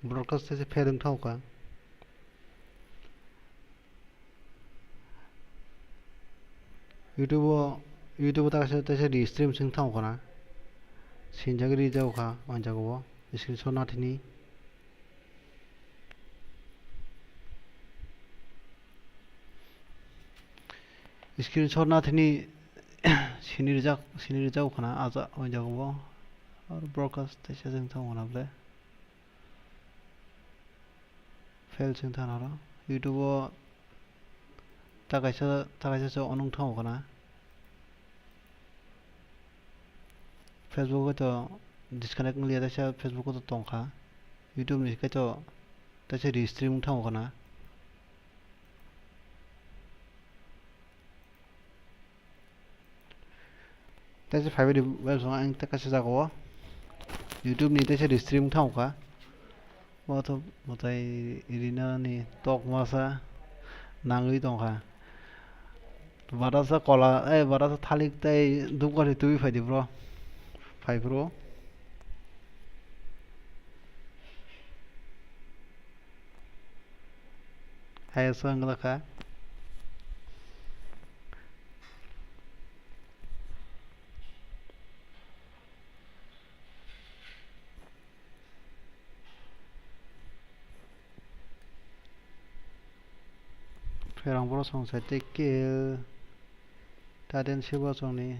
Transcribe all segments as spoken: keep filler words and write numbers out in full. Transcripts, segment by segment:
Broadcast teisa fail wng thangkha. YouTube o, YouTube o ta kaisa teisa restream sing thangkha na. Sinjagwi rijak kha o jaga o. Screenshot nathini. Screenshot nathini sini rijak, sini rijak khana aja o jaga o. Aro broadcast teisa sing thangkha na ble. Fail sing thana ro. YouTube o ta kaisa, ta kaisa se onung thango khana. Facebook o to disconnect wng liya, taisa Facebook o to tongkha. YouTube ni khe to taisa restream wng thango khana. Teisa phaibai di website ang tei kaisa jaga o YouTube ni teisa restream thangkha. Bo to mwtai rina ni tok masa nangwi tongkha. Barasa kola, eh, barasa thalik tei dupkar twi phaidi bro. Phai bro. Hai aswk wngla kha. Pherang boro song site kill. Taden sibo chongni.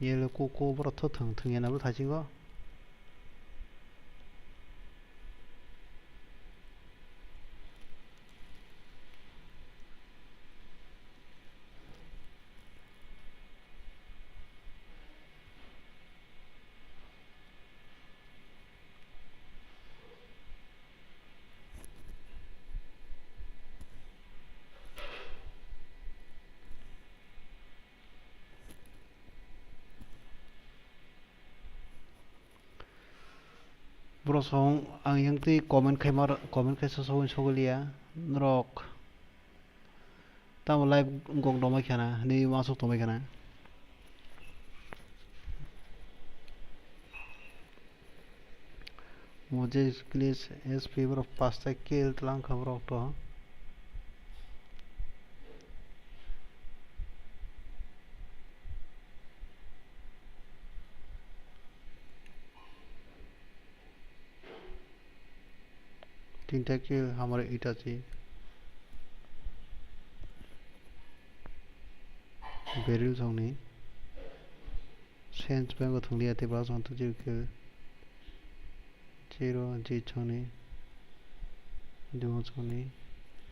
Yellow kuku borok tho thwng thwng ya nabo thaisingo. Borok song ang yang twi comment khai mar, comment khai so so sogwi liya norok. Tamo live gok tongbai khana, hinwi uansuk tongbai khana. Mujhe glitch S P borok pasta kill tlang kha borok to. Tinta kill, hamar ita chi. Beril songni. Sense bango thwngli ati ba song tu zero kill. Zero ji songni. Duo songni.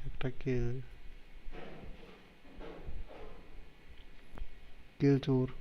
Ekta kill. Kilchur.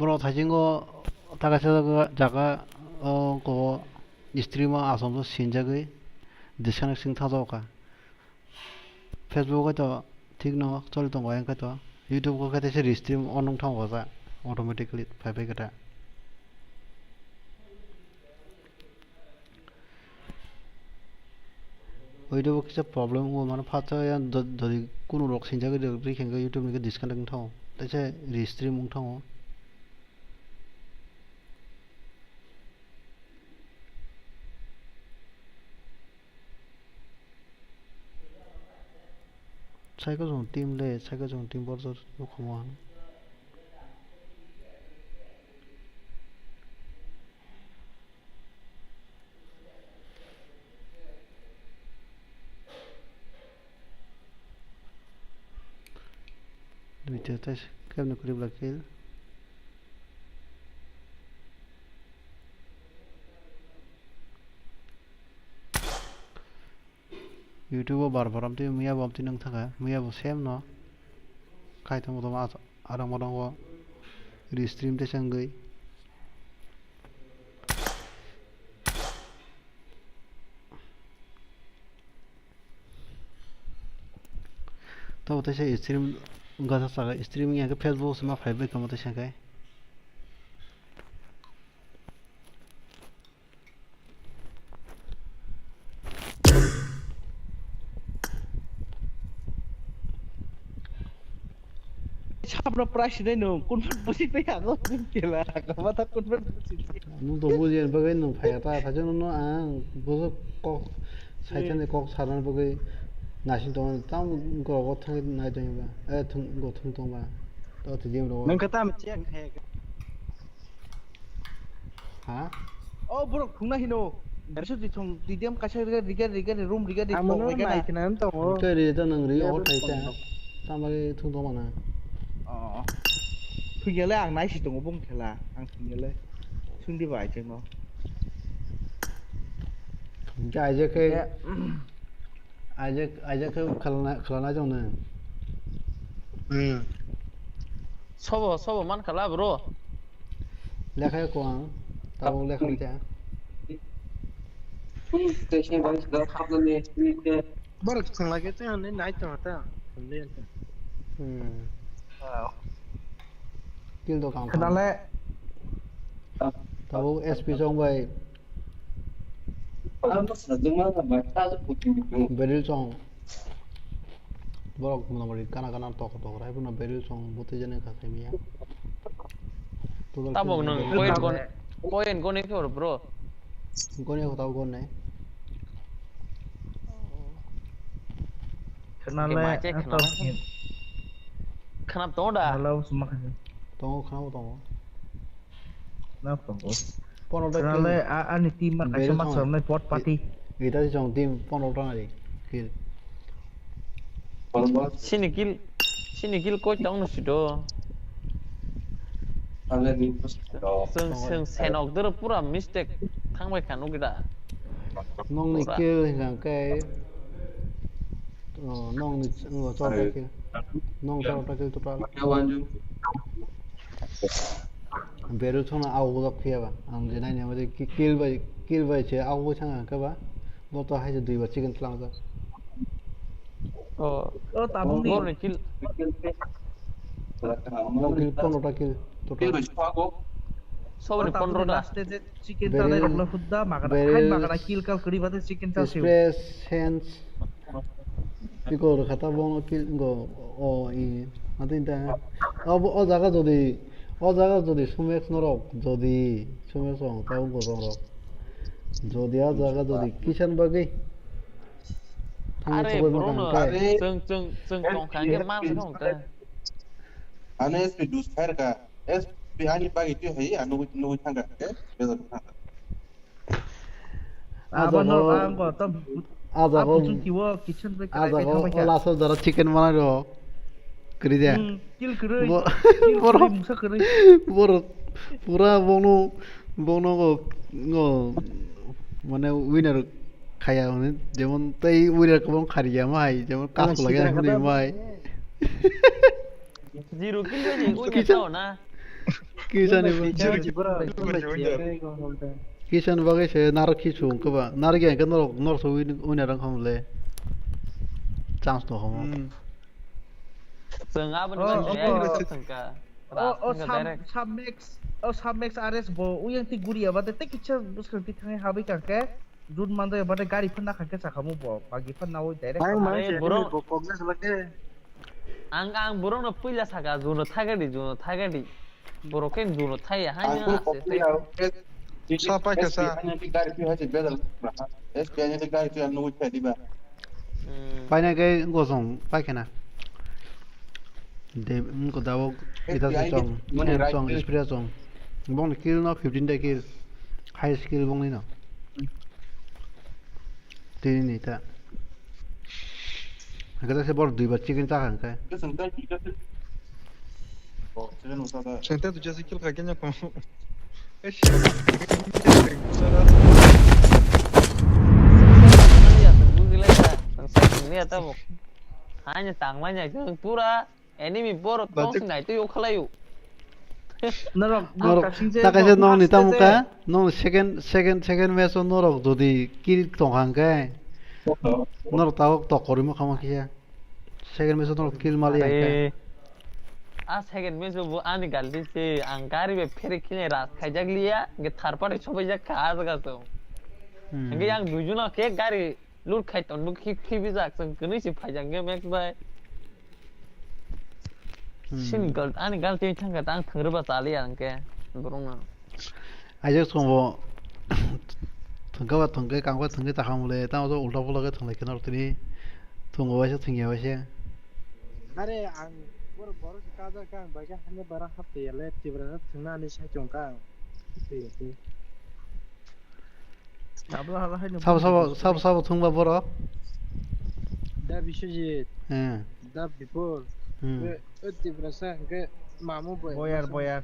Borok thaisingo ta kaisa jaga, jaga o ko stream o achomsa sinjagwi disconnect sing thajak kha. Facebook o to thik no choli tongo, ayang khe to YouTube o khe teisa restream o nung thango ja automatically phai phai khe ta. Video bo kisa problem wngo, mano phatsa ya do-, dori kunu rok sinjagwi rikhe hwnkhe YouTube ni khe disconnect wng thango, teisa restream wng thango. Cycle jong team le, cycle jong team borjor nukha mo ang. Duita tei kebni kwrwi bwla kill. YouTube o bar bar amtwi muya bo amtwi nung thangkha, muya bo same no khai tongo tamo aro mono o restream teisa wngwi. Tamo teisa stream wngkha saka, stream wngya khe Facebook se ma phaibai kamo teisa khe. Sabno price dai no, kun pun pusi pe ya go, kela, kama ta kun pun pusi pe. Nung to buji en bagai nung phaya ta, thajo no ang boso kok, saitani kok saran bagai nasin to tam go go thang nai to ba, eh thung go thung to ba, to thijim ro. Nung kata me check hai. Ha? O borok thungna hino. Bersu di thung di dem kaisa riga riga riga ri room riga ri Amo thok no riga na. Nai khna tongo. Ke ri to nang ri o thai ta. Tamo ri thung tong mana. Oh. Thung ya le ang nai si tongo bung khela. Ang thung ya le. Sung di bai cheng no. Ke ai je ke. Aijak, aijak khe khalna, khalna jong nang. Hmm. Sobo, sobo man khala bro. Lekha ko ang, tabo lekha cha. Borok thangla khe tei ani nai tong ta. Hmm. Kill do kang. Khnale. Tabo S P jong bai. Beril song. Borok motamoti gana gana tok tok rai phano beril song bwtwi jani kha khaimiya. Tabok nwng point kon, point kon ekhe bro. Kon ekhe tabok kon nai. Khnale. Khnap tongo da? Tongo, khnabo tongo. Nap tongo. Pono ta kill. Khwnale a, ani team ma kaisa ma chornai pot pati. Ita si chong team pono ta nai kill. Sini kill, sini kill koi tong no sito. Chwng, chwng senok doro pura mistake thangbai kha nukida. Nongni kill hingka khe, oh, nongni, oh, chorta kill. Nong chorta kill total. Beru chwngno augo phiya ba. Ang je naini amo je ki-, kill bai, kill bai se augo chang ang khe ba. Bo to hai se dui ba chicken tlang jak. Oh. Oh, tabuk ni. Borni kill. Kill pondro ta kill total. Soboni pondro ta. Last e je chicken ta nai rok no hudda magana. Hai magana kill kal kuri bade chicken ta siu. Express hands. Iko rwkha ta bono kill go o i. Matin ta. O, o jaga jodi, o jaga jodi Sumex norok, jodi Sumex rok, ta wng gojong rok. Jodi a jaga jodi kisan bagwi. Are borok no, chwng, chwng, chwng tong kha hwnkhe ma wng tong kha. Ano S P dus khair ka. S P ani bagwi twi hai, ano nugwi thang kha. Eh, bezar thang kha. Abo no ang go to. Ajago, ajago, o laso jara chicken manai rok. Kiri de. Hmm, kill kwrwi. Bo-, kill borok, kwrwi, mungsa kwrwi. Borok pura bono, bono go, go, mane winner khaya hone, jemon tei winner kwbang khariya mai, jemon kasu lagya hwnwi mai. Zero kill bai je, winner tao na. Kisa ni bo. Kisa ni bagwi se narok khichu wngkhe ba. Narok ya hwnkhe norok, norok se win, winner wngkha mole. Chance tong kha mo. Hmm. Chwng aboni bagwi oh, direct oh. Thangkha. Oh, oh, Sam, direct. Sam Max, oh, Sam Max R S bo, uyang ti guriya ba, tei kisa bwskang ti thangwi habwi kangkhe. Jut mandai bade gari phan nakha khe sakhamu bo, bagi phan nawi direct. Ang sakha. Mang Are, se borok ni bo kok jas lake. Ang, ang borok no puila saka, juno thagadi, juno thagadi. Borok khe juno thaya, hai Ang no ko ase, kok ya. Sa pai kha sa. S P I ni gari tu hai bedal. S P I ni gari tu anu uthai diba. Hmm. Paina ke gosong pai khana. De, wngkha tabuk ita se chong, mone chong, right chong, kill. Spray chong. Bongni kill no fifteen ta kill. Highest kill bongni no. Tini ni ta. Hwnkhe ta se bor dui bar chicken chakha hwnkhe. Sengta duja se kill kha kenya ko. Bujilaikha, ang sakni ya tabuk. Haino tangmani ya, pura Enemy borok tong si nai twi o khlai o. Norok, norok, norok, ta kaisa nong ni tamo ka, nong second, second, second match o norok jodi kill tong hang khe, norok tabuk tok korwi ma khama khe. Second match o norok kill mali hang khe. Are, a second match o bo ani galdi se, ang gari bai phere khe ras khaijak liya, hwnkhe third party sobai jak kha a jaga se. Hmm. Hwnkhe yang duijon khe gari loot khai ton bo khe thwi bijak, chwng kwnwi se phaijak khe match bai. Hmm. Sini gal-, ani galti thangkha ta ang thangri ba chali ya hwnkhe borokno. Aijak chwngbo thwngkha ba thwngkhe kangba thwngkhe ta hamle tamo ulta phola khe thwnglai khe norok tini thwngbo waisa thwngya waisa. Are ang borok borok se kajak khe ang bai khe hanya bara hapte ya le Tripura thwngna ani sai chwng kha ang. Sabo, sabo, sabo, sabo thwngba borok? Da Biswajit. He. Da Bipul. Hmm. Be, o Tiprasa, hwnkhe Mamu Boyar. Boyar, Boyar.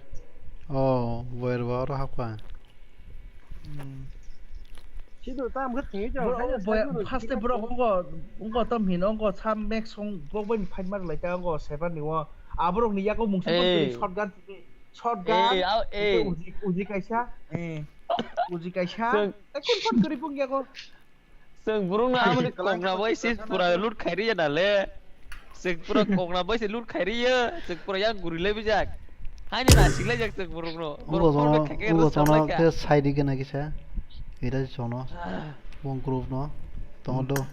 Oh, Boyar bo oro hakha. Hmm. Sido tam khe thengwi jao, Bro, haino Boyar, sai first day borok wngkha, wngkha tam hino, wngkha sam mek song, borok bai fight mar lai ta, wngkha seven ni o. Aborok ni yago mungsa shotgun. Shotgun. Eh, au, eh. Uji, uji kaisa. Eh. Uji kaisa. Chwng ekun phone kwrwi bung yago. Chwng burung no amoni kokna bai se pura loot khairi ya nale. Chwng pura kokna bai se loot khairi ya. Chwng pura yang guri le bijak. Haini na siklai jak chwng burung no. Ugo jono, ugo jono ke side ke na kisa. Ira jono. Wong group no. Tongo do.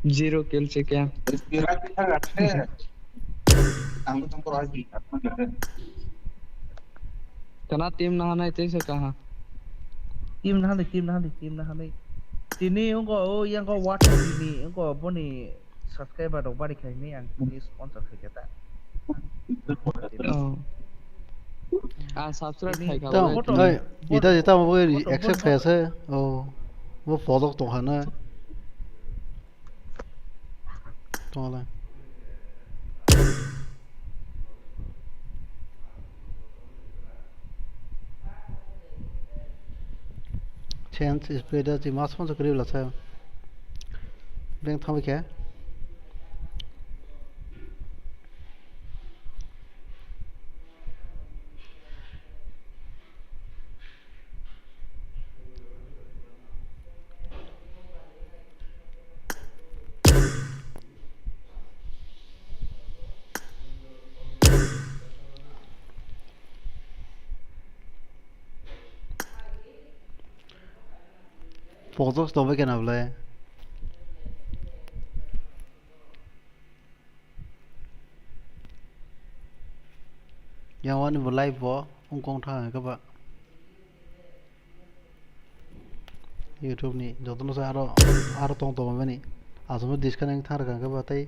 Zero kill se kya? Kana team nahanai tei se kaha? Team nahanai, team nahanai, team nahanai. Tini wngko o yang ko water ni wngko boni subscriber rok bari khai ni ang tini sponsor khai khe ta. Oh. Ah, subscribe khai kha. Tamo, ita, ita mo accept khai ase. Oh. Mo podok tong hana. Tong la. Chance is better, the mas phone kri la sa. Beng thang khe. Pokjak se tongbai khe na bwle. Yang wani bo live bo wngkong thang khe ba. YouTube ni jotono se aro, aro tong tong mani. Asomno disconnect thang rwkha khe ba tei.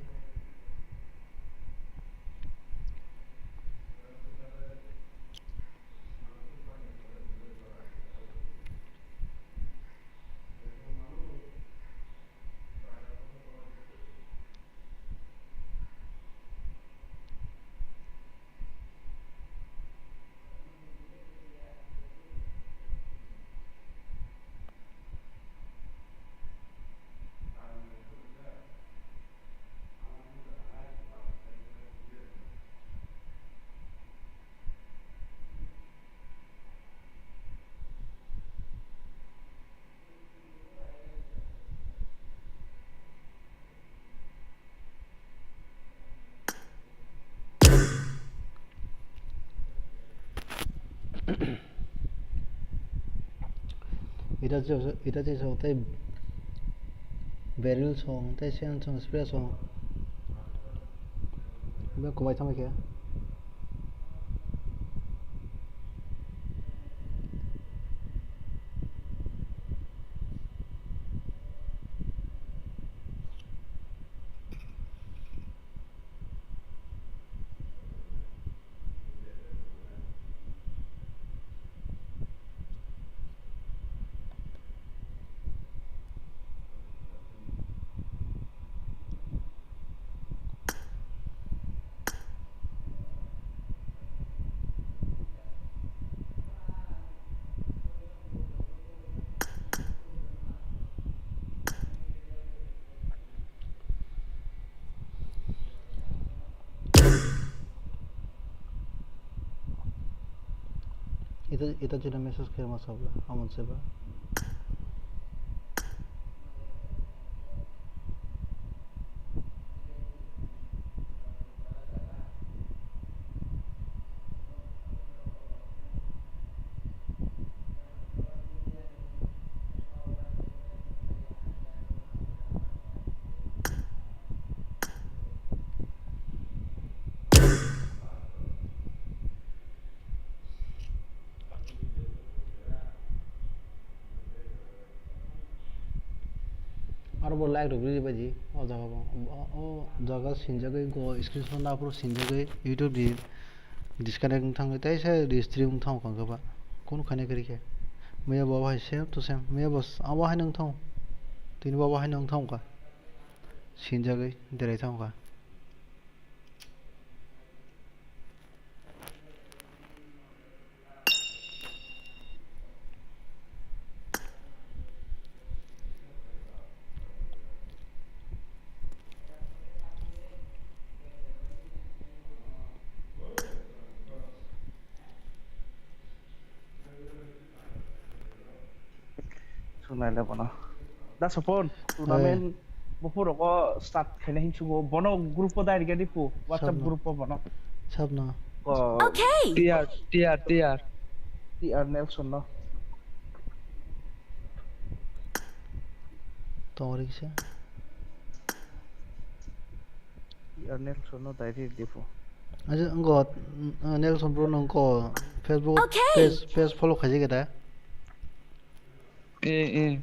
Itachi, Itachi song tei Beryl song tei Sen song, Spray song. Be kubai thangbai khe. Ita, ita jina message khe ma sabla, amon seba. Aro bo like rok riri baji o jaga bo, o, o jaga sinjagwi go screenshot na phuru sinjagwi YouTube di disconnect wng thangwi teisa restream wng thango kha ba kunu khaina kwrwi khe. Maya bo hai same to same, maya bo s-, abo hai nung thango, tini bo abo hai nung thango kha, sinjagwi derai thango kha. Sunai le bono. Da Sopon, tournament buphur rogo start khaina hinsugo. Bono group o direct di pu, WhatsApp Sabno. Group o bono. Sabno. Ko Okay. T R, T R, T R. T R Nelson no. Tongori kisa. T R Nelson no direct di pu. Aja, ngo, mm, Nelson bro no ngo Facebook Okay. Page, page follow khaijak da. Eh, eh.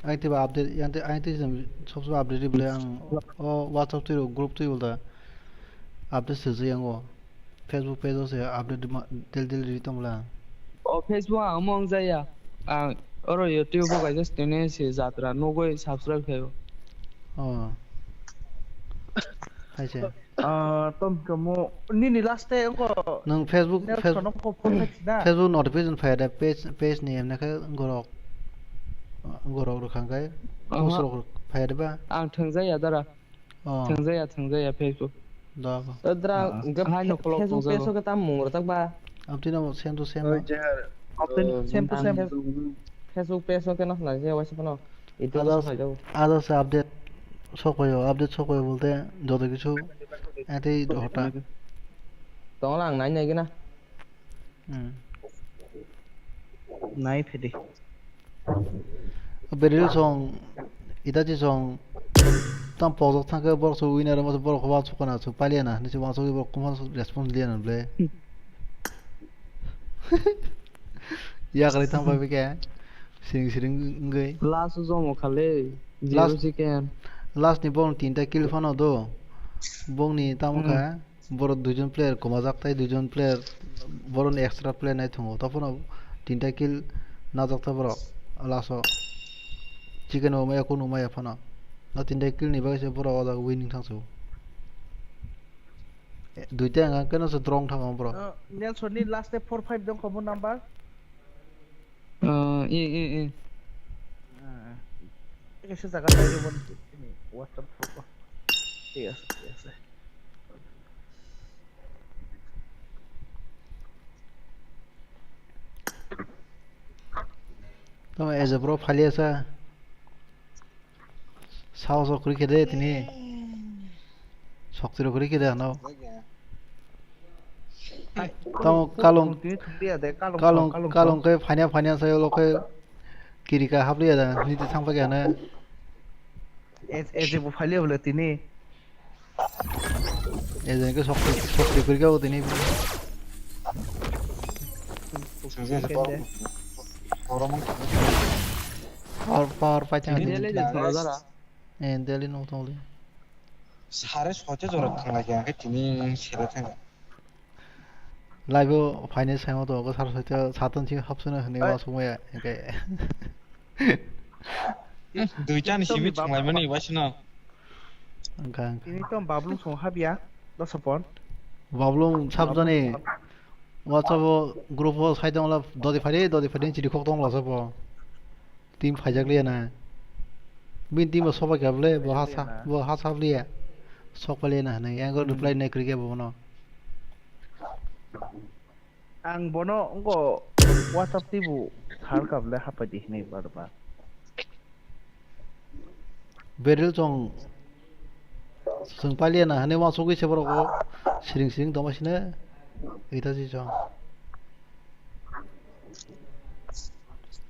Ang tei ba update, yang tei, ang tei jam sob sob update ri bwle ang o WhatsApp twi rok group twi bwlda update swijak yang o Facebook page o se update ma-, del del ri tong bwla. O Facebook ang omo wng jaya. Ang oro YouTube o kaisa tini se jatra nugwi subscribe khaio. Oh. Hai se. Ah, tom kamo nini last day ko Nang Facebook, Nelson Facebook, ko phone khachi da. Facebook notification phai da page, page ni emne khe gorok, gorok rok khan kai Aha. Post rok phai da ba. Ang thwngjaya dara. Oh. Thwngjaya, thwngjaya Facebook. Da. Dara Ah. Hwnke Hai no Facebook follow Facebook page tongjago. O khe tam mung rok tak ba. Abdi no same to same. Oi, no. Jehar. Abdi Oh, same to ang same. Facebook page o khe no khnai je waisa phano. Itu Others, khlai jago. Others update sok paio, update sok paio bolte joto kichu ati hota. Tongla ang nai nai gina. Hmm. Nai phedi. Beril song, Itachi song, tam pojok thangkhe borok so winner mo borok wa chukana so palia na, ni se wansugwi borok kuma response liya na ble. Yakari thang pai ke, siring siring wngwi. Last jomo khale, zero Last, chicken. Last ni borok tinta kill phano do, bongni tamo Hmm. kha. Borok duijon player komajak tai duijon player borokni extra player nai thungo. Taphano tinta kill najak ta borok last o. Chicken bo maya kunu maya phano. O tinta kill ni bagwi se borok o jaga winning thang su. Duita hwnka khe no se drong thang o borok. Uh, Nelson ni last e four five dong komo number. Ah, eh, eh, eh. Ah, ah. Kaisa jaga nai rw mani, tini WhatsApp group o. Thik ase, thik ase. Tamo as a bro phali asa. Saos rok kwrwi khe de tini. Sokti rok kwrwi khe de ano. Tamo kalong, kalong, kalong khe phania phania sai ulo khe kirika hapriya da niti thang paikha na. Ej, ej bo phaliya bole tini. Ej ke sokti, sokti kwrwi khe o tini. Power, power pai thang. Tini daily de solo jara. Eh, daily no tongli. Sare soite jora thang lai khe tini sere thang. Live o phainai saima to go sar soite satan si hapsuna hwnwi Ai. Wasuk maya hwnkhe. Duita ni simi thang lai mani waisino. Hwnkha, hwnkha. Tini to Bablung song habya, dosopon. Bablung sabjani WhatsApp o group o sai tongla dodi phari, dodi phari chiri khok tongla sabo. Team phaijak liya na. Bini team bo sobai kha bole, bo ha sa, bo ha sa liya. Sok paliya na hinwi. Yang reply nai kwrwi khe bo no. Ang bono wngko WhatsApp twi bo sar kha bole hapai di hinwi bar bar. Beril chong Chwng pailiya na hinwi uansugwi se borok o siring siring tongma sino. Ita si chong.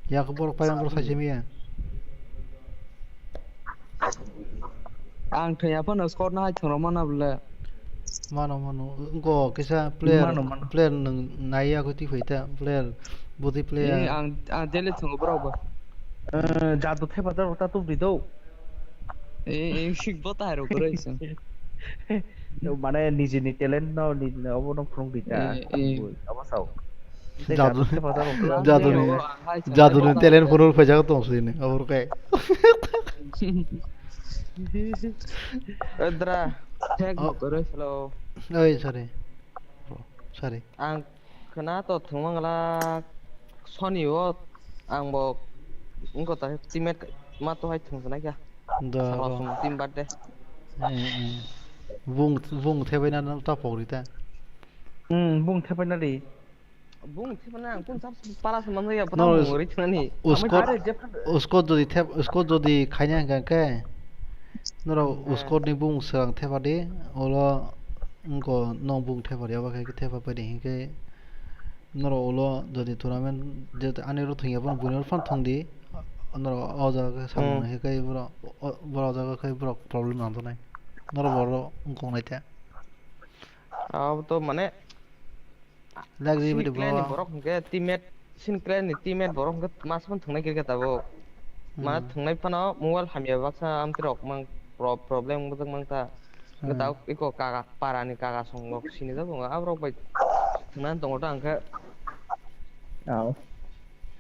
Yak borok payang borok sai simi ya. Ang thaya phano score no hai thwngro mana bole. Mano, mano. Wngko kisa player, Mano, mano. Player nwng naiya kho twi phai ta, player, bwtwi player. Eh, ang, ang daily thwngo borok bo. Eh, jadu thepa ta rok ta tubri do. Eh, eh, sik bo ta rok roi song. Mane nijini talent no, nijini obo no phwrwng di ta. Eh, eh. Abo sao. Jadu, jadu ni, jadu ni talent phuru phaijak tong sini, abor kai. Edra, check hello. Oi, sorry. Sorry. Ang khna to thwngmang la Sony o ang bo wngkha ta teammate ma to hai thwng sanai kha. Da, sabo da. Song team birthday. Eh, eh. Bung, bung thebai na ta pogri ta. Hmm, bung thebai na ri. Bung thebai na ang kun sab pala se manjak ya, no, patang bung ri thnani. Uskot, uskot jodi thep, uskot jodi khaina hingka khe. Noro uskot ni bung swrang thepa di, olo wngko nong bung thepa di, abo khe thepa pai di hinkhe. Norok ulo jodi tournament je ani oro thwngya phano buini oro phano thwngdi. Norok o jaga khe samung hmm. Nai khe borok o, borok o jaga khe borok problem nang tongnai. Norok borok wngkok nai te. Abo to mane Lag ri bidi clan ni bro. Borok hwnkhe teammate, sin clan ni teammate borok hwnkhe masa phano thwngnai khe tabuk. Hmm. Mane thwngnai phano mobile hamya baksa amtwi rok mang pro-, problem wngkha mang ta. Hwnkhe hmm. Tabuk eko kaka para ni kaka song rok sinijak tongo aborok bai thwngna tongo ta hwnkhe. Aw.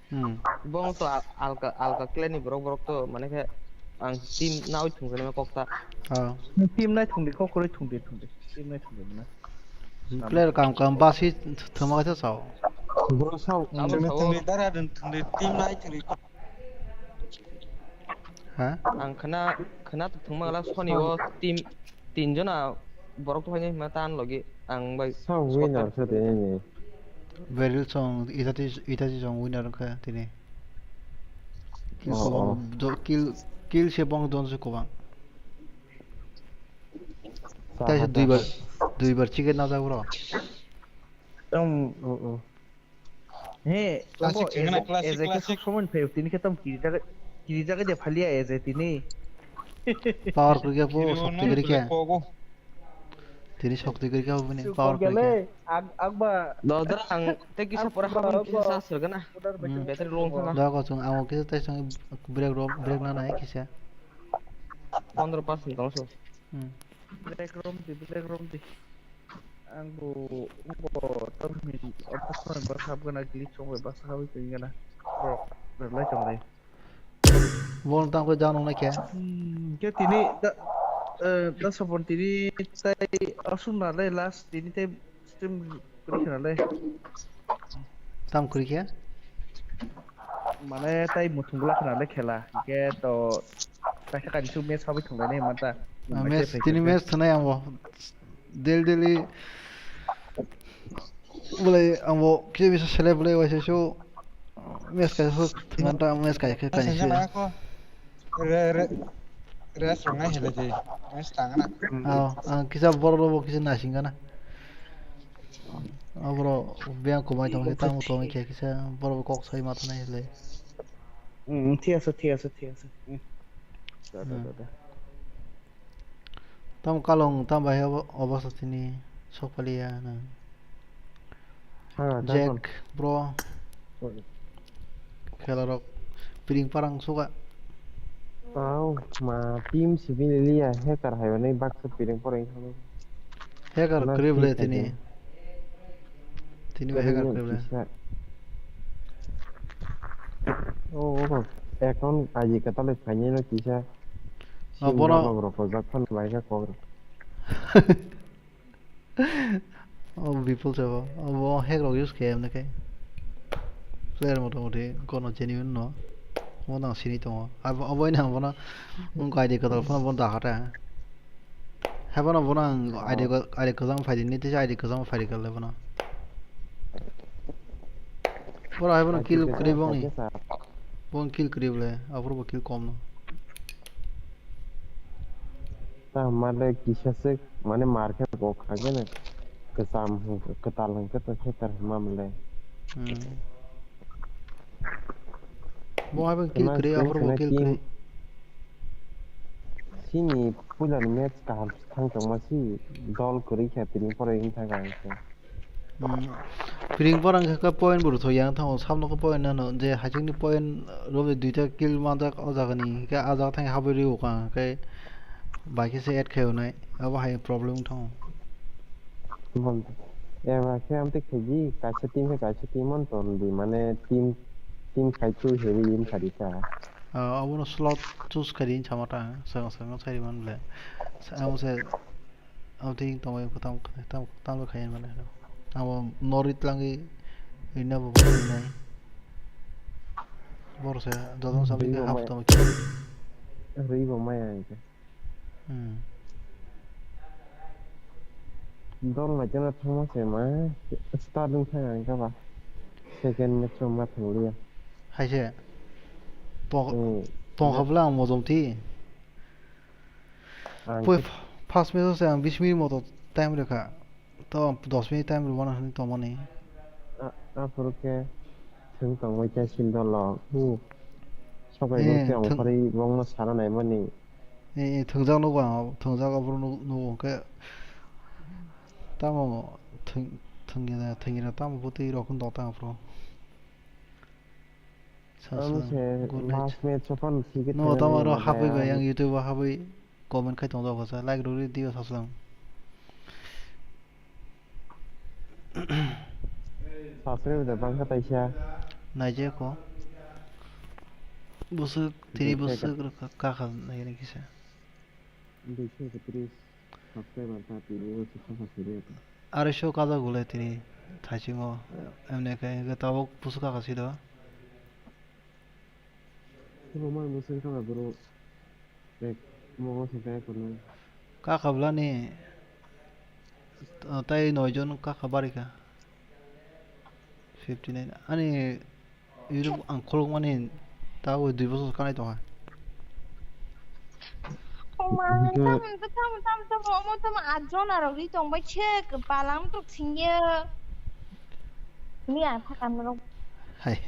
Hmm. Bo to al-, alka, alka clan ni borok, borok to mane khe ang team nawi thwngjaknai kok ta. Aw. Team nai thwngdi kok kwrwi thwngdi thwngdi. Team nai thwngdi mane. Player kam kam basi th-, thwma khe sao. Bro sao. Abo thwngdi sao. Thwngdi dara dun thwngdi team nai thwngdi. Ha? Ang khna, khna to thwngma gala Sony o team tin jona borok to phainai hwnma ta ani logi ang bai. Sa winner sa tini ni. Beril song Itachi, Itachi song winner wngkha tini. Kill oh, kwbang oh. Do, kill, kill se bong don se kwbang. Taisa duibar, duibar chicken najak bro. Tong, oh, oh. He, classic tongo, chengna, eze, classic, eze khe classic. Sok somoni phai tini khe tamo kiri jaga. Kirijak de phalia ese tini. Power kwrwi khe po, Tini shokti ono kwrwi khe. Black Hawk o. Tini shokti kwrwi khe bini power kwrwi khe. Ag-, agba. Dodra ang tei kisa pora habang kisa charge rwgana. Battery low wngkha na. Da ko chung amo kisa tei chung break ro-, break na nai kisa. Pondro percent tong so. Hmm. Black rom di, black rom di. Ang bo, bo tam ni office man ba sab gana glitch ong ba sa hawi tong gana. Bro, lai tong lai. Bol tang ko jang nang khe. Hmm, khe tini da, eh, da sabon tini tai asum na le last tini tai stream kuri khna le. Tam kuri khe? Mane tai muthung bwla khna le khela. Khe to kaisa kaisa match habi thung le ne mata. Ah, match, tini match thanai ang bo. Daily daily. Bole ang bo kisa bisa select bole waisa so. Mes kaisa so thanganta mes kaisa kaisa se. Re, re, rest rok nai hele je. Mes tangana. Ah, ang kisa borok rok bo kisa nasing gana. Abro biyang kumai tong kisa borok kok sai ma tong nai hele. Hmm, thik ase, thik ase, thik ase. Hmm. Da, da, da, da. Tamo kalong tam bai obo, obo sa tini sok paliya na. Ha, Jack, bro. Sorry. Khela rok piring parang suka. Tau, ma team civil liya hacker hai bani baksa piring parang. Hacker krip le tini. Tini bai hacker krip le. Oh, oh, account aji katalai khainai no kisa. Oh, bono. Rok rok jak phan bai ka kok. Oh, Bipul sabo. Oh, bo hack rok use khe emne khe. Player motamoti kono genuine no. Mo nang sini tongo. Abo, abo ini ang bono. Wngkha I D kotor phano bono da hata. Haiphano bono ang I D ko, I D kwcham phaidi ni tisa I D kwcham phaidi kwlai bono. Boro haiphano kill kwrwi bongni. Bong kill kwrwi bole, aphuru bo kill kom no. Ta male kisa se mane mar khe bo khagene kwcham kwtal hwnkhe to khe tar mamle. Hmm. Bo haiphano kill kwrwi, aphuru bo kill kwrwi. Sini puila ni match kaham thang tongma si dol kwrwi khe tini pore wng thang ang khe. Hmm. Piring parang khe point bo rwthok yang thango, sabno khe point nano je haichukni point rwmani duita kill manjak o jaga ni, hwnkhe ah jaga thang habwi rw kha, hwnkhe bai khe se add khai hwnwi, abo hai problem wng thango. Eba khe amtwi khaidi kaisa team khe kaisa team on tong di, mane team, team khai twi heavy win kha di ta. Ah, abono slot choose khai di hinwi sama ta, swkang swkang sai rw man ble. Amo se, amo twi tongwi kwtam, tam, tam khaina mane. Amo nori tlangwi rina bo nai. Boro se jodon samwi khe half tongwi. Rwi bo maya hwnkhe. Hmm. Dol naikhe no thangma se ma start wng thang ang khe ba. Second match o ma thang liya. Hai se. Tong, hmm, tong kha bwle ang mojom ti. Ang pui khe first match o se ang bis minute moto time rwkha. To dos minute time rwmano hinwi tongmani. A, aphuru khe thwng tongbai khe sil dolo. Sokai eh, bwkhe thwng- ongkhorwi bongno sana naimani. Eh, eh, thwngjak nugo ang, thwngjak aphuru nuk-, nugo hwnkhe tamo thwng-, thwngya, thwngya tamo bwtwi rok wng tong tang aphuru. Sa, sa, good night. Last match o phano thik khe no, tamo aro hapwi bai ang YouTube o hapwi comment khai tong jago sa, like rwrwi dio sa slam. Subscribe da bangkha taisa. Naijeko. Bwswk, tini bwswk rwkha, kakha naini kisa. Duiso ekatris subscriber ta tini o se kakha siri ata. Aroiso kajak gule tini thaisingo, emne khe hwnkhe tabuk bwswk kakha sido. Roman bwswk kakha bro. Ek, mogo se kaya kono. Kakha bwlani, uh, tai noi jon kakha barikha. Fifty nine. Ani YouTube ang khulukmani tabuk dui bochor kanai tongkha. Oh ma, tamo, tamo, tamo, tamo, omo tamo atjon arok ri tongbai se, balam tok singye. Ni a thakam rok. Hai.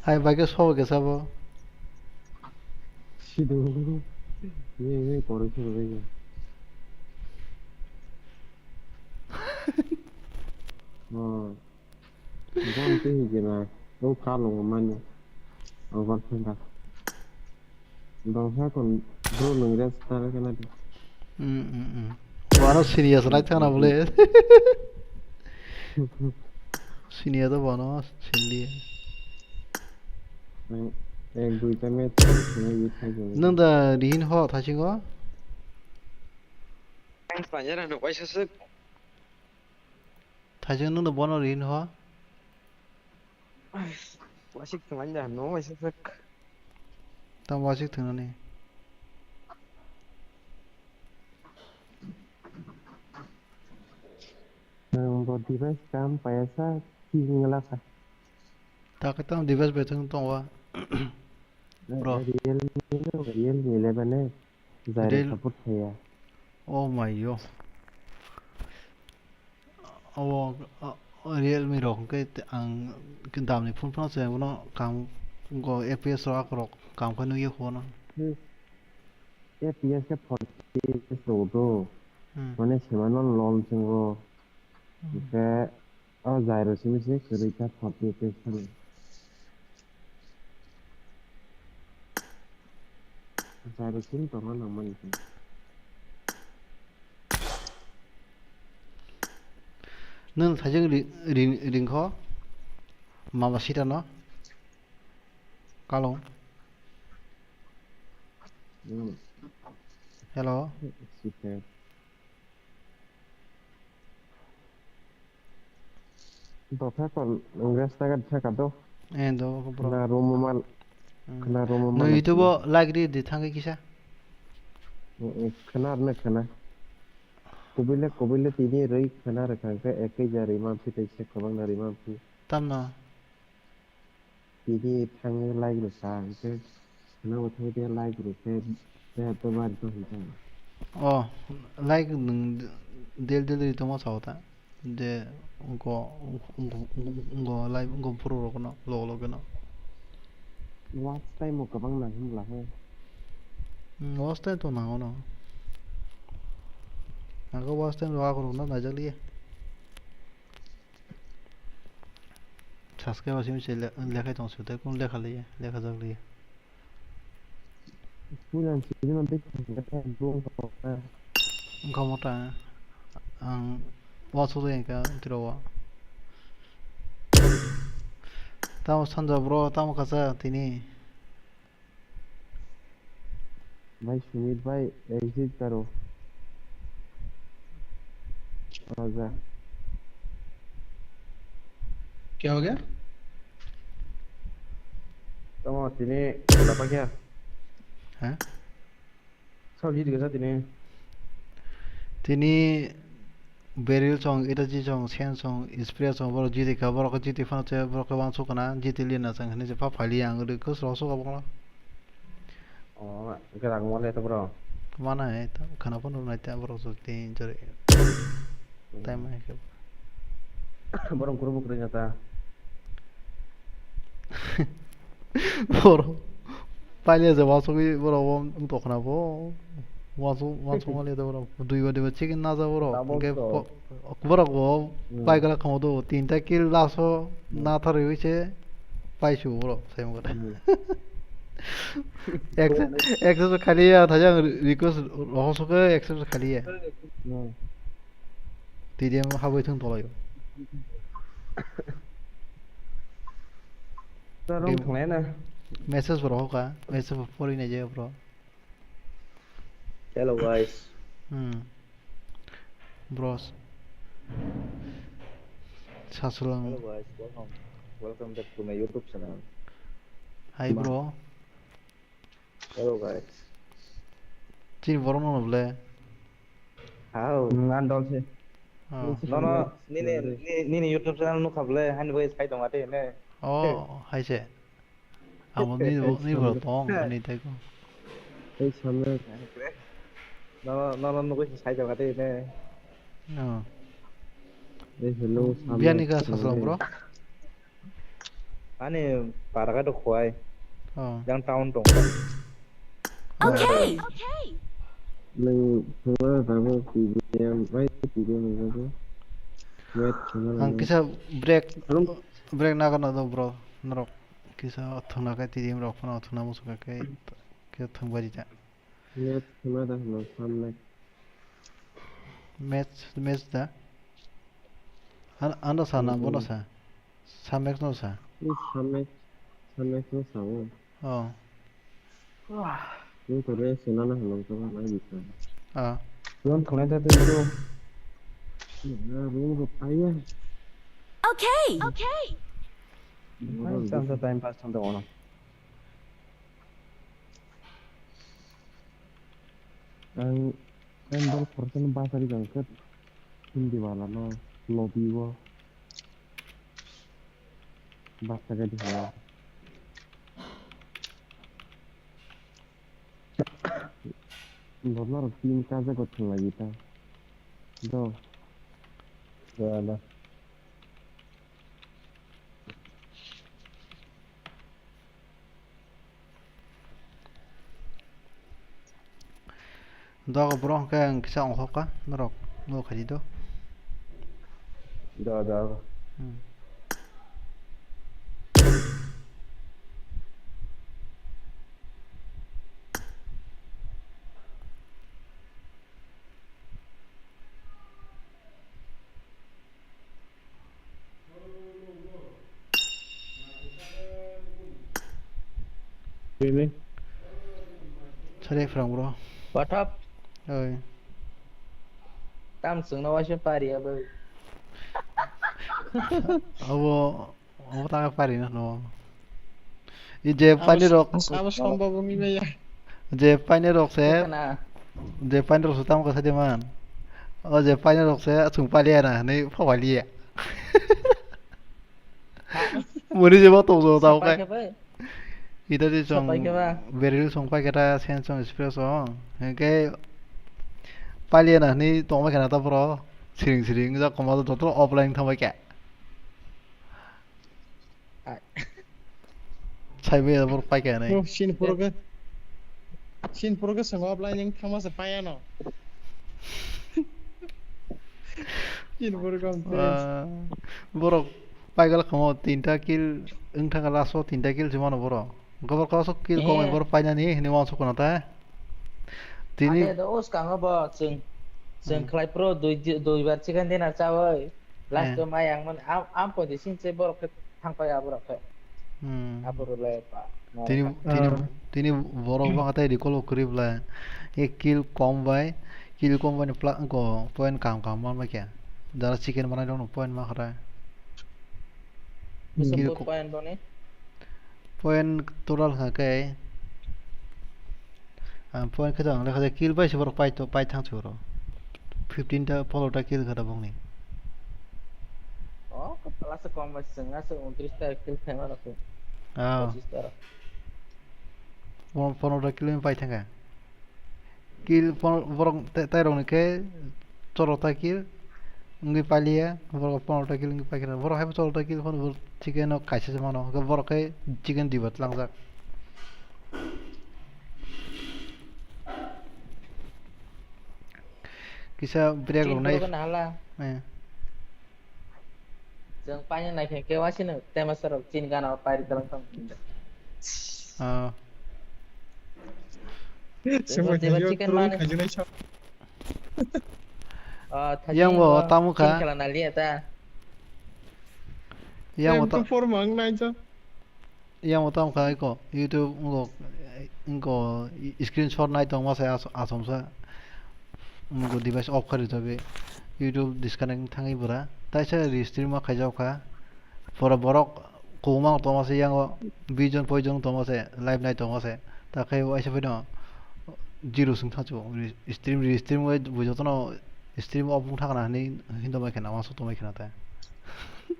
Hai bai khe sobo khe sabo. Sido. Ye, ye, koroi sido bai khe. Oh. Bom twi hwnkhe na, o kalongo mani. Overthinker. Dongha kon bro nwng rest tara kana di. Hmm, hmm, hmm. Wano siniya sanai thana bole. Siniya to wano siniya. Ek duita match sini yit thai. Nwng da rihin ho thachingo? Ang panjara no kaisa sek. Thaijwng nwngno bono rin ho. Wasik thwngmani da, no waisa sak. Tamo wasik thwngnani? Nwng bo device kam payasa, ki wngla kha. Takhe tamo device bai thwng tongo. Bro. Realme no, Realme eleven e. Zairo Real- support khaiya. Oh my yo. Abo, uh, Realme rok hwnkhe te ang damni phone phano se bono kam go F P S rok akorok kam khe nukya kho no. Hmm. F P S khe forty F P S rw do. Hmm. Mane sema no lol chwngo. Hmm. Hwnkhe O Zairo simi se kwrwi kha forty F P S thani. Zairo simi tongna nangmani khe. Nwng thaijwng ri-, ri-, ringkho mama sitano kalong. Hmm. Hello. Sita. Dopha kon rest taga thaka do. Eh, do, bro. Khna romo mal. Hmm. Khna romo mal. No YouTube o like ri di thangwi kisa. Mm, mm, khna ar na khna. Kubile, kubile tini rwi khna rwkha khe ekwi ja rwi manphi tei se kwbangna rwi manphi. Tamno? Tini thangwi like rwkha, hwnkhe khwnabo thangwi tei like rwkhe, tei to bari to hwnkha. Oh, like nwng del del ri tongma sao ta? Je wngko, wngko, wngko, wngko live wngko phuru rokno, logo logo no. Watch time o kwbang nang hwnla he. Hmm, watch time to nango no. Nango watch time rok akhorokno naijakliya. Subscriber simi se le-, lekhai tong sio, tei kunu lekha liya, lekha jak liya. Puila ang sini nanti khe bro wngkha mota, ang uansukjak kha tiro o. Tamo sanja bro, tamo kacha tini. Bhai Sumit bhai, exit karo. Raja. Kya ho gaya? Tamo tini dapat kya? Ha? Sab jit gaya tini. Tini Beryl song, Itachi song, Sen song, Spray song, borok jiti kha, borok jiti phano se, borok khe uansuk kana, jiti lina chang hinui se pha phaili ang request rok sok abono. Oh, hwnkhe rang mole to bro. Mana hai ta, khana phano nai ta borok sok tin jore. Hmm. Tai mai khe. Borok group kwrwi na ta. Borok. Paile je wasugwi borok bo wng tongkhna bo. Wasu-, wansukma le borok. Duiba duiba chicken naja borok. Double hwnkhe kill. Po-, borok bo Hmm. Paigala khamu do. Tinta kill last o Hmm. Natharwi se paisu borok. Sai mokhe. Hmm. Accept, accept khaliya, thaja ang request rohor sokhe accept khaliya. Hmm. T D M habwi thung tolai o. Toro Game. Thunglai na. Message bo rohor kha, message bo pori nai je bro. Hello guys. Hmm. Bros. Sasulang. Hello guys, welcome. Welcome back to my YouTube channel. Hi Ma- bro. Hello guys. Chini borok no ble. How? Hmm, ang dol se. Oh. Nini Nono, channel nini, nini, nini YouTube channel nukha ble, hani bai sai tong ate ne. Oh, hai se. Amo nini bo, nini bo tong, ani tai ko. Ei samle. Nono, nono nugui sai tong ate ne. Oh. Ei hello, samle. Biyani ka sasulang bro. Ani para khe to Khowai. Oh. Jang town tong. Okay. Nwng thwngna tabuk T V M, bai T V M wngkha khe. Match thwngna Ang nangya. Kisa break, Room break nagarna do bro. Norok kisa thwngna khe T V M rok phano thwngna muchungkha khe, khe thwngbai rida. Match khna da hwnwi samle. Match, match da? An-, ano sa na, hmm, bono sa? Samek no sa? Ni samek, samek no sa o. Oh. Ni to re sena na hwnwi to ba nai bisa. Ah. Yon khna da tu tu. Na ro ro pa ya. Okay. Okay. Ai, chang sa time pass thang da ono. Ang, ang bol khoroksa no bachari jang khe Hindi wala no lobby o bachari di hala. Bol norok team kajago thang lagi ta. Do. Do, do. Dogo bro, hwnkhe ang kisa ongkhorkha, norok nugo khaidi do. Da, da. Hmm. Bini. Sari phwrang bro. What up? Oi. Tam chwngno waisa pari abo. Abo, abo ta pari no no. I je pani rok. Abo sombab wngwi maya. Je pani rok se. Kana? Je pani rok se tamo kasa de man. O je pani rok se chwng paliya na, hwnwi pha paliya. Ha? Muni je bo tong jo tamo kai. Sapai khe bai? Ita je chwng Sapai khe ba? Beril song pai khe ta sen chwng express o. Hwnkhe paliya na hwnwi tongma khe na ta bro. Siring siring jak koma joto offline thangbai khe. Ai. Saibai ya borok paikha nai. Oh, sini porogo. Sini porogo songo oblai ning thangma se paya no. Sini porogo am te. Ah, borok paigala khamo tinta kill wng thangka last o tinta kill se mano borok. Gobor kaso kill kok Eh. Borok painani hini wansuk kono ta. Tini Ade do os kango bo chwng. Chwng Hmm. Khlai pro dui dui bar chicken dinner chawai. Last Eh. O mai ang man am am pon di sin se borok khe thang pai aborok khe. Hmm. Aborok le pa. Tini tini Ah. Tini borok bang tai recall kwrwi bla. Ek kill kom bai, kill kom bai ni pla ko point kam kam man bai kya. Dara chicken manai dong point ma khara. Bisa Kill ko- point boni. Point total kha khe, ah, point khe jang lekha kill bai se borok pai to, pai thang se borok. Fifteen ta, pondro ta kill kha da bongni. Oh, last kom bai se nga se untris ta kill khe ma rok. Ah. Pochis ta rok. Pon-, pondro ta kill pai thang kha. Kill pon-, borok te-, tai rok ni khe chorok ta kill wngwi paliya, borok pondro ta kill wngwi paikha, borok hai bo chorok ta kill phano borok chicken no kaisa se mano, hwnkhe borok khe chicken diba tlangjak. Kisa break rok nai. Chini borok no hala. Eh. Chwng paina naikhe khe wasino temasarok chini gana o pairi kwlwng tong. Ah. Chwng Chwng diba diba chicken kwrwi mani. Khajinai sa. Ah, thajin Yang bo bo tamo kha. Chini khela naliya ta. Yang bo ta- Yang bo tamo kha iko YouTube ngo, ngo screenshot nai tongma se as-, asomsa. Ngo device off kharwi togwi YouTube disconnect thangwi bwra. Taisa restream ma khaijak kha. Pora borok kobangma tongma se yango bijon poijon tongma se live nai tongma se. Ta khe waisa phano zero swng thachu. Re-, stream, restream wai bo jotono stream off wng thangna hinwi hinto mai khena, wansuk tongmai khena ta.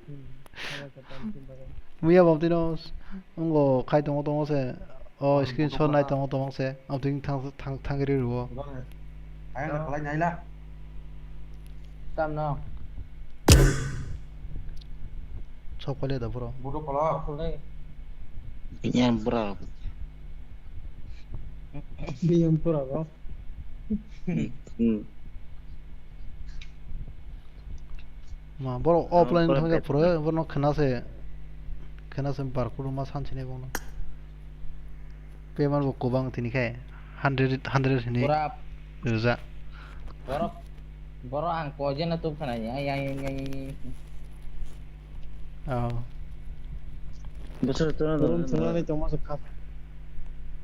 Hmm. Muya bam tino s-, wngkha khai tongo tongo se. O screenshot nai tongo tongo se. Amtwing thang, thang, thangri rwo. Ayang khalai naila. Tamno. Tokole da bro. Budu kolok. Yang bro. Yang bro. Hmm. Ma, borok offline thangkhe phuru, borokno khena se, khena se bar kudu ma sanchini bono. Payment bo kwbang tini khe, hundred, hundred hini rwja. Borok, borok ang koi jena tuk khna ya, ya, ya, ya, ya. Oh. Bwswk tongna Borok dong. Thwngnani tongma se kha.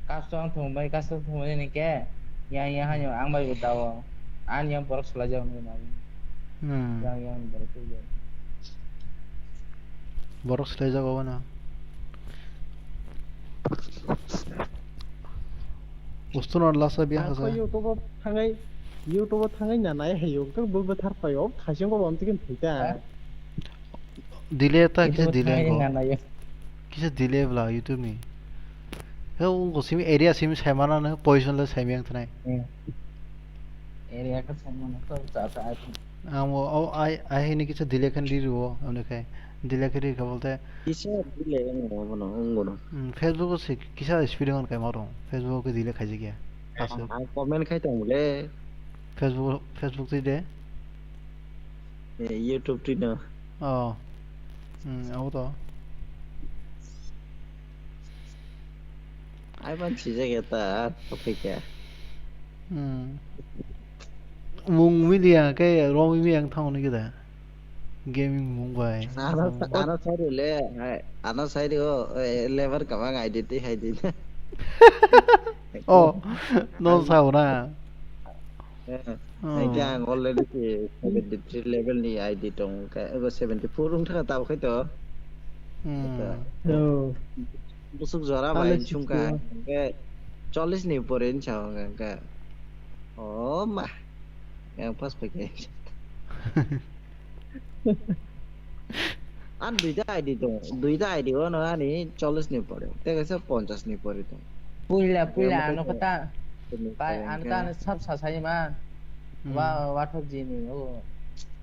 Custom thwngbai, custom thwngbai ni khe. Yang, yang hanyo ang bai bo dao. Ang yang borok swlaijak wngwi nai. Hmm. Yang, yang borok swlaijak. Borok swlaijak obo no. Ustuno lasa biya Ang hasa. Kho YouTube o thangai, YouTube o thangai na nai hayo. Kok bo bo thar payo. Khasing ko bom tikin thita. Ha? Delay ta kisa YouTube delay thangai ko. Nana yo. Kisa delay bla YouTube ni. He ungo simi area simi saimana na position le saimiyang thanai. Hmm. Area ka saimana to cha cha ai. Ang o, o ai, ai hini kisa delay khan di ro, amne khai. Delay khe ri kha bolte. Kisa delay ang o bono, ang bono. Hmm, Facebook o se kisa speed ngon kai maro. Facebook o delay khai jigya. Asa. Ang comment khai tong le. Facebook, Facebook ti de. Eh, YouTube twi no. Oh. Hmm, abo to. Ai ban sijak ya ta, topik ya. Hmm. Mung media ke rom mi ang thang ni kida. Gaming mung bai. Ana, ana sai le, hai, ana sai o, eh, lebar kabang I D ti hai di. Oh, no sa na. Eh, Oh. Hingke ang already se seventy three level ni I D tong khe, ebo seventy four wng thaka tabuk khai to. Hmm. Ito. Oh. Busuk jora bai Alex sung ka, sixty one. Hingke chollish ni upore wng sa hingke. Oh ma. Yang pas pai khe. Ani duita I D tongo, duita I D o no ani chollish ni pore, tei kaisa ponchash ni pore tongo. Puila, puila, ano kata, pai, ano ta ano sab sa sai ma. Hmm. Wa, wa thok ji ni, o,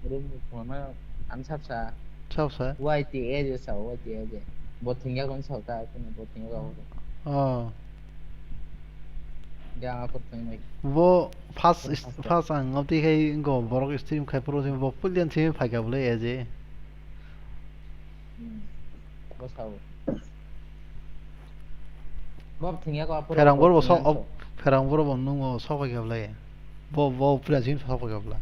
room ni phone ma, ano sab sa. Sab sa? Y T A je sa, Y T A je. Bo thingya kon sa ta, kuno bo thingya ko. Oh. Yang apa thing mai? Bo first, first ang ngoti khai go borok stream khai pro bo pulian simi phaika bole eje. Hmm. Bo sao. Bo thingya ko apa? Pherang bor bo sok, pherang bor bo nungo sok phaika bole. Bo, bo pulian simi sok phaika bole.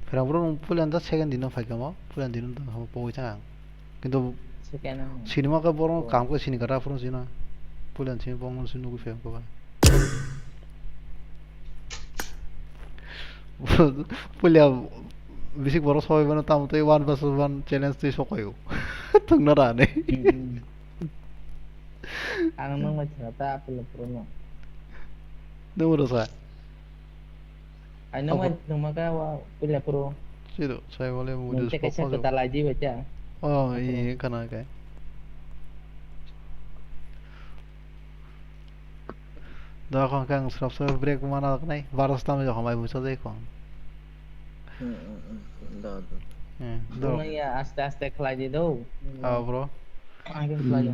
Pherang bor pulian ta second dino phaika mo, pulian dino pogoi thang. Kintu Second ang. Sinima khe borok Oh. Kam khe sini kata phuru sina. Pulian sini bongno sini nugui phaikha ba. Pulia bisik borok soi bano tamo tei one versus one challenge tei sokoyo. Thungna rani. Hmm. Ang nang mai thangta pulia phuru no. Nung ro sa. Ai, nung Abo- mai nung ma ka wa puila phuru. Siro, sai wale mo Nung je te kaisa sokma kwtal jo. Lai di bai ta. Oh, Aphuru. I, i, kana kai. Da khon kang srap srap break mana nai. Baros tam jo khon bai busa jai khon. Hmm, hmm, hmm. Da, da. Eh, da. Nung ya aste aste khlai di do. Ah, bro. Agin khlai di.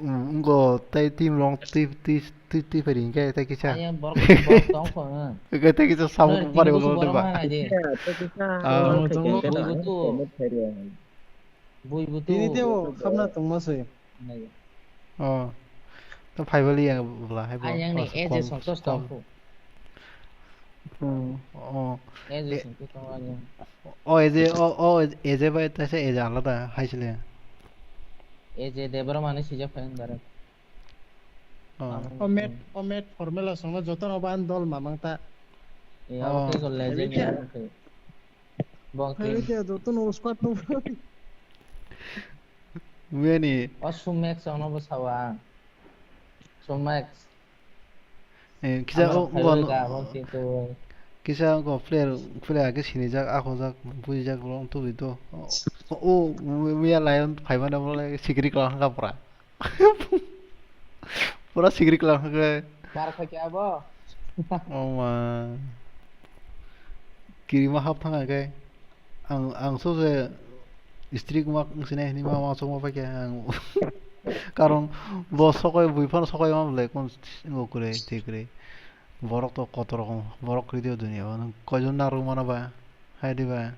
Ngo tei team rong twi, twi, twi, twi phai ringkhe tei kisa. Ayang borok, borok tong kho, ha. Khe tei kisa sabuk Nang pari tini ulo borok ba. Mana di? Iya, tei kisa Ah. Borok tong kho. Buibu tu. Buibu tu. Tini teo khamna tongma se. Nai. Oh. To phai bali yang bla hai bo. Ayang ni Oh, eje kom, songtos kom. Tong kho. Hmm. Oh. Eje E- songtos tong ani. Oh, eje, oh, oh, eje bai tei se eje alada hai sile. Eje Debbarma ni sijak phai ang direct. Oh. Ang O met, o met formula songno jotono ban dol mamang ta. E, abo Oh. Khe gol legend Hai ya, khe. Bo khe. Hai khe jotono squad no. Meni. O Sumex ono bo sawa. Sumex. Eh, kisa Amo o, phai o, ga, abo kintu. Kisa o player, player ke sinijak, akhojak, bujijak, borok tubui to. O, o, o, miya lion phaimani omo lai sikiri kwlwng kha pura. Pura sikiri kwlwng kha khe. Mar kha khe abo. O ma. Kirima hap thang khe. Ang, ang so se Strict ma wng sinai hwnwi ma uansukma paikha ang. Karon bo sokoi bui phano sokoi ma belai kun ngo kwrwi twi kwrwi. Borok to kotor rokom, borok kwrwi twi o duniya o nwng koijon narwk mano ba? Hai di ba?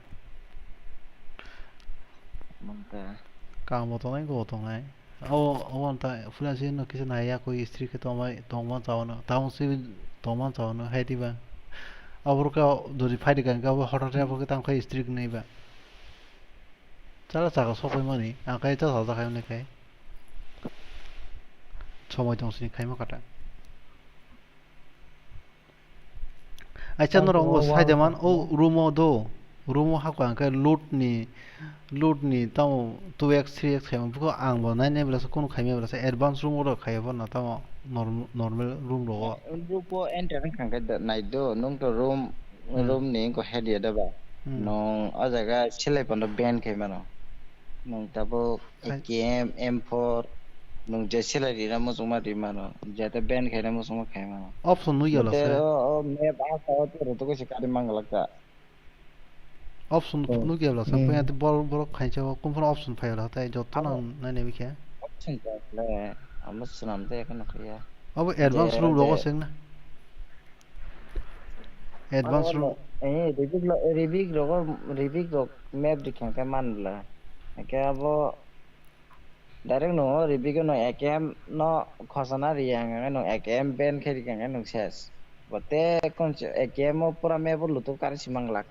Manta. Kaam bo tongnai, go tongnai. Abo, abo anta freelancing no kisa naiya koi strict khe tongmai, tongma chao no. Tamo swi tongma chao no, hai di ba? Abo rok ka dori phai di kan ka bo hothate abo khe tang khai strict nai ba. Chala chaka sokoi mani, ang khai cha cha khai mani khai. Somoi tong sini khai ma kata. Acha norok bo sai de man, o room o do, room o hakha ang khai loot ni, loot ni tamo two X, three X khai man, bukho ang bo nai nai belasa kunu khai ma belasa advance room o rok khai bo na tamo norm-, normal room rok o. Room o enter wng kha khe da-, nai do, nwng to room, Hmm. room ni wngkha head ya da ba. Hmm. Nwng o jaga selai pano ban khai mano. Nwng tabuk Khai- A K M, M four, nwng je selai rina muchungma ri mano, je ta ban khaina muchungma khai mano. Option nugya Mate lasa. o, o map asa o tero to kaisa kari manglak ka. Option Oh. nugya lasa, Hmm. puya te bor-, borok khainsa o, kumpano option phai lasa, tai joto Abo- nang nai nai bikhe. Option ta le, amo swnam de ekhano kaiya. Abo advance Je, room rogo je. sengna. Advance Abo room. no, eh, Rivik lo, Rivik rogo, Rivik rok map dikhang khe man bla. Hake abo direct no Rivik no A K M no khosana ri yang no A K M ban khe ri yang no ses. Bote kon A K M o pura map o lutuk kar si manglak.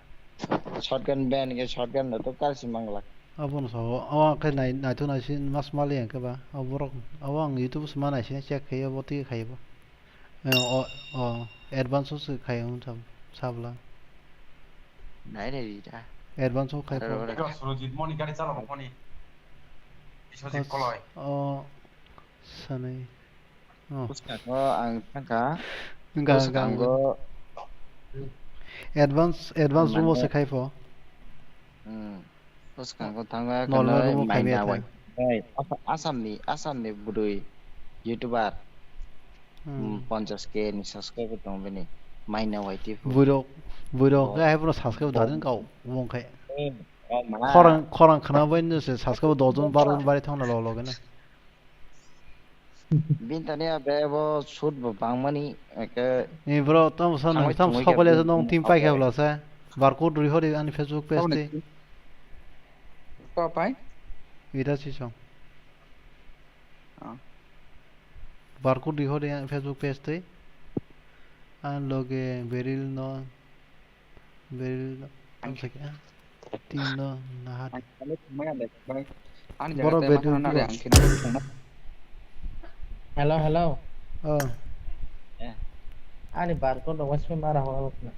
Shotgun ban khe shotgun lutuk kar si manglak. Abono sao, o ang khe nai-, naithok naisi mas mali ang khe ba, o borok, o ang YouTube se ma naisi check khaio, bo twi khaio bo. Eh, o, o, advance o se khaio wng sam-, sabla. Nai nai ri da. Advance o khai Aro pho. ro ro. Ego Surojit moni gari chalok moni. Biswajit Kos-, koloi. O, sanai. Oh. Bwskango ang thangkha. Wngkha, wngkha, Bwskango wngkha. Advance, advance room o mane se khai pho. Hmm. Bwskango thangkha Normal kanai room o khai Maina maya wai. Hey, Asa-, Asamni, Asamni bwrwi YouTuber. Hmm. Hmm, ponchash K ni subscriber tong bini. Maina wai tipu. Buirok, buirok, Oh. Hai bono subscribe Oh. dadin kau, wng khai. Hmm. Oh, ma. Khorang, khorang khna bai no se subscribe dos jon, baro jon bari thangna lo loge na. Bini thani a be bo shoot bo bangmani, eke Ni bro, tamo sa nang, thangwi tamo thangwi sokole khe sa nong team pai khe bla sa. Barcode rihori ani Facebook page Tamo te. ni. Ko pai? Ida si song. Ah. Barcode rihori ani Facebook page te. An loge Beril no. Beril, ang sakya. Tino nahat. Ani jaga Boro tei Beril masa na bro. Hello, hello. Oh. Eh. Ani barcode no waspi mara horo na.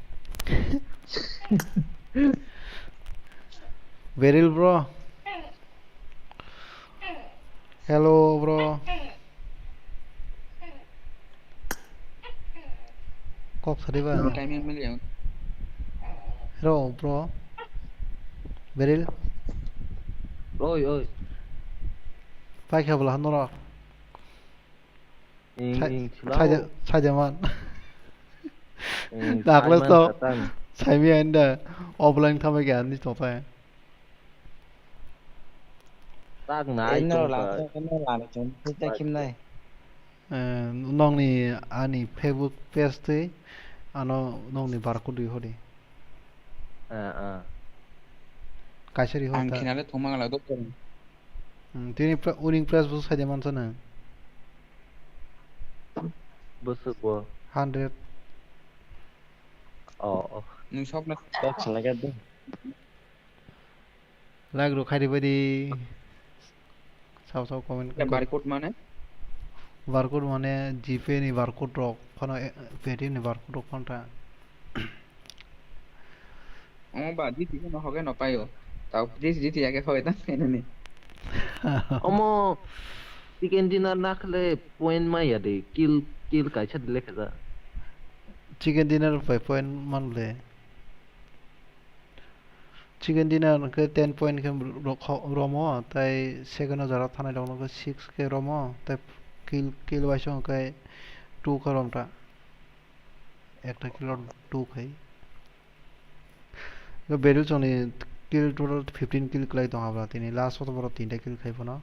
Beril bro. Hello, bro. Kok sadi ba? Hello, bro. Beril. Oi, oi. Pai khe bwla norok. Ing, Sai-, ing, sila sai de, o. Sai de man. Ing, Dakle sai man to. Satan. Sai mi anda offline thamai khe ani to pai. Tak nai Eno tong lama ka. Eno lama tong, kita Bai. Kim nai. Eh, nongni ani Facebook page twi ano nongni barcode rihori. Ah, ah. Kaisa rihor Ang ta. Khinale thumang la doktor. Hmm, tini pra-, winning prize bo sai de mansa na. Bwswk bo. Hundred. Oh, oh. Nung sok na. Sok salai ka de. Like rok khai ribai di. Sao sao comment. Ya, barcode mane? Barcode mane GPay ni barcode rok phano, eh, Paytm ni barcode rok phano ta. Omo ba, G T no hoge no payo. Tao, G T, G T ya ke hoge ta, kene ni. Omo, chicken dinner na khle point ma ya de, kill, kill kaisa de lekha ja. Chicken dinner pai point man le. Chicken dinner hwnkhe ten point khe ro-, kho-, romo, tai second o jora thanai rok no khe six khe romo, tai kill, kill waisa hwnkhe two khe romta. Ekta kill o two khai. Yo Beril chwngni Kill total fifteen kill kwlai tong abra tini last o borok tinta kill khai phano.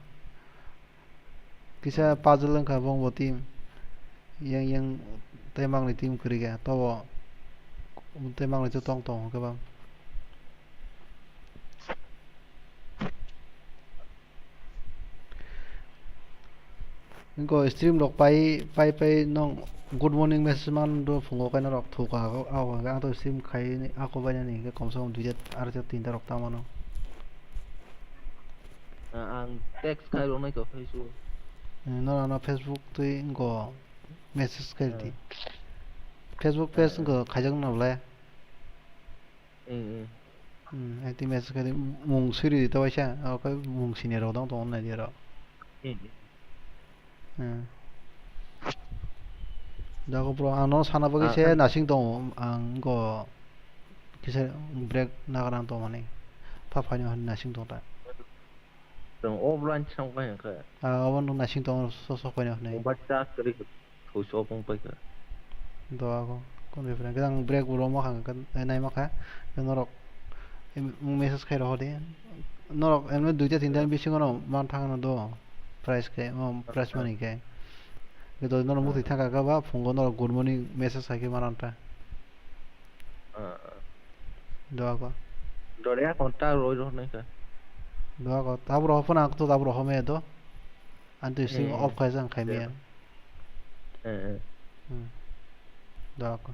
Kisa puzzle wngkha bongbo team. Yang yang tei mangni team kwrwi kha tobo tei mangni tong tong hwnkhe bang. Inko stream rok pai pai pai nong good morning message man do phungo kaino rok thuka ako ako ang to stream khai ako bainani hingke komsa kom duita arta tinta rok tamo no. Ang text khai rok nai ko Facebook. No no Facebook twi inko message khai di. Facebook page inko khaijak na bole. Hmm, hmm. Hmm, hai twi message khai di, mung siri di to waisa, abo khe mung sini rok dong tong nai di ro. Hmm. Hmm. Dago bro, ang no sana bagwi se nasing tongo, ang go kisa break nagra tong mani, pha phaino nasing tong ta. Chwng offline se wng pai kha. Ah, obo no naising tongo, so sok paino hwnwi. Mobile charge kwrwi kha, thwi sok wng pai kha. Do ako, kung befre. Ang break bo romo kha, eh, naima kha. Norok, em, message khai rohor di. Norok, emne duita tinta bisingo no man thangno do. Price khe, mo, price money khe. Khe do norok muthwi thangkha kha ba, phungo norok good morning message khai khe man ta. Ah, ah. Doa ko. Dore ya konta roi roi nai ka. Doa ko. Tabro ho phone ang to tabro ho me do. Antu sing off khai sang khai me. Eh, eh. Hmm. Doa ko.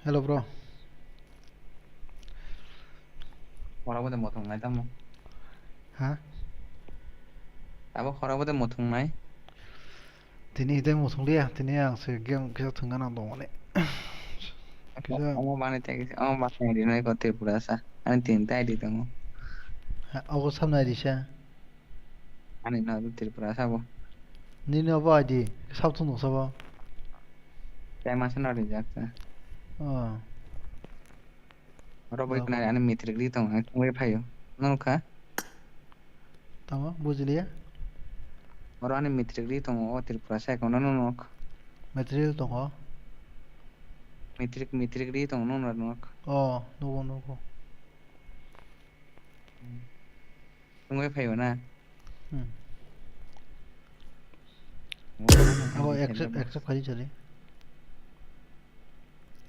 Hello, bro. Khorabo de mothong nai tamo. Ha? Abo khorabo de mothong nai. Tini hidai mothong liya, tini ang se game kisa thwngna nang tongmani. Kisa omo bani tei kisa, omo bani rinai ko Tripura sa. Ani tin tai di tongo. Ha, ogo samna di sa. Ani no Tripura sabo. Nini obo I D, sab thung sabo. Tei masa no rijak ta. Oh. Oro bai. Obo. Khna ani matric ri tong, ang tongwi phaio. Nang kha? Tamo, bujiliya? Oro ani matric ri tongo, o Tripura sai kono no nok. Matric tongo? Matric, matric ri tongo, no nok. Oh, nugo, nugo. Hmm. Wngwi phaio na? Hmm. Abo accept, accept khaidi chari.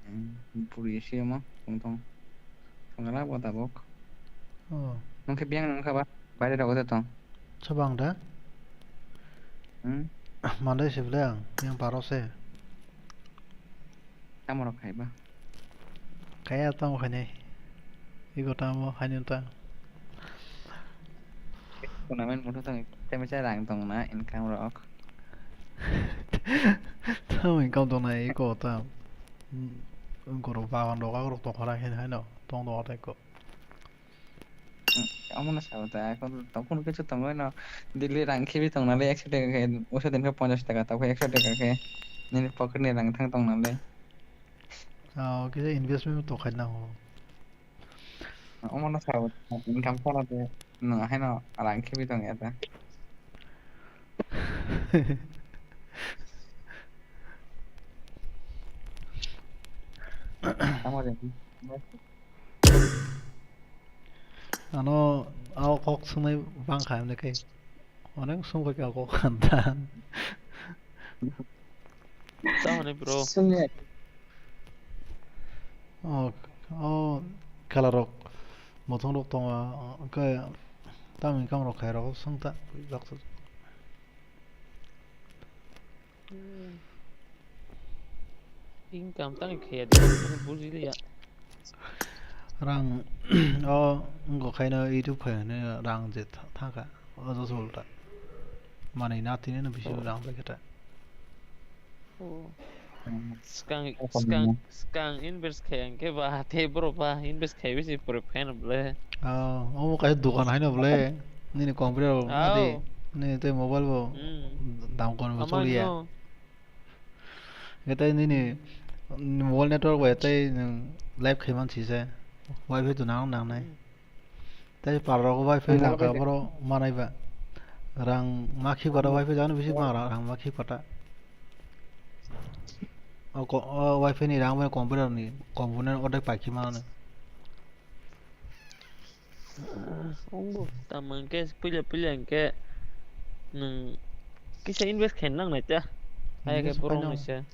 Hmm, puri siyama tong tong. Thangala bo tabok. Oh. Nung khe biyang nung kha ba? Baire rogo de tong. Sabang da? Hmm? Mandai se bwle ang, yang paro se. Tamo rok khai ba? Kaya tamo khainai. Ego tamo khainai ta. Tournament motho tong, temo cha rang tong na income rok. Tamo income tong na ego ta. Goro bagan rok, rok tong khara khe haino tong do ta eko. Omono sao ta, ekhon tongphuru khe se tongwi no daily rang khibi tong nalai, ekso taka khe, usa din khe ponchash taka, tabo khe ekso taka khe nini pocket ni rang thang tong nalai. Ah, kisa investment to khai nango. Omono sao ta, income sana de no haino rang khibi tong ya ta. Tamo de. Ano, ao kok swngnai bang kha hwnwi khe. Onek swng bai kha kok khan ta. Tamoni bro. Swngya. O, o, kala rok, mothong rok tongo, khe tamni kam rok khai rok swng ta, bak. Hmm. Income tang khe ya de, buji liya. Rang, o, wngkha khaino YouTube khaino rang je tha-, thangkha. O, just ulta. Manwi na tini no bisi rang bai khe ta. Oh. Hmm. Skang, skang, skang invest khai ang khe ba, tei borok ba invest khai bisi pore fan bole. Ah, omo kaisa dukan haino bole. Nini computer bo, nadi, nini tei mobile bo. Hmm. Dam kon bo choliya. Hwnkhe tei nini mobile network bai tei nwng live khai man sise. Wifi to nang nangnai. Hmm. Tei parrok bai phai langkha borok manai ba. Rang ma khip kata wifi jagani bisi ma rang ma khip kata. O ko-, o wifi ni rang bai computer ni component ordek paikhi mano. Ongbo tamo hwnkhe puila puila hwnkhe nwng kisa invest khaina nangnai ta. Hai khe invest borok khaina nise.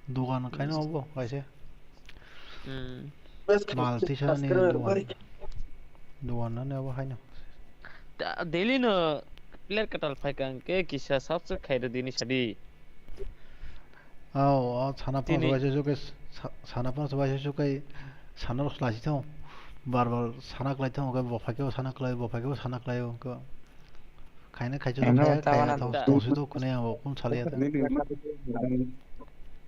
Dugan khaina obo kaisa. Hmm. Mal tisa ni dugan. Dugan nani obo haino. Da-, daily no player kwtal phaikha hwnkhe kisa subscribe khairw dini sadi. Ao, ao, sana phano tini. Waisa sukai, sa-, sana phano waisa sukai, sana rok lasi thang. Bar bar sana klai thang, oke bo phaikhe sana klai, bo phaikhe sana klai, oke. Khaina khaichu. Ano, kaya, kaya tabana thang, da. Tongsi to kone ang bo kun sali ata.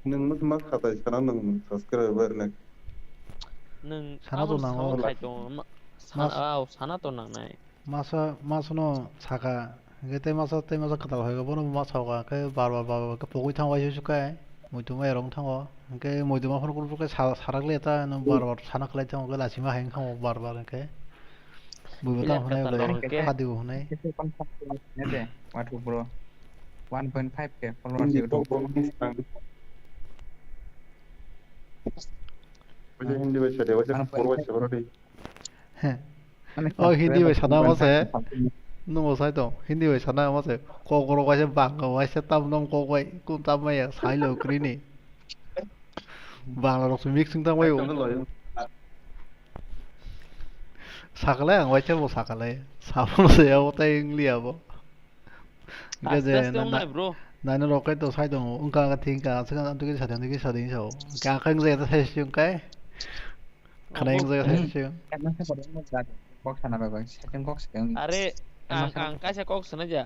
Nung mas mas khatai sana nung subscriber le. Nung sana to amo nango. Sana khai to ma-, sana, mas- ao, sana to nangnai. Masa, masano saka, hwnkhe tei masa, tei masa kwtal hoigo, bono ma saoka, khe bar bar, bar bar khe pogwi thango waisa sukai, muitu ma erong thango, hwnkhe muitu ma phano kunu kunu khe sa-, sarak le ta, nung bar bar sana khlai thango, khe lachima hai wngkha bar bar hwnkhe. Buibo tamo hwnwi ble, hadi bo hwnwi. Nete, Wathuk bro, one point five K followers YouTube. Waisa Hindi bai sade, waisa Ano pur bai sade, bro, dei. He. Mane Oh, Hindi bai sana ma se. Nungo sai to. Hindi bai sana ma se. Kok rok waisa bang waisa tam nong kok bai. Kun tam maya sai lo krini. Bangla rok mixing tam bai. Ekdom loyo. Sakale ang waisa bo sakale. Sabon se abo tai English abo. Hingke Aste je aste na, na, wngnai, bro. Naina rok kai to sai tongo, wngka wngka thik wngka, aswk ang twi sading, twi sading sao. Hingke ang khe wngjakya sai se wngkai. Khana Obo wngjakya sai se wng. Kok sana bai bai, second kok se wng. Are, ang, ang kaisa kok sana ja.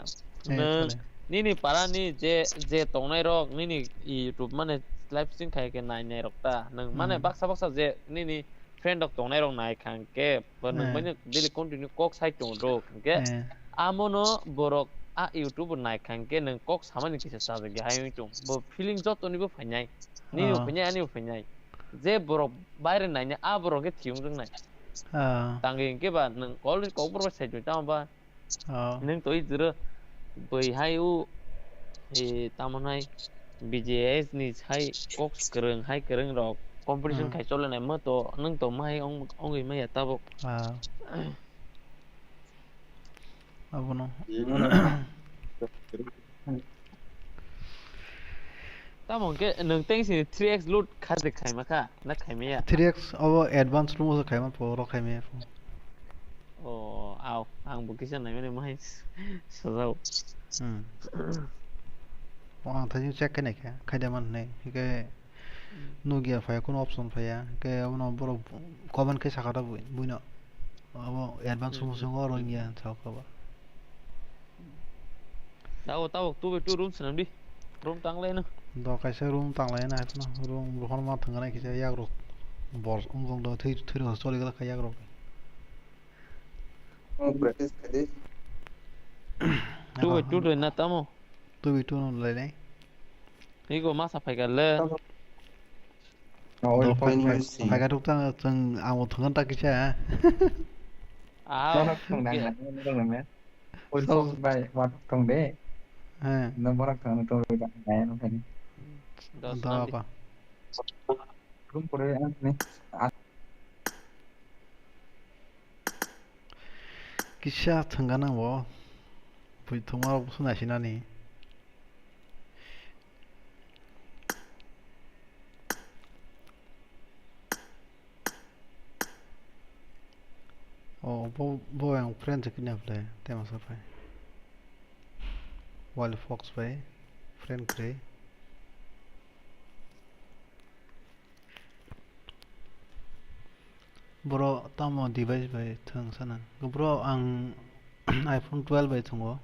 Eh, Nwng, sana. Nini para ni je, je tongnai rok, nini YouTube mane live stream khai khe nai nai rok ta. Nwng mane Hmm. baksa baksa je nini friend rok tongnai rok nai khang khe, ba nwng Hmm. bini daily continue kok sai tongo rok hwnkhe, Eh. amono borok a YouTube o nai khang khe nwng kok samani kisa chajak ya hai wng tong. Bo feeling joto ni bo phainai. Nini bo Oh. phainai, ani bo phainai. Je borok baire nainai, a borok khe thiyung rwng nai. Oh. Tangwi hwnkhe ba nwng already kok borok bai sai tong tamo ba. Oh. Nwng to i juro bui hai u, e, tamo nai B J S ni hai kok kwrwng hai kwrwng rok competition Hmm. khai chole nai mo to nwng to mai ong, ongwi maya tabuk. Ah. Abono. Tamo hwnkhe nwng teng sini three X loot kharjak khaima kha, na khaimaya? Three X abo advance room o khaima pho, oro khaimaya pho. Oh, au, ang bo kisa naimani mahai sajao. Hmm. O ang thajin check khe naikha, khaida man hinai. Hingke Hmm. Nukya phaiya, kunu option phaiya. Hingke abono borok comment khe sakha da bui, buino. Abo advance Hmm, hmm, sumsung o hmm. Rwngya, sao kha ba. Tabuk, tabuk, two by two room swnam di. Room tang lai no. Do kaisa room tang lai na, room rohor ma thang nai kisa yak rok. Bor wng do thwi, thwi rok choli gala kha yak rok. Oh, practice kha di. Two by two rwna tamo? Two by two no lai nai. Ego masa phaikar le. Oh, Do phai-, phai-, phaikar rok tang, chwng amo thwngna ta kisa. Ah, Norok thwng nang nang, norok nang nang. Oil So- fox bai, watok thwng de. He. No, borok thwng no, thwng de, nai no kani. Dos Do nang di. Ko. Room pore ang ni. Kisa thwngana bo. Bui thwngma rok busu naisinani. Oh, bo, bo yang friend se kini aple, tema sa pai. Wild Fox bai, friend kre. Bro, tamo device bai thwng sana. Bro, ang iPhone twelve bai thwngo.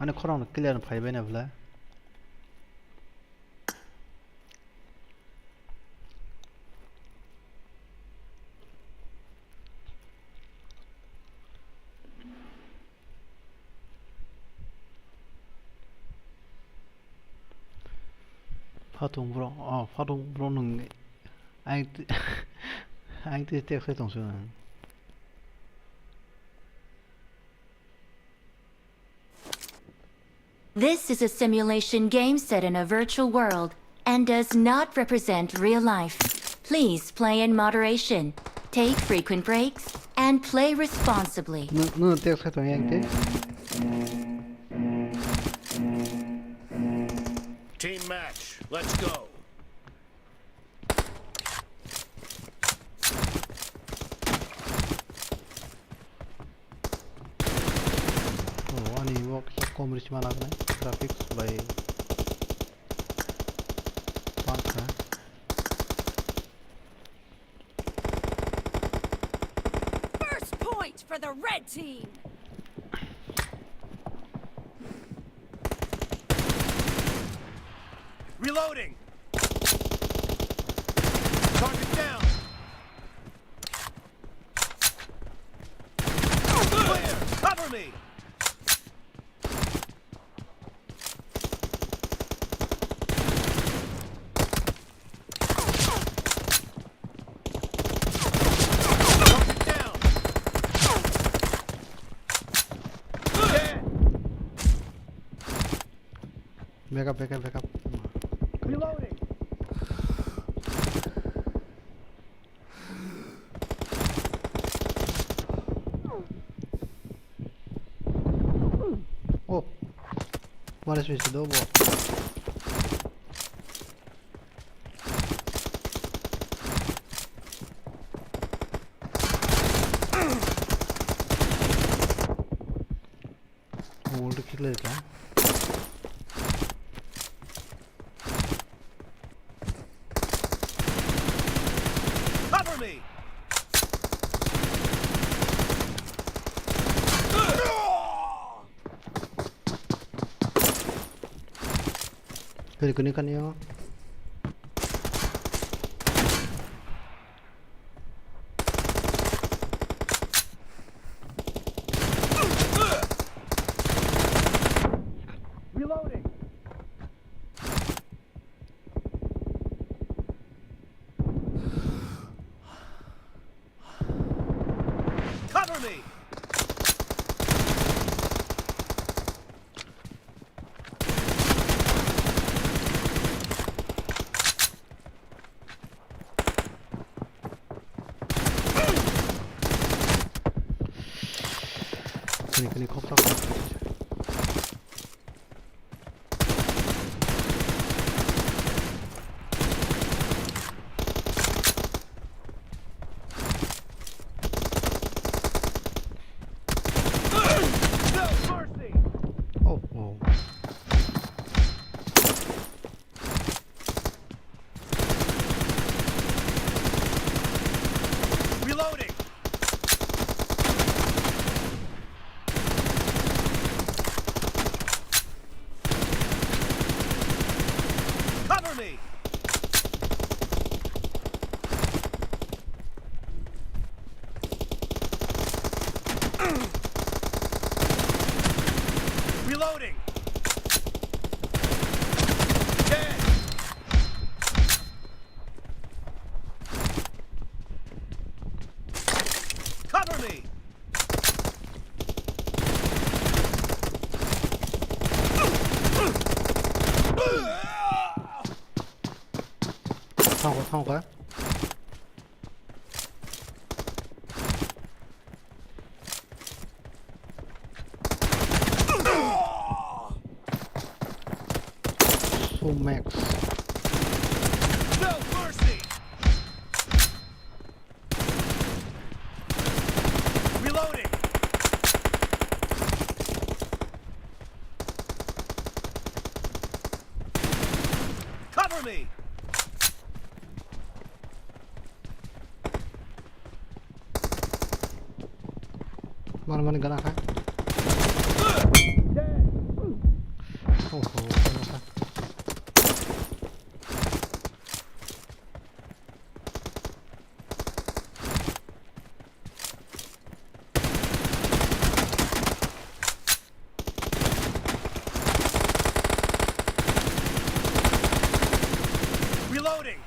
Ani khorang no clear phai bai na bwla. Phatung bro, oh, phatung bro nung, ang ti-, ang ti tek sai tong sung. This is a simulation game set in a virtual world and does not represent real life. Please play in moderation, take frequent breaks, and play responsibly. No, no, tek sai tong yang te. Team match, let's go. Oh, ani bo kisa kom risi ma lagnai, graphics bai pankha. First point for the red team. Reloading. Target down. Clear. Cover me. Back up, back up, back up. Reloading. Oh. What is this? Wall to kick later. Cover me. Kali kuni kan yo. Reloading. Cover me. Kani, kani, khok, khok. No mercy! Oh, oh. Reloading! Cover me! Reloading! Dead! Cover me! Thango, thango. So max. No mercy! Reloading! Cover me! Mano mani gana kha. Oho, gana kha. Reloading.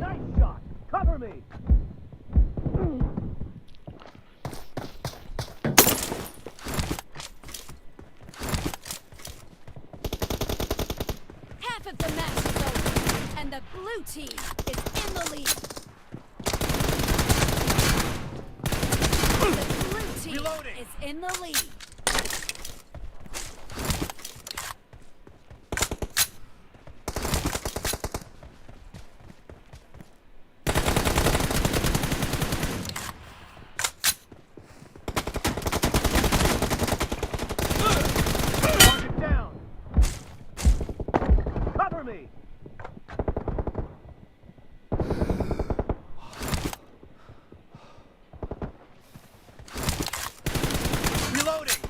Nice shot. Cover me. Half of the match is over, and the blue team is in the lead. The blue team Reloading. Is in the lead. Target down. Cover me. Reloading.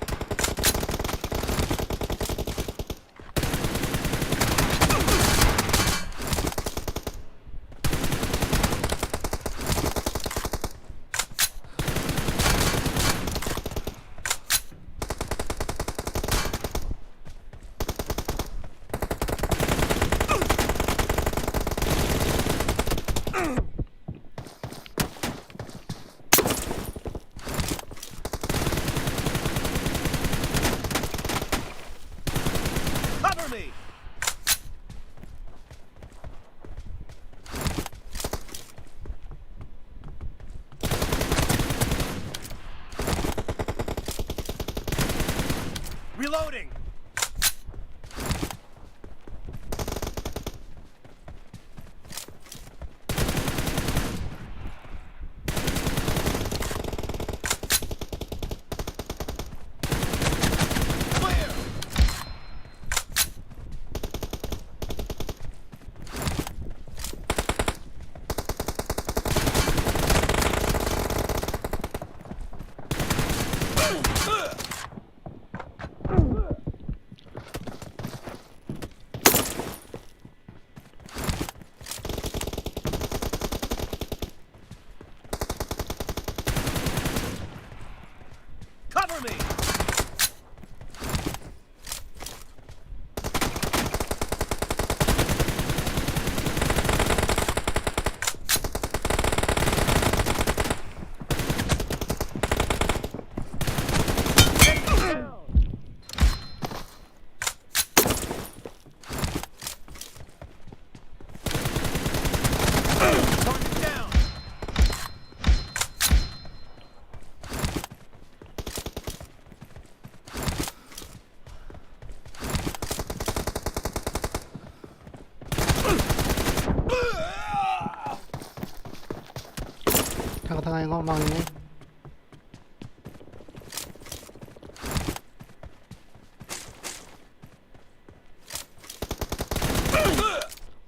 Thangwi ngo mangni.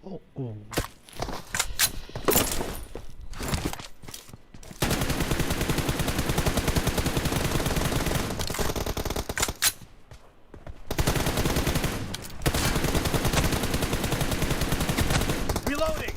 Oh, oh. Reloading.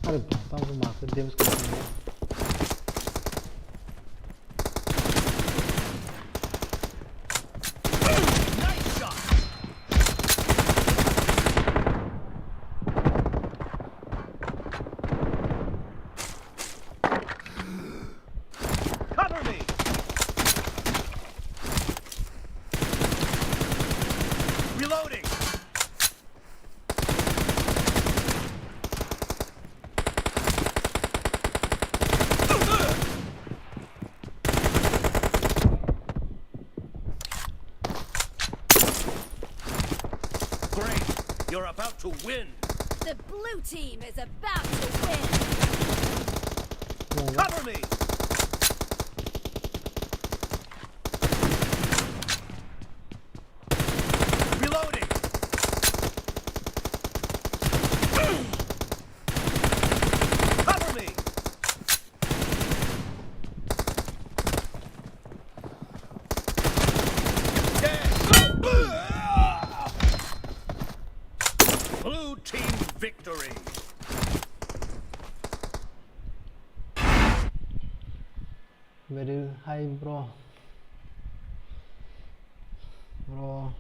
Are ba, tamo ma khe damage khaikha. Nice shot. Cover me. Reloading. Great. You're about to win. The blue team is about to win. Cover me. Reloading. Cover me. Blue team victory. Very high, bro. Bro,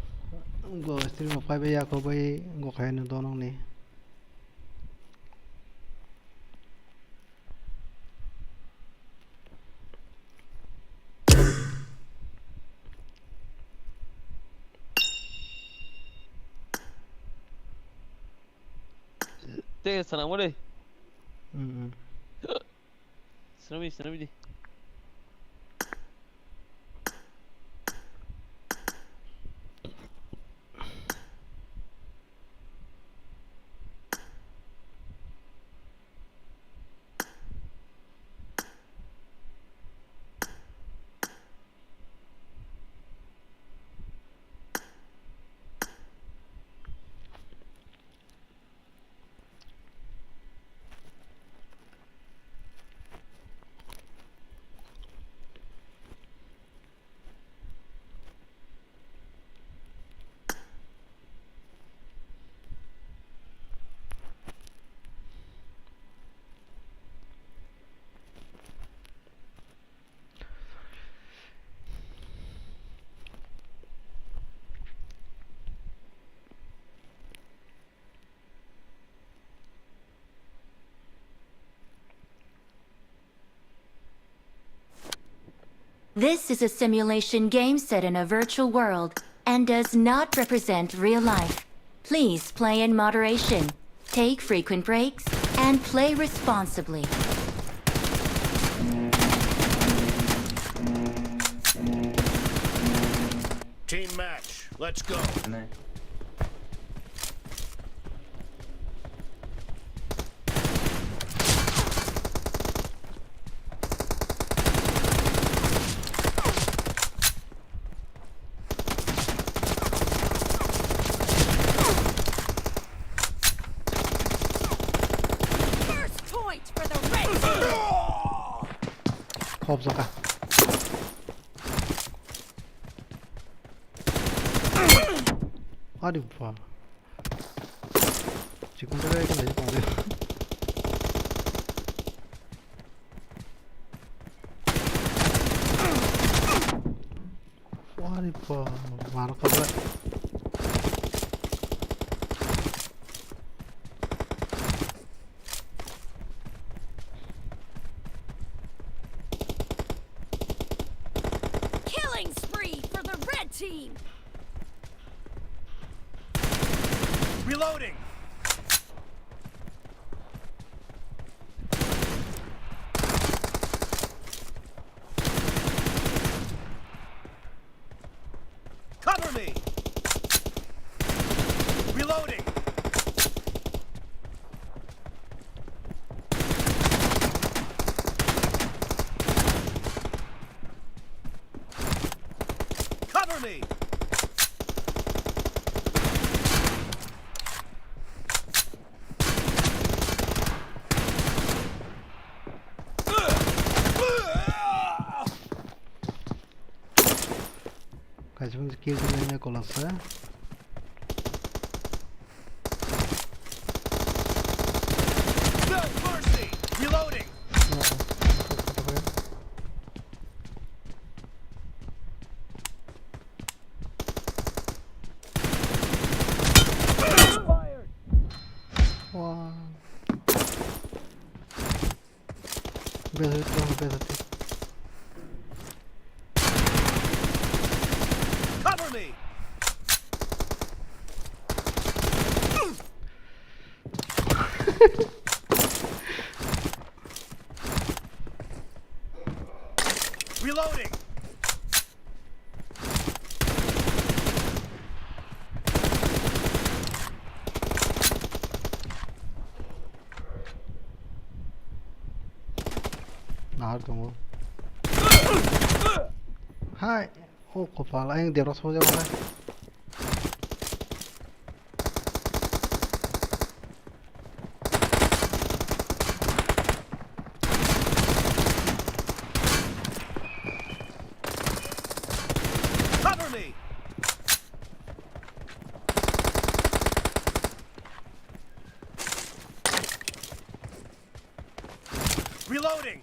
go stream of five ya ko bai go khai no donong ni. Te sana mo de. Mm, mm. Sinabi, sinabi di. This is a simulation game set in a virtual world and does not represent real life. Please play in moderation, take frequent breaks, and play responsibly. Team match, let's go. First point for the Red Team. Khop jaka. Ari ba. Chikon tare ko le ko le. Ari ba, mar ka ba. Reloading. Cover me. Reloading. Cover me. Kaisa kill khe nai kolak sa. No mercy. Reloading. Fire. Wow. Better, better. Cover me. Reloading. Nahar tongo. Hai. O kopal, ayang debra sojak kha. Cover me. Reloading.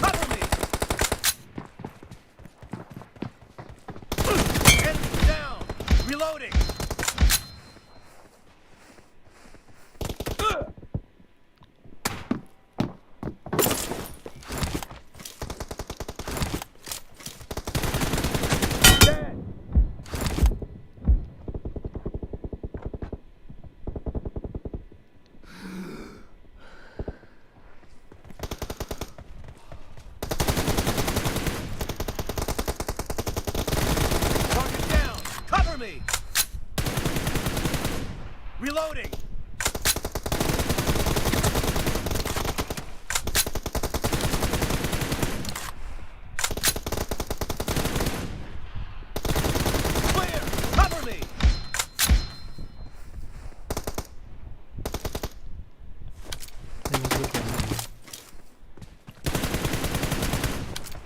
Cover me! Enemy down! Reloading! Dead! Target down! Cover me! Reloading! Clear! Cover me!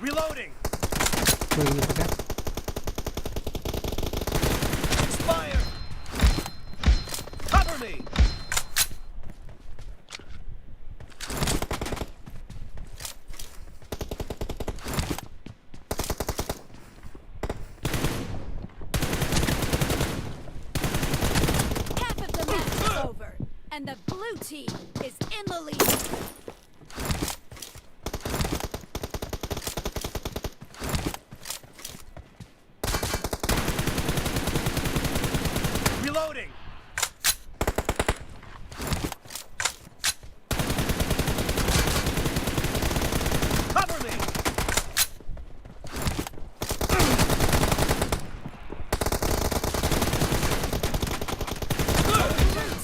Reloading! Expire! Cover me! Half of the match is over, and the blue team is in the lead. Reloading. Cover me. Blue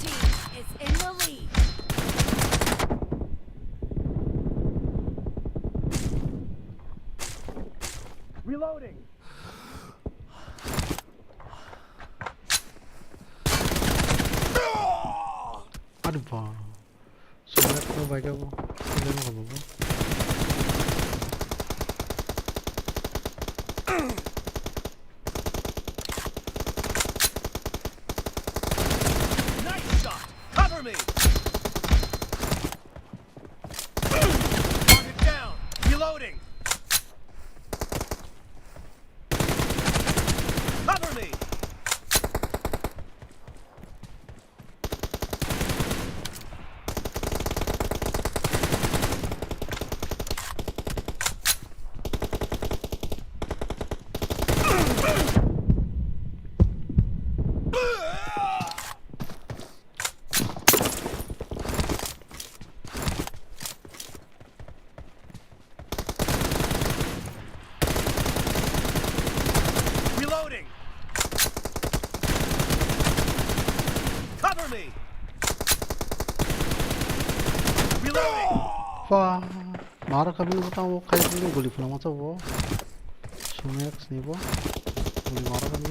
team is in the lead. Reloading. Aduh, bang. Sudah kau baik aku. Sudah mau kamu. Nice shot. Cover me. Fa. Maro kami bo tamo khai ni guli phano ma chabo. Sumex ni bo. Guli maro kami.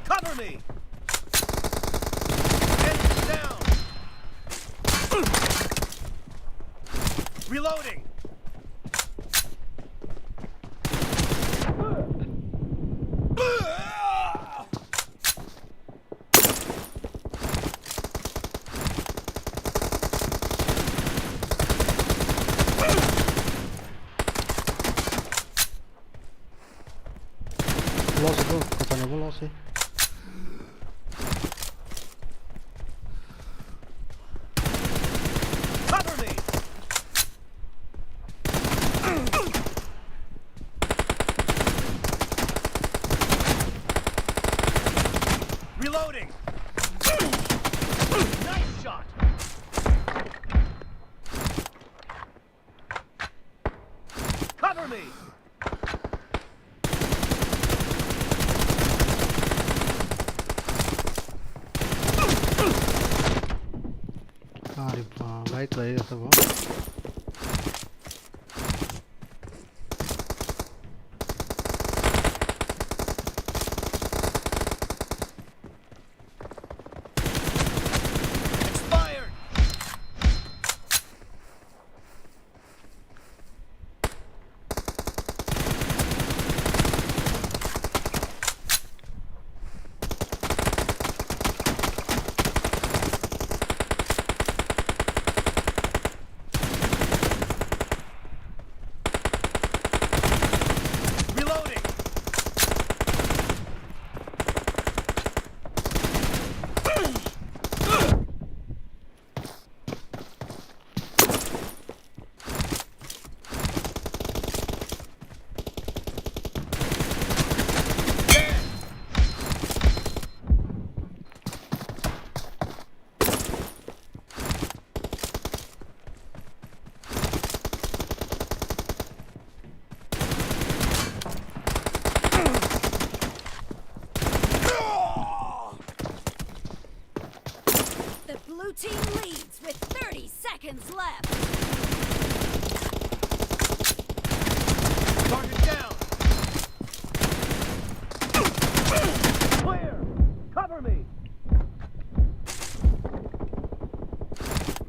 Cover me! Enemy down! Reloading! Loss bro, kotane bo loss. Cover me! Reloading! Nice shot! Cover me! Ari ba, light lai asa bo. Expired! Reloading! The blue team leads with thirty seconds left. Target down. Clear. Cover me.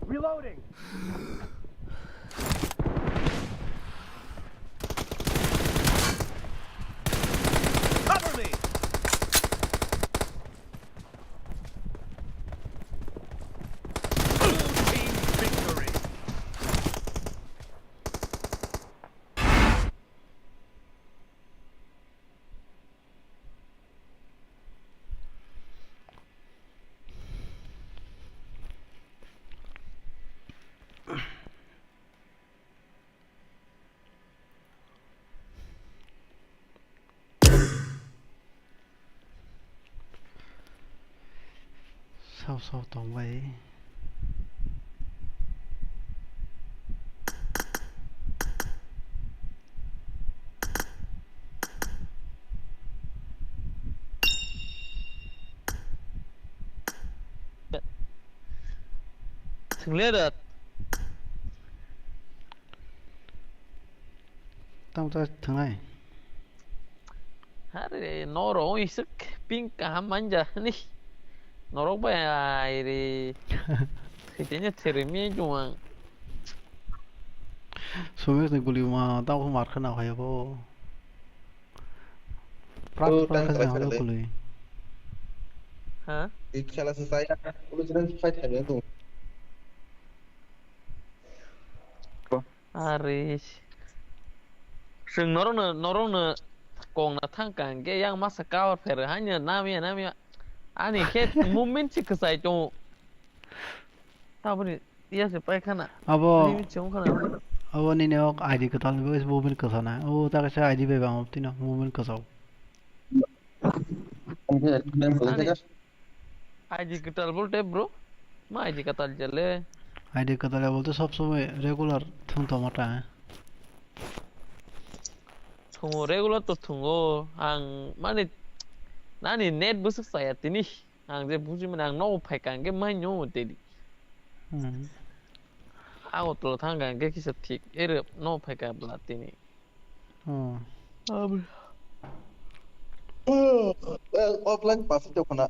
Reloading. Cover me. Blue team victory. Sao sao tong bai. Thwngle da. Tamo ta thwngnai. Are, norok isuk ping kaham manja ni. Norok bai ai re. Khitanya theremi juang. Sumesh ni guli ma tamo mar khana hai bo. Prak Oh, prak tang khasa tang hano tang. Kului. Ha? I khela se saya. Ulu jiran fight khamya tu. Are. Chwng norokno, norokno kongna thang kang khe yang masa cover pher hanya namya namya. Ani khe movement si kwsai tongo. Taboni iya se pai khana. Abo, ani mi chong khana. Abo nini ok I D kwtal ni bagwi movement kwsana. O ta kaisa I D bai bang tino movement kwsao. Ani I D kwtal bolte bro? Ma I D kwtal jale. I D kwtal ya bolte sob somoi regular thwng tongma ta, eh? Thwngo, regular to thwngo. Ang mani nani net bwswk chaya tini. Ang je buji mani ang nogo phaikha hwnkhe mai nyo tedi. Hmm. Agartala thangkha hwnkhe kisa thik ere nogo phaikha bwla tini. Oh. Abri. Eh, offline pass to khna.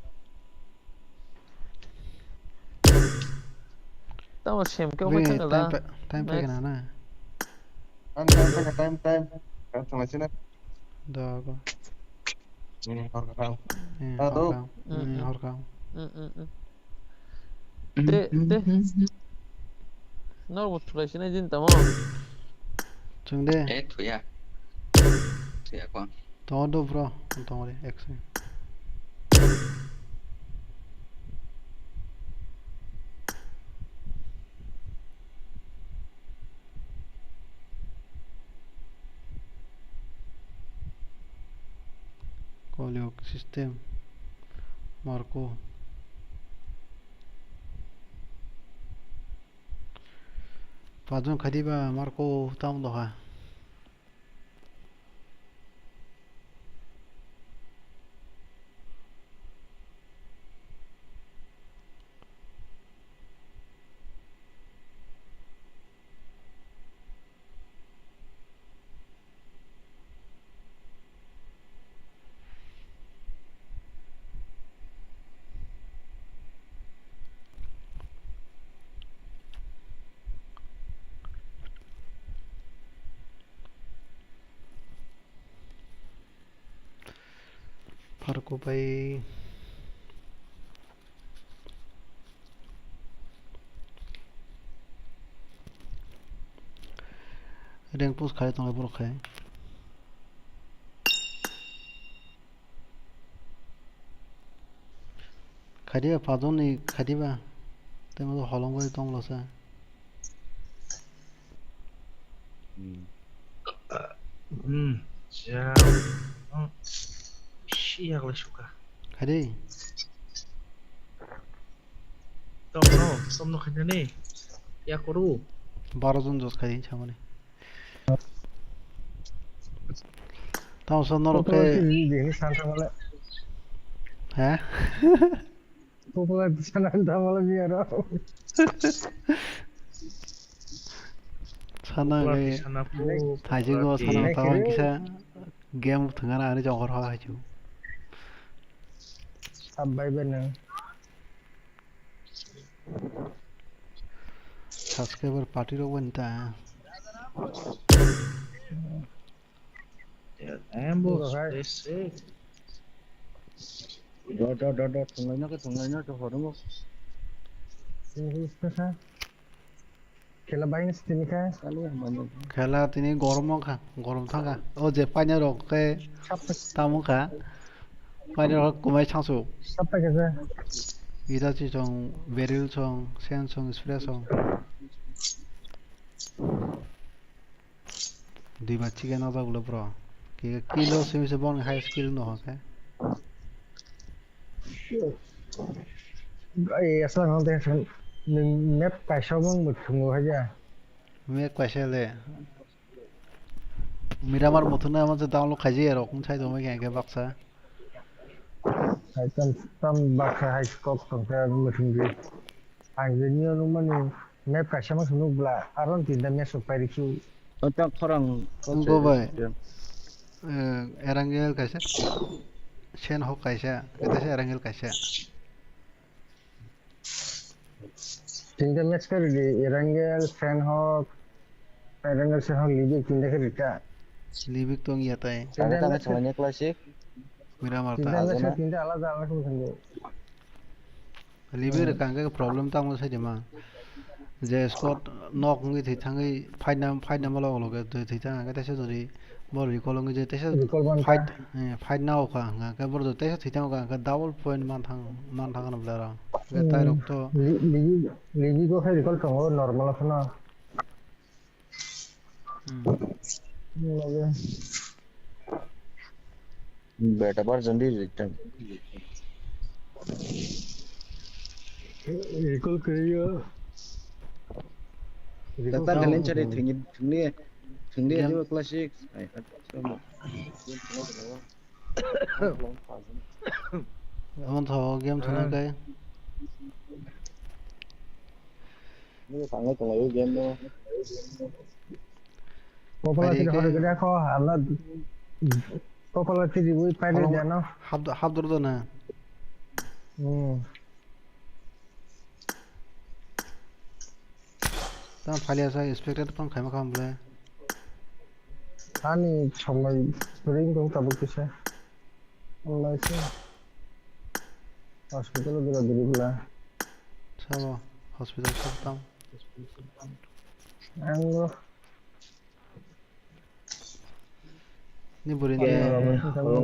Tamo sem ke Bini bai thang time la. Pa-, time pa Nice. Kena na. Time, time, time, time. Kan sama sini. Da go. Hmm, hor ka. Eh, Ado. Hor ka. Mm, Eh, mm. Hor ka. Mm, mm, mm. Te, te. Nor bo thulai sinai din tamo. Chwng de. Eh, thuya. Thuya kon. Tongo do bro, tongo de, ek second. Kolyuk system. Marco. Pajon khadi ba Marco tam doha. Pharku bai. Rank push khai tongo borok khai. Khadiba pajon ni khadiba. Temo holong bai tong losa. Hmm. Hmm. Ja. Hmm. Shi ya kala shuka. Khadi. Tom no, tom no khanya ni. Ya koru. Baro jon jos khai chamani. Tamo so norok Popular khe T V bihini santa male. He? Popular T V santa male biya ro. Sana Popular khe T V sana po, thaijingo Popular T V. Sana Next tawang hero. Kisa game thwngana ani jongor ha haichu. Sab bai bai nang. Subscriber party rok bai ta. Ambush, Bro, hi. They say. Do, do, do, do, thunglai no ke, thunglai no ke, horungo. Khela bai ni sitini kha. Khela tini gorom no kha, gorom thang kha. O je paina rok khe Sap-, tamo kha. Paina rok kumai changsu. Sap kha khe. Ida chi chong, beril chong, sen chong, spray chong. Dui ba chicken o baglo bro. Ki kilo simi se bong high skill no hoke. Ai asla nang te sen map kaisa bong muthungo haja. Map kaisa le. Miramar muthuna ma je download khaji ero kung sai do ma ge baksa. Hai tam, tam baksa hai kok tong kha muthung di. Ang je nio nung mani map kaisa ma sunu bla aron tinta map sok pai riksu. O tam khorang Go bai. Eh, Erangel kaisa. Sen hok kaisa. Kita se Erangel kaisa. Tinta match khe ridi, Erangel, Senhok, Erangel, Senhok, Libik, tinta khe rita. Libik tong ya tai. Tinta Tangwi tangwi match khe, thanglaina classic. Miramar ta. Tinta match khe, Ajana. Tinta alada alada khe thangwi. Libik rwkha hwnkhe problem tamo sai de ma. Je squad nok wngwi thwi thangwi fight na, fight na ma logo logo thwi thang hwnkhe teisa jodi Bo recall wngwi je teisa Recall ban fight, ta. Eh, fight na okha hwnkha khe borok teisa thwi tang okha hwnkha double point man thang, man thang ano bwle oro. Hwnkhe Hmm. tai rok to Li-, Ligi, Ligi go khe recall tongo normal o phano. Hmm. Lage. Beta version di return. Recall khe yo. Recall Doctor sound. Dalen chari thwngni, thwngni, thwngni Game. Ajibo classic. Ai, ai, sound. Amon tho, game thwna Ah. Kai. Ni sangai tonglaio game no. Popula Pai tiri ke? Hor gede kho, hala. Popula tiri ui pai Hello. Jano. Hap, hap dur do na. Hmm. Tamo phalia sa inspector tong khaima kham ble. Ani chomai ring tong tabuk kisa. Allah se. Hospital dura duri bla. Sabo hospital sab tam. Ang Ni buri Phaio, ne. Phaio.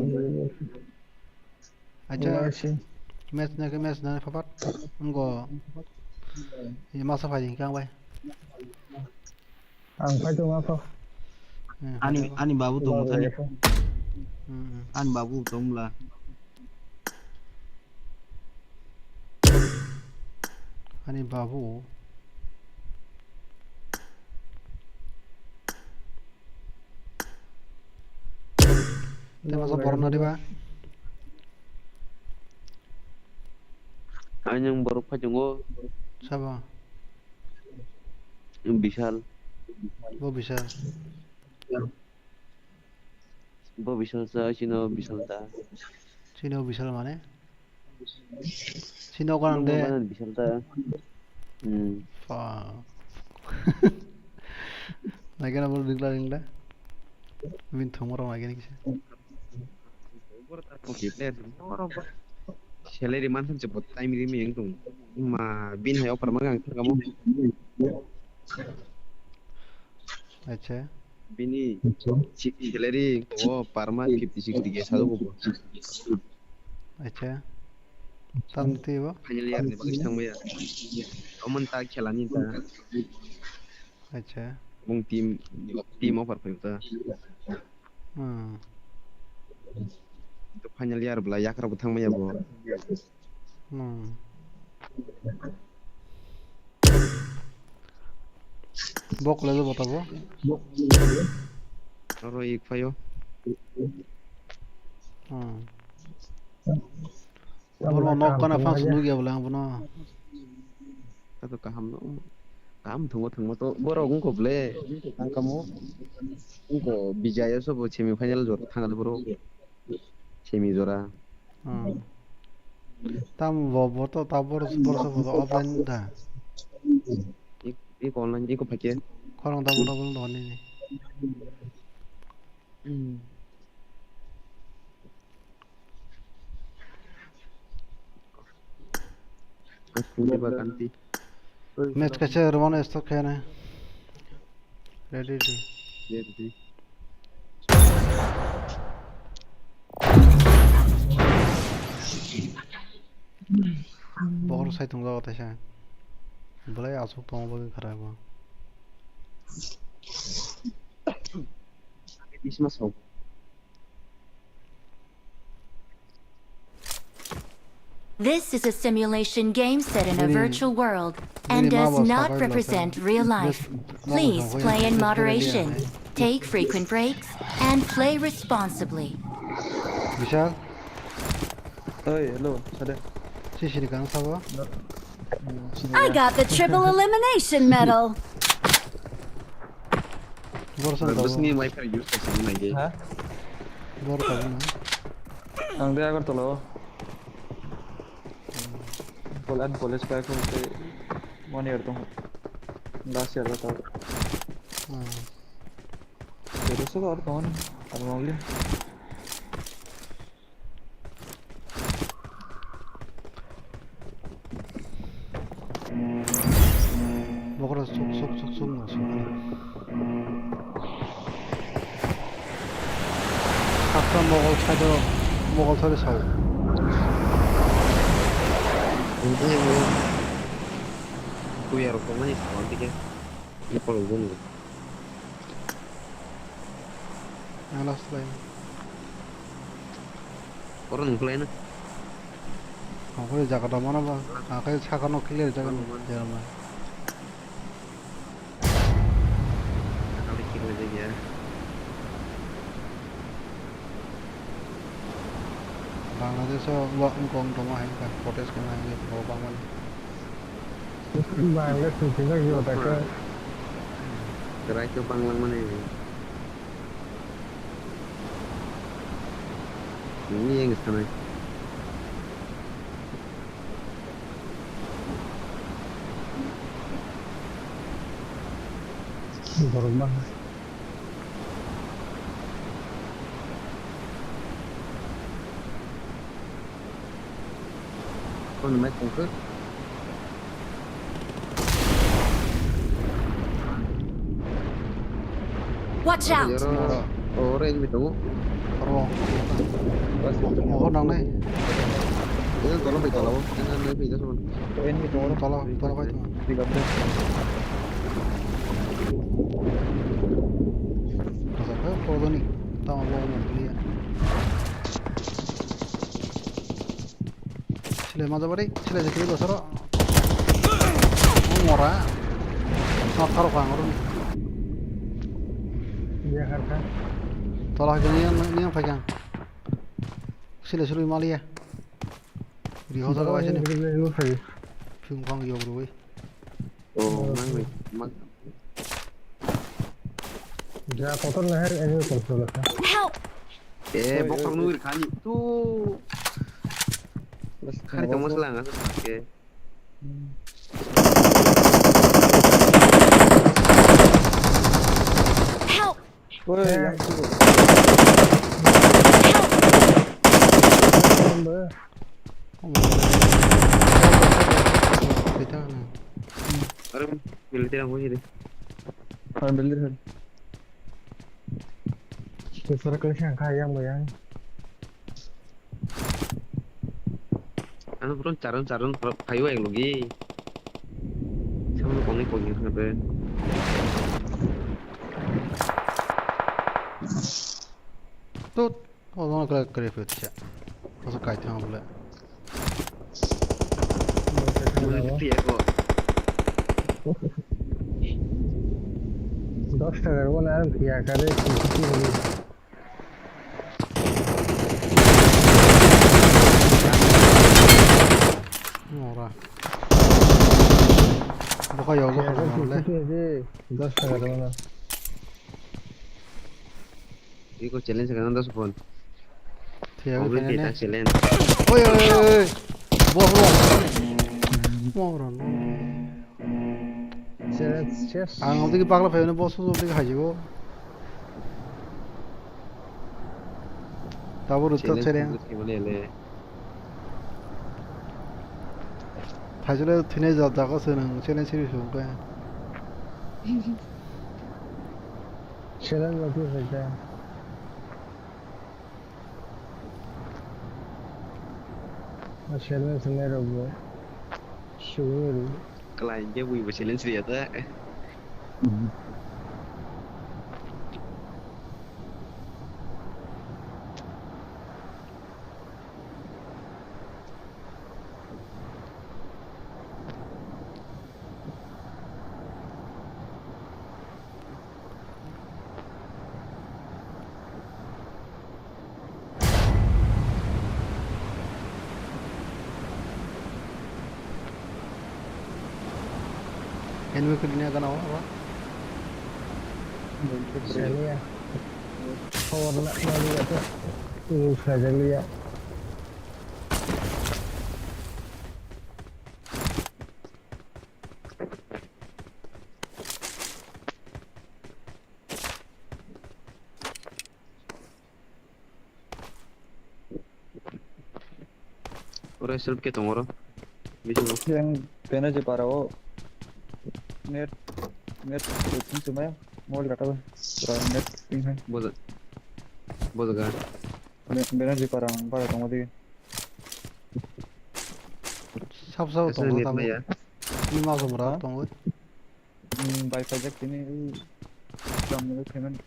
Acha. Match na ke match na papat. Ngo. Ye masa phai kang bai. Ang phai tong ako. Eh, ani, phai tong. Ani babu tong thani. Hmm, hmm. Ani babu tong bla. Ani babu. Tei masa borok nari ba? Ani ang borok phai tongo. Sabo? Bishal. Bo Bishal. Bo Bishal sa, chino Bishal ta. Chino Bishal mane? Sino ko ang de. Bishal ta. Hmm. Fuck. Naikhe na boro dikla dikla. Min thumoro naikhe ni kisa. Okay, player. Salary man sam chepot time ri mi yang tung. Ma bin hai offer ma gang thangamo. Acha. Bini Acha. Six salary o per month fifty six dige salo bo. Acha. Tam twi bo? Final year ni bagwi thang maya. Oman ta khela ni ta. Acha. Bung team, team offer phai ta. Hmm. To final year bla yakra bo thang maya bo. Hmm. Bo college o bota bo? Oro ik phaio. Hmm. Borok nok kana fans nugya bole ang bono. Tato kaham no. Kaham thungo thangma to. Borok wngkho ble. Tangkamo. Wngkho Bijaya sobo semi final jora thangale borok. Semi jora. Hmm. Tam bo, bo to ta bor, bor sa bo offline da. Ik, ik online, ik pakai. Khorang double, double do ni. Hmm. Aku di bakanti. Match kaisa rwmano start khaina. Ready, ready. Ready. Bokol sai tongjago taisa. Belai aswk tongo bagwi kharai bo. Bisma sok. This is a simulation game set in a Nini, virtual world and nini does ma bo not sabai represent lasa. Real life. Yes, ma bo Please sabai play in lasa. Moderation, take frequent breaks, and play responsibly. Bishal? Oi, hello, sade. Sisiri kang sabo? No. Hmm, sini I ya. Got the triple elimination medal. Borsa Bro, tabo. Bosni wifi use kasi na ye. Ha? Bor tabo na. Ang de Agartala o. Kol-, ang college pa ko te one year tong. Last year ta. Hmm. Pero so kar ton, ang mangli. Bokra suk, suk, suk, suk, no, suk. Sakta mogol side o, mogol side o sao. Kuya rok tongmani sao tike. Ni kolok gun. Ang last line. Oro nung khlai na. Ang khe jaga da mana ba. Ang khe saka no clear jaga no. Jerma. Bangladesh o wa wngkha wng tongma hai wngkha, protest khaima hai wngkha borok bangmani. Bangladesh ni sijak yo da khe. Kwrai khe banglang mani. Nini yang sanai. Borok ma. Kon mai kongkhe. Watch out! Oro, oro enemy tongo. Oro. Bas, oh, nangnai. Ini tolo bai tolo. Ini, ini bai tolo. Enemy tongo. Tolo, tolo bai tongo. Pick up deh. Tasa ka, tolo ni. Tama bo mo clear. Sile maja bari, sile je kiri basaro. Mora. Not tharo kang oro. Dia kharkha. Tola ke ni ni phai kang. Sile sulu maliya. Ri hoja ga sini. Phung phang yok rui. Oh, mang bai, mang. Ja, kotor na her, enemy control ka. Help! Eh, bokrok nugir khani. Tu. Khani tongma sala nga ke. Help! Oi, yang tu. Help! Are, military ang hoye de. Ang military. Sesara kali siang kaya mo yang. Ano pura charun charun pura phayo ek logi. Samu koni koni khabe. Tut. Oh, no, kare, kare, kare, kare. Masa kai thang bole. Masa kai thang bole. Dos taka ko na, ya, kare, kare. Ora. Boka yo, boka yo, le. Dos taka ko na. Iko challenge ka nanda supon. Thiya. Oben kene ta challenge. Oi, oi, oi, oi. Bo, bo. Mo ro no. Challenge, chess. Ang obo digi pagla phayo ne bo sujo digi hajibo. Tabur utto challenge challenge. Thaichole thine jat jago se nang challenge siri sung ka. Challenge lagi saja. Challenge sini rogo. Suguru. Kelain dia bui challenge dia ta. Enemy ko dina gana wa. Saniya. Power na, na liya to. Ini saja liya. Oro self ke tong oro. Bisingo. Yang bena je para o. Net, net, ping sumaya. Mobile data ba. Pura net ping hai. Boza. Boza ga. Be-, bena je para, para tong odi. Sab sab tong odi. Ni ma somra tong odi. Hmm, bai paijak tini, ui, tamo ui phaimani.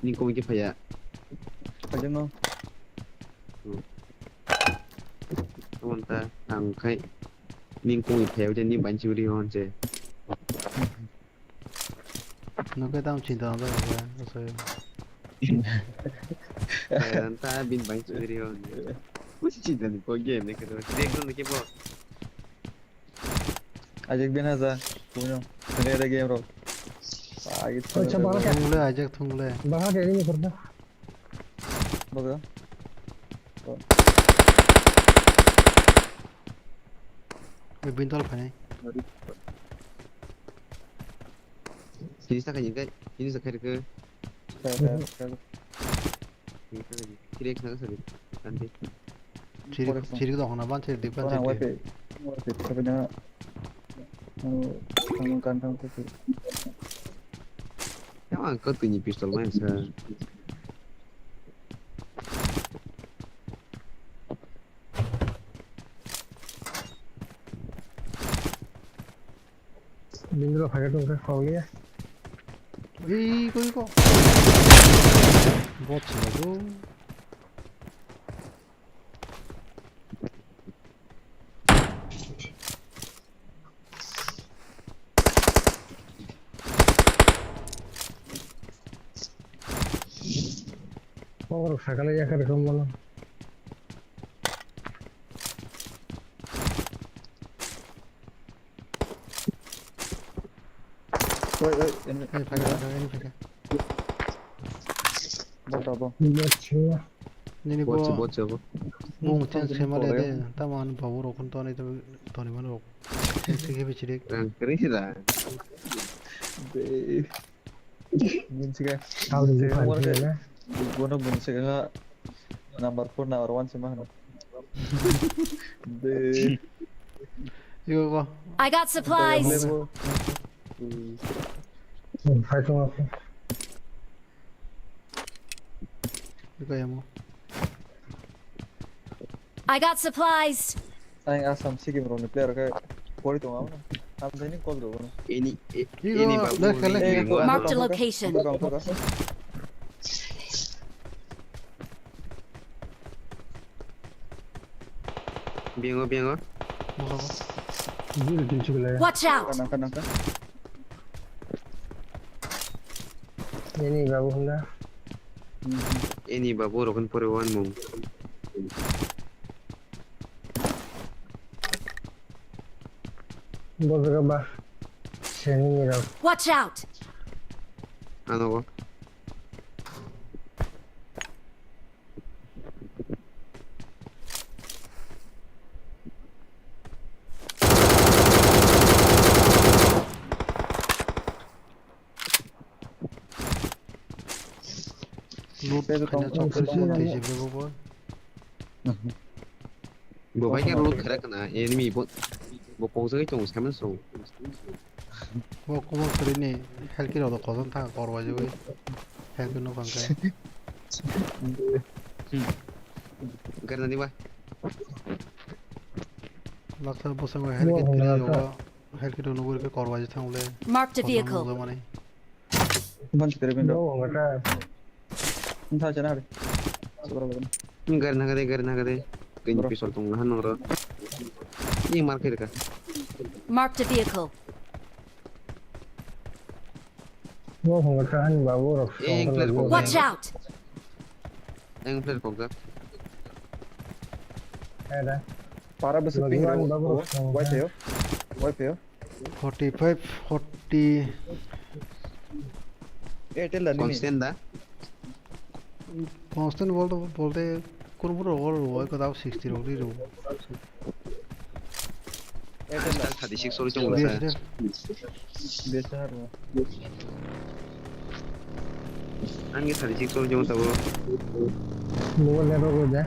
Ni kung ki phaya? Paijak no. Hmm. Tamo ta ang khai ni kung ki phaya, ni banchi uri hon che. No ke tam chinta na ba, so. Kairan ta bin bai churi o. Kusi chida ni ko game ne kero. Direct no ke bo. Ajak bin haja. Kuno. Kene ada game ro. Agi Acha, thang bahar ro. Thungle, ajak thungle. Bahar ke ini korda. Baga. Oi, bin tol phanai. Sini sa khaji kai, sini sa khaji kai. Sa, sa, sa. Sini sa khaji. Kiri ek sa sa di. Nanti. Chirik, chirik dong na ban chirik ban chirik. Wipe, wipe, tapi na, anu, anu kantang tu. Yang angkat tu ni pistol main sa. Bindra pakai tu kan kau ni ya. Ih, kau ni kau. Bot sih tu. Pokok sakala ya kada kamu mana? Oi, oi, ini. Ini pakai, pakai, ini pakai. Bota, bo. Iya, cuy. Nini bo, bo, bo, bo. Bo mungkin sema le de, tamo ani babu rokon to ani to, to ni mano. Sesi ke bichiri. Rang kering sih dah. De. Bunsi ka. Tahu di bunsi ka. Bono bunsi ka number four, number one sih mah. De. Yo ko. I got supplies. Hmm, hai to aku. Iko ya mo. I got supplies. Ang Assam Sikkim rokni player khe pori tongo abono. Ang tini call rw bono. Ini, ini babu. Marked a location. Bingo, bingo. Watch out. Nangka, nangka. Ini babu hunda. Ini babu rokon pore wan mung. Bo jaga ba seni ni rok. Watch out! Ano bo. Loot khaina chokpor se twi se bebo bo. Bo bai khe loot khaira khna enemy bo, bo kok jagwi tongo saimano song. Bo kubun kwrwini health kit rok koson thang kor waijagwi health kit nokha hwnkhe. Garnani ba. Laksa bwskango health kit kwrwi rok. Health kit rok nugwi khe kor waijak thang le. Marked a vehicle. Nukjakmani. Ban sikare bin rok. No, wngkha. Wngkha chana hari. Subra lagan. Gari nagade, gari nagade. Kini pistol tong lahan nang ro. Ni mar khe ka. Marked a vehicle. No, wngkha ani babu rok. Eh, clear ko. Watch out. Ang player kok jak. Ada. Para bwswk ping rw, wai phaio, wai phaio. Forty five, forty. Airtel da nini? Constant da? Constant bolte, bolte, kun buro rw, rw, ko dao sixty rw, rw. Airtel da. Thirty six ori chong sa. B S N L. B S N L. Ani thirty six ori chong sa bo. Mobile network ko da.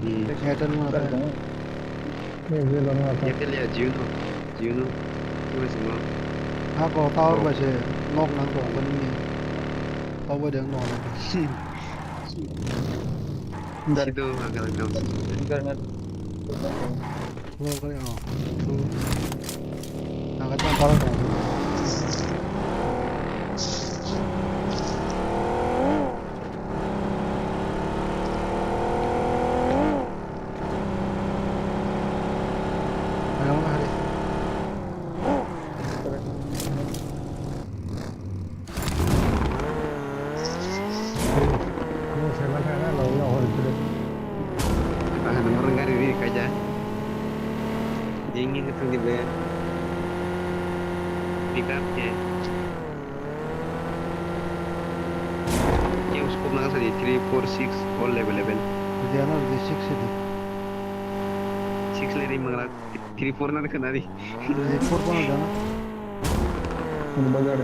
Hmm. Airtel ma ta. Airtel ya Jio no. Jio no. Ko se ma. Ha ko tower ba se nok nang ko ni. Tower dang no. Sido agak agak. Internet. Lo kali, oh. Lo. Angkat parang dong. Ayo, hari. Ini ke thang di be. Pick up ke. Ke usko na sa di three, four, six, all level level. Dia na di six di. Six le ri mangra. Three four na khna di. Three four kono jana. Bazar.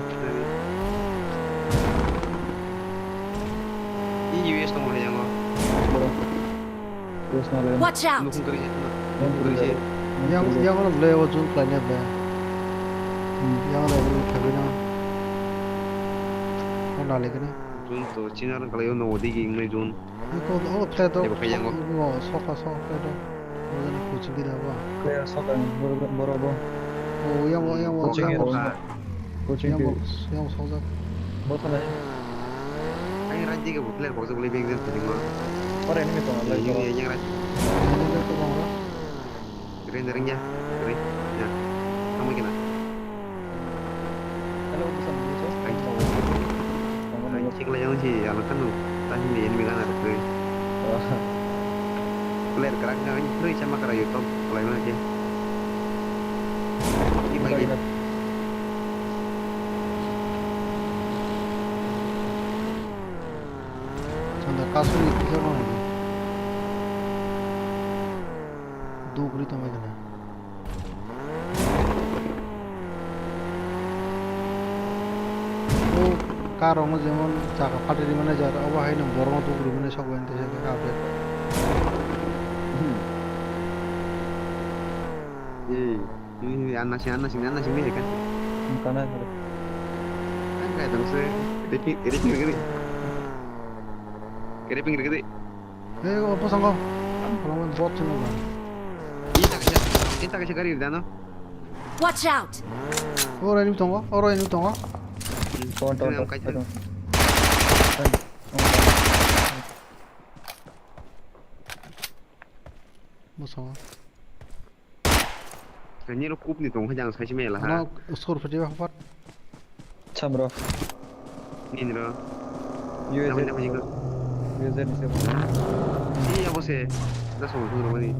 I U S tong le yango. Boro. U S na le. Watch out! Nukung kari je. Nukung kari je. Yang, yang mana bela, o jun plan ya bela. Yang mana bela, tapi na. Kau dah lagi ni. Jun to China rang kalau yang no digi yang jun. Eko, o, khe to, Ebo khe yango. Soka, soka, khe to. Ojani kuching kida ba. Khe soka, boro, boro bo. O, yango, yango, Kuching yango. Yango. Kuching Yango, ki. Yango sojak. Bo sana. Ang ranji ke bukler boksa boleh beng jen tadi mo. Ore enemy to, Yang, like, yang, yang ranji. Enemy to bang ba. Keren dereng ya. Keren. Ya. Kamu kena. Hello, bisa dulu, Cos. Hai. Kamu mau? Kamu mau? Hai, cik lah yang si, anak kan lu. Tadi di enemy kan ada keren. Oh. Player kerak nggak kan? Keren sama kera YouTube. Mulai mana dia? Ini pagi. Enggak, enggak. Anda kasuri kisa mau. Dugri tong ekene. O karokno jemon chaka phatri manager, obo haino borokno dugri mani sok bai tei se update. Hmm. Ei, ini, ini, anna sing, anna sing, anna sing, ini kan. Kana kare. Kan kayak dong se, ripping, ripping gini. Ripping gini. Eh, o bosongo. Kalau main bot sini, Bang. Ini tak sih, ini tak sih kari dano. Watch out! Oro ini tongo, oro ini tongo. Tongo, tongo, tongo. Bosongo. Kanyero kupni tong khe jang saisi mela ha. Ano score phaji ba hapat. Chamro. Nini ro. U S A. Namanya apa juga? U S A ni siapa? Iya bos eh. Dah sama sama ni.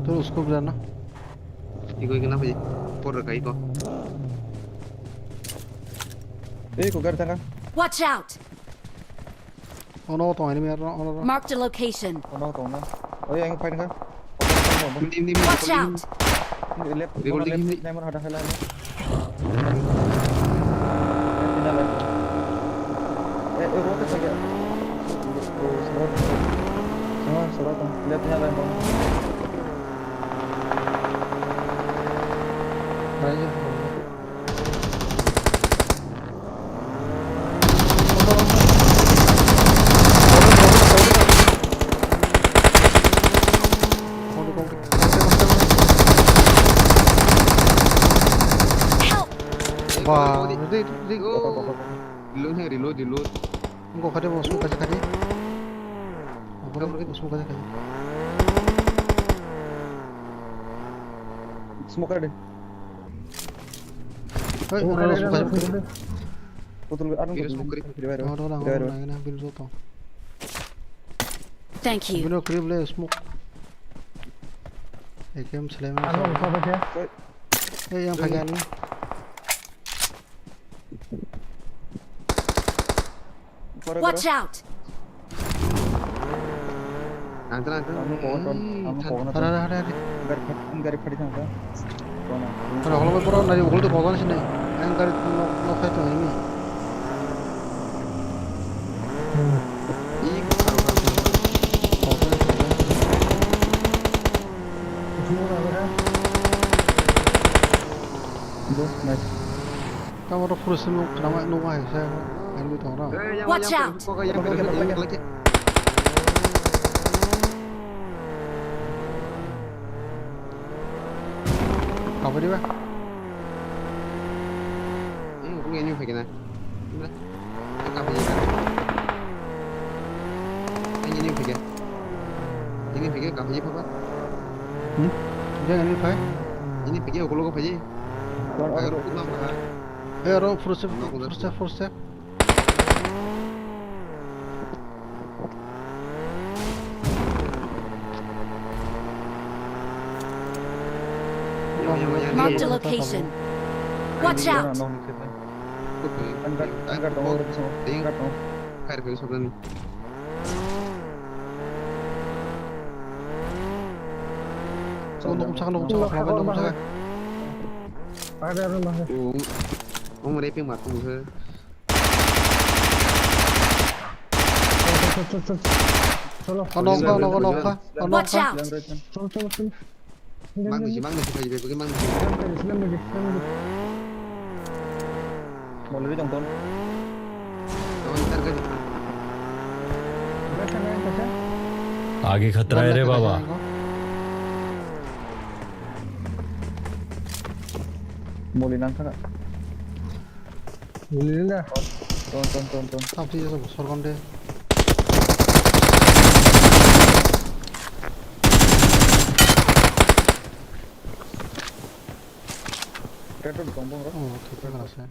Terus score berapa? Iko iko napa ji? Por ka iko. Eh, ko gar tanga. Watch out! Ono tong ini mer ono. Marked a location. Ono tong na. Oh ya, yang fight kan. Ini ini ini. Watch out! Left, left, left, left, left, left, left. Eh, eh, rotate lagi. Sebelah, sebelah, sebelah, left, left, left. Ayo. Help! Ba, ready, ready. Reload hai, reload, reload. Engko khade bo smoke kaisa khade. Engko khade bo smoke kaisa khade. Smoke khade. Hei, oh, oro ada, smoke ada, ada. Botol, anu botol. Ada, ada, ada, ada. Ada, ada, ada. Thank you. Bino creep le smoke. Ekem selema. Anu apa aja? Eh, yang pakai ani. Watch out! Nang tara, nang tara. Amo kono ton, amo kono ton. Hara, hara, hara. Gari phat, gari phadi thang ta. Kono. Hara, holo bai pura nari hol to kogon sini. Ang gari no, no khai to ini. Dos, nice. Tamo rok pura sini nuk khna ma nuk ma hai sa enemy tong rok. Watch out! Kabari ba? Ini enemy phai kena. Ini phai kena. Ini phai kena. Ini phai kena, kabari papa. Hmm? Dia enemy phai? Ini phai kena, okologo phai. Agar aku nama. Eh, aro, full step, full step, full step. Marked a location. Watch out! Nokni khe phai. Ang gat, ang gat tongo, ang gat tongo. Fire khe soknani. Sokno, sokno, sokno, sokno, sokno. Ada, ada, ada. Oh, oh, raping ma tong khe. Cholo, cholo, cholo. Ano, ano, ano, ano, ano. Watch out! Cholo, cholo, cholo. Mang nisi, mang nisi, phaji bai, mang nisi. Slam kari, slam kari, slam kari. Molwi tong ton. Tong tar kari. आगे खतरा है रे बाबा। Molwi nang thaka. Lila. Ton, ton, ton, ton. Tap sih, sorgon de. Petrol tong bong ro. Oh, oke, oke, keras ya.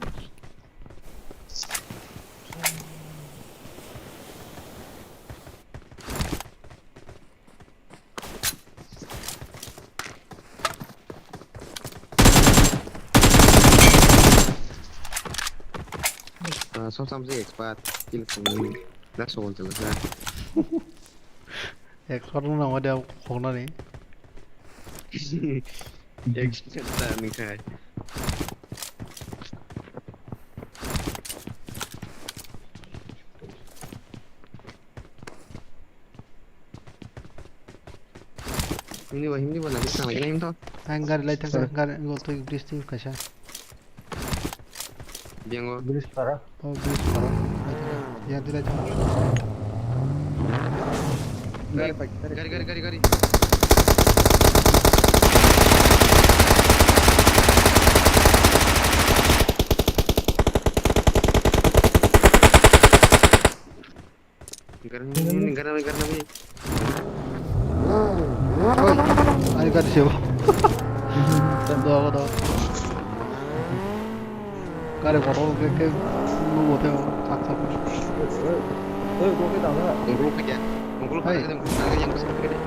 Ah, som sam si expert, kill kong ni, dak sokol chala sa. Expert no nang dia khongnani. Expert ta ni khai. Himni bo, himni bo nang tang lai him to. Ang gari lai thang, gari go to bridge team kaisa. Biango. Bridge para. Oh, bridge para. Lai thang. Ya, di lai thang. Gari, gari, gari, gari. Garang, garang, garang, garang. Oi, ai gari sio. Dogo, dogo. Gari kotor ke, ke, lu bote, sak, sak. Oi, oi, oi, oi, oi, oi. Ungkulu khaja, ungkulu khaja, ungkulu khaja, ungkulu khaja.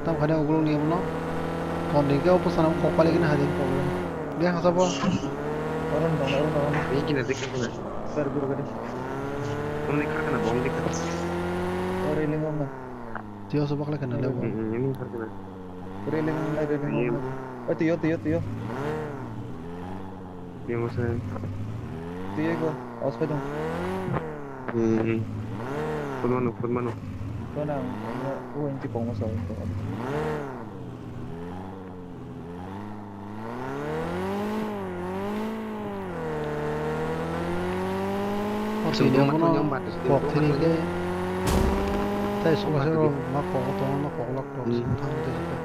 Tam khade ungkulu ni mono. Ton dingke opo sana kok pali kena hari. Dia hasa bo. Orang dong, orang dong. Ini kena dek kena. Sir, guru gede. Bomb dikkat kena, bomb dikkat. Oh, railing bomb na. Tio so bakla kena lebo. Hmm, ini dikkat kena. Railing bomb na, railing bomb na. Oh, tio, tio, tio. Yang masa. Tio ko, aus pa dong. Hmm. Pun mano, pun mano. Ko na, oh, inti pong masa. O tini abono kok thini khe tei sokaisa rok ma kok o tongo, ma kok lak rok song thang tei se.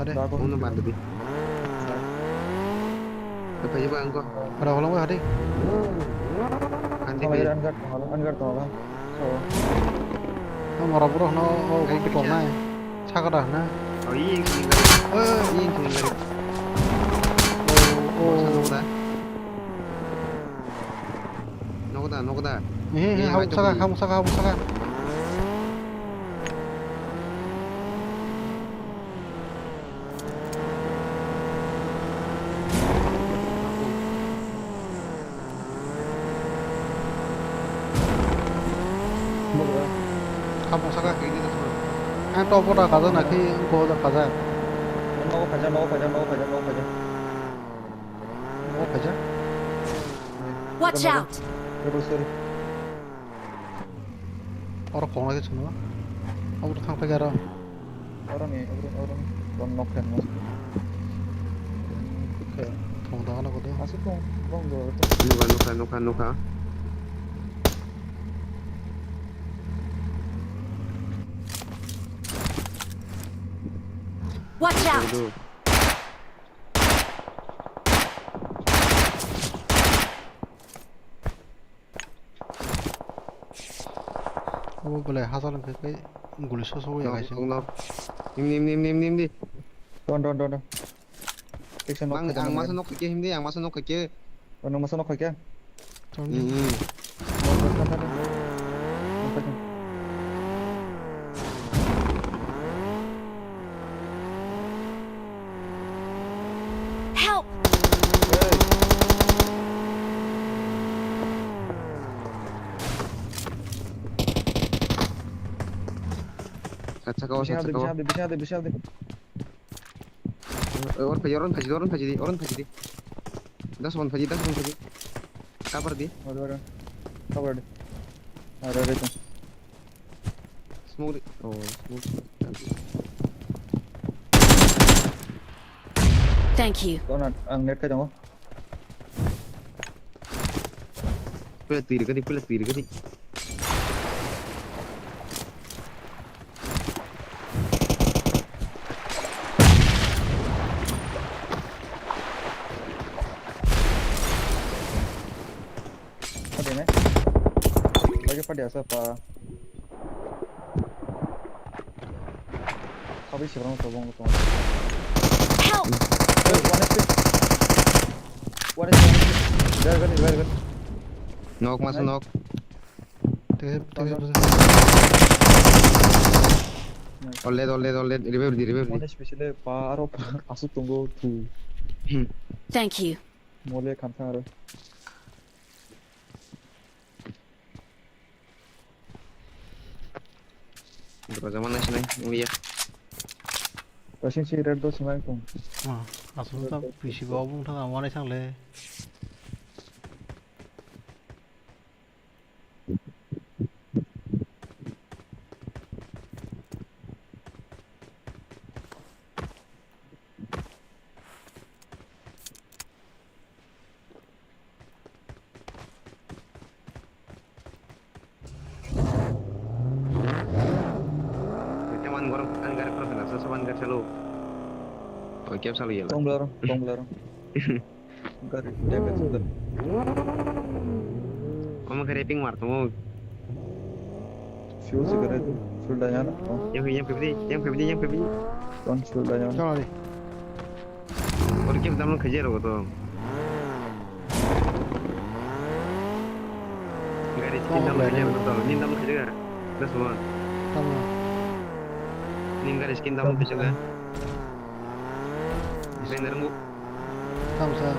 Are. Uno bande di. Apa juga engko? Ada orang wah deh. Andi. Angar tongo, angar tongo. So. Ang ora bro no o gol to nai. Sakada na. Oh, iya, iya, iya. Eh, iya, iya, iya. Oh, oh. Masa nokda. Nokda, nokda. Eh, eh, habuk saka, habuk saka, habuk saka. Habuk saka. Ang to pota kaja na khi ko da kaja. Nogo kaja, nogo kaja, nogo kaja, nogo kaja. Nogo kaja. Watch out! Sorry. Oro kongna khe chwngno. Abo thang phai aro. Oro ni, oro, oro ni. Bon nok khe mo. Khe. Thong da no kodo. Asuk thong, thong do. Nukha, nukha, nukha, nukha. Watch out! Kodo. Obo belai hachal wngkha khe guli soso ya kaisa. Nok, nok. Nim, nim, nim, nim, nim di. Don, don, don, don. Teksa nok. Mang, khaja ang masa nok khaikhe himdi, ang masa nok khaikhe. Oh, nang masa nok khaikhe? Tong. Hmm, hmm. Nok, nok, nok, nok. Nok khaikhe. Help! Sat saka o, sat saka o. Bising adi, bising adi, bising adi. Oron phaji, oron phaji, oron phaji di, oron phaji di. Das one phaji, das one phaji. Cover di. Ore, ore. Cover di. Ore, ore, ito. Smoke di. Oh, smoke. Thank you. Ito na, ang net kaitongo. Pula tiri kadi, pula tiri kadi. Padi nai. Lagi padi asa pa. Habis orang tobong tong. Help! One H P. One H P. Very good, very good. Nok masuk nok. Tep, tep, tep. All dead, all dead, all dead. Revive di, revive di. One H P sile pa aro pa asuk tonggo tu. Thank you. Mole khamsa aro. Doroja mana sinai, mulia. Kasing si red dos sinai kong. Ah, asuk ta pisi ba obung thang, ang wanai sangle. Teman gorok ani gari khorok khna sa saban gari salo. Oi kep salo yala. Tong blaro, tong blaro. Gari damage udah. Omo khe rapping mar tongo. Fuel se gare tu, fuel da yana. Yang yang fifty, yang fifty, yang fifty. Ton fuel da yana. Chalo di. Ori kep damlo khaje rogo to. Gari skin damlo khaje rogo to. Nin damlo khaje ga. Das mo. Tamo. Nin gari skin damlo khaje ga. Bener mu. Tamo sa.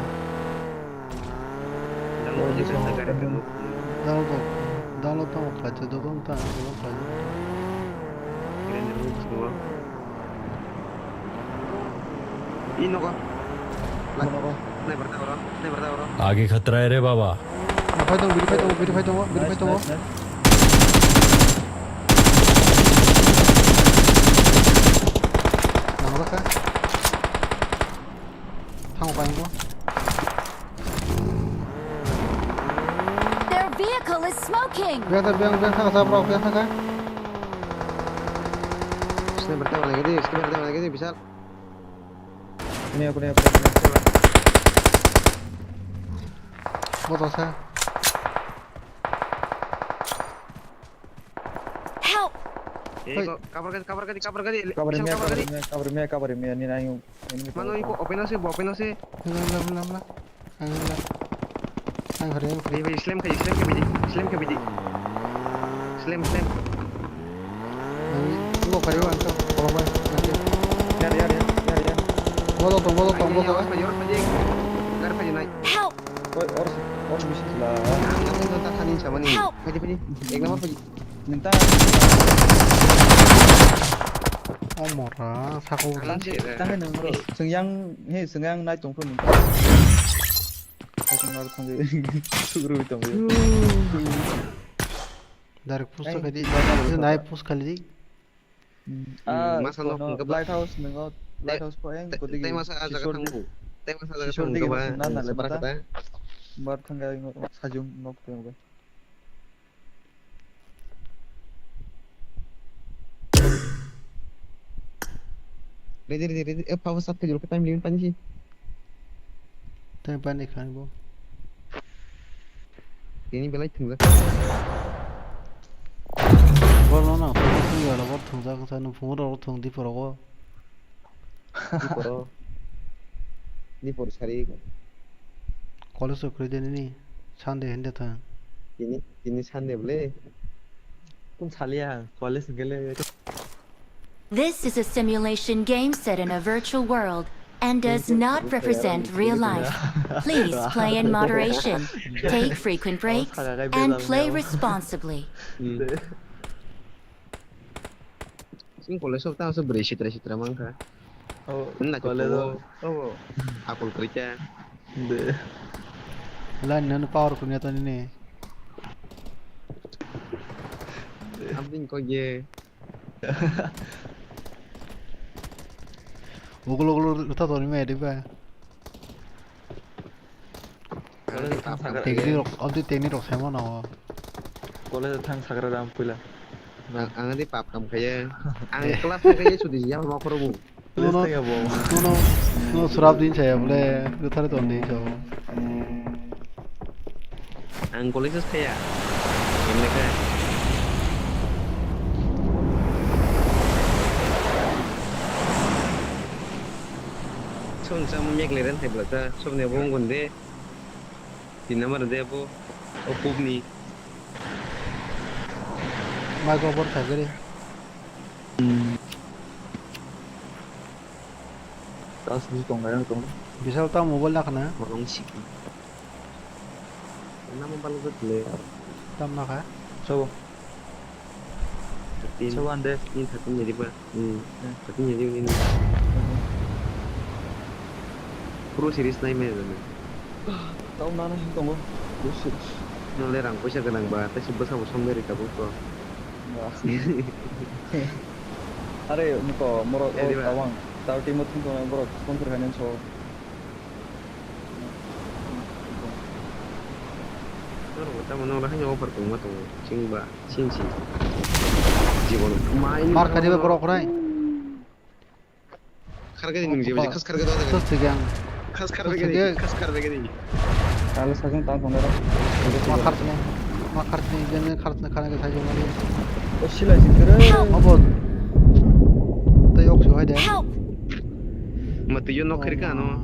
Damlo khaje ga gari skin. Damlo to. Damlo tamo khaje do tamo tamo khaje. Bener mu. Ih, nogo. Nogo. Sniper ta oro, sniper ta oro. आगे खतरा है रे बाबा। Biri phai tongo, biri phai tongo, biri phai tongo, biri phai tongo. Nice, nice, nice. Nang raka. Thango pa nanggo. Their vehicle is smoking. Biang ta, biang, biang thangka sa bro, biang thangka. Sniper ta lagi di, sniper ta lagi di, bisa. Ini aku, ini aku, ini aku. Botol sa. Help! Eh, kok cover gadi, cover gadi, cover gadi. Cover me, cover me, cover me, cover me. Ini naik. Mano iko open ase, bo open ase. Lam, lam, lam, lam. Ang lam. Ang hari, ang hari. Slam khaji, slam khaji, slam khaji. Slam, slam. Ang lo kari wan to, polo bai. Yar, yar, yar, yar, yar. Bolo to, bolo to, bolo to. Gar khaji nai. Help! Oi, or, or miss la. Ang nang ta khani samani. Help! Phaji, phaji. Ek number phaji. Nang ta. O mora, sako. Tang, tang nang ro. Seng yang, he, seng yang nai tong phun nang ta. Kasing nang thang. Sugru tong. Direct push khaidi. Nai push khaidi. Ah, masa nok hingke ba? Lighthouse nungo, lighthouse po eng, kotigi. Tei masa ah jaga thango. Tei masa ah jaga thango ba? Nan nale mata. Bar thangga sajung nok tengga. Ready, ready, ready. Eh, power sat kejul ke time limit panji. Time pani khan bo. Tini belai thungjak. Bol no na, phone thung ya, bol thungjak sa, no phone ro thung di poro go. Di poro. Di por sari. College o kwrwi de nini, Sunday hende thang. Tini, tini Sunday bole. Kun saliya, college gele. This is a simulation game set in a virtual world. and does not represent real life. Please play in moderation, take frequent breaks, and play responsibly. Sing college of ta bwrwi sitra sitra mankha. Oh, college of. Akol kwrwi khe. De. Line nang power kunya tani ne. Abdin ko ye. Ugul ugul rwtha toni me diba. Technique rok, abdi technique rok saimano. College thang sagra ram puila. Ang, ang di pap kam khaiya. Ang class thang khaiya sudi ya ma khoro bu. Nono, nono, nono surap din saya bole, ruthar ton din so. Ang college khaiya. Emne khe. Som sam mek le ren thai bla ta, som ne bong gun de. Tin number de bo, o pub ni. Mai go bor thagre. Hmm. Tas ni tong ga tong. Bisal ta mobile na khana. Morong sik. Na mobile go tle. Tam na kha. So. Tin. Sawan de. Tin thirteen ni riba. Hmm. Thirteen ni riba ni. Pro series nai me na. Tau nana hin tongo. Pro series. No le rang poisa gwnang ba, ta si bwsa bo song de rita bukto. Ba. Are muko moro o tawang. Tau timo thung tongo borok sponsor khainani so. Norok bo tamo norok haino offer tongma tongo. Chwng ba, chwng si. Jibon. Mar kariba borok rai. Khargani nung jeba khas kharga do. Khas khargani, khas khargani. Alo sakang tang phone ra. Ma khartni, ma khartni, jene khartni khana ke thai jomani. O silai sikere. Obo. Tei ok si hai de. Help! Ma twi yo nok khirka no.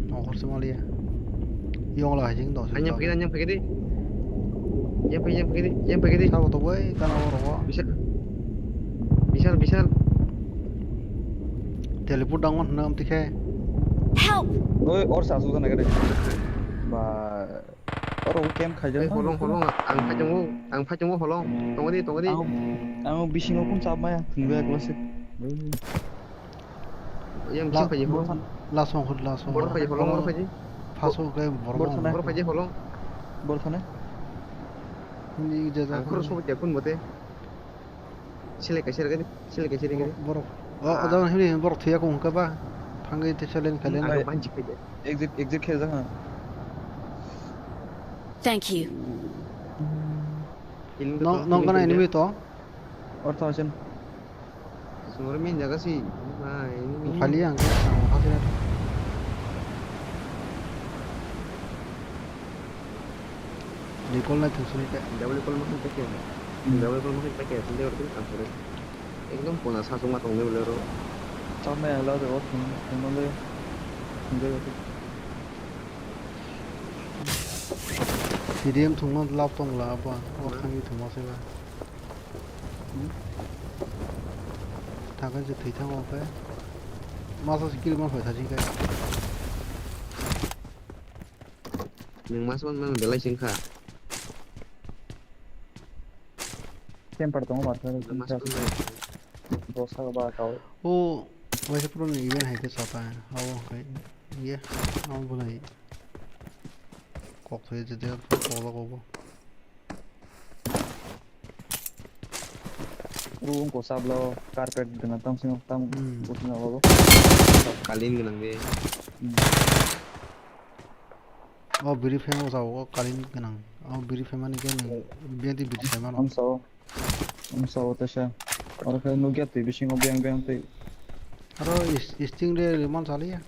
Nok khorsa maliya. Yong la hajing do. Anyam phagidi, anyam phagidi. Anyam phagidi, anyam phagidi, anyam phagidi. Sabo to bai kana oro. Bisal. Bisal, bisal. Teleport down hwnna amtwi khe. Help! Oi, or sa su na gade. Ba. Oro camp khaijak. Holong, holong. Ang phaichongo, ang phaichongo holong. Tongodi, tongodi. Ang, ang bisingo kun chap maya. Thungbe klase. Yang la, sing phaji holong. La song hor, la song hor. Bor phaji holong, bor phaji. Phaso ke bor. Bor thane. Bor phaji holong. Bor thane. Ni jaja. Ang khoro sobo te kun bote. Sile kaisa rega di, sile kaisa rega di. Borok. O, o jaga hini borok thuya ko hungka ba. Thangwi te challenge khailen. Ang banchi khaide. Exit, exit khe jaha. Thank you. Nong, nong kana enemy to? Or thousand. Sumar main jaga si. Hai, ini main. Khali ang ke, ang khali. Recall nai thung sini ke. Double recall makhang pakai. Hmm. Double recall makhang pakai. Sini orang tu tak boleh. Ekdom kona sa suma tong le bole ro. Cham nai ang la de, o thung, thung le. Thung le. T D M thungma lab tong la ba, o thangwi thungma se ba. Hmm? Thangkhe se thwi thango khe. Masa se kill ma phai thajin khe. Nwng masa man man belai sing kha. Camper tongo markha. Nwng masa man man. Dosa ba kau. O, waisa pro ni event hai khe chapa. Abo hai. Ye, amo bolai. Kok thoi je de, kok logo bo. Room ko sablo carpet gwnang tang sino tang. Hmm. Butna logo. Kalin gwnang de. Hmm. O biri phema jao, o kalin gwnang. O biri phema ni gwnang. Bedi biri phema no. Ang sao. Ang sao ta sa. Oro khe nukya twi bisingo beng beng twi. Aro is-, sting re man saliya.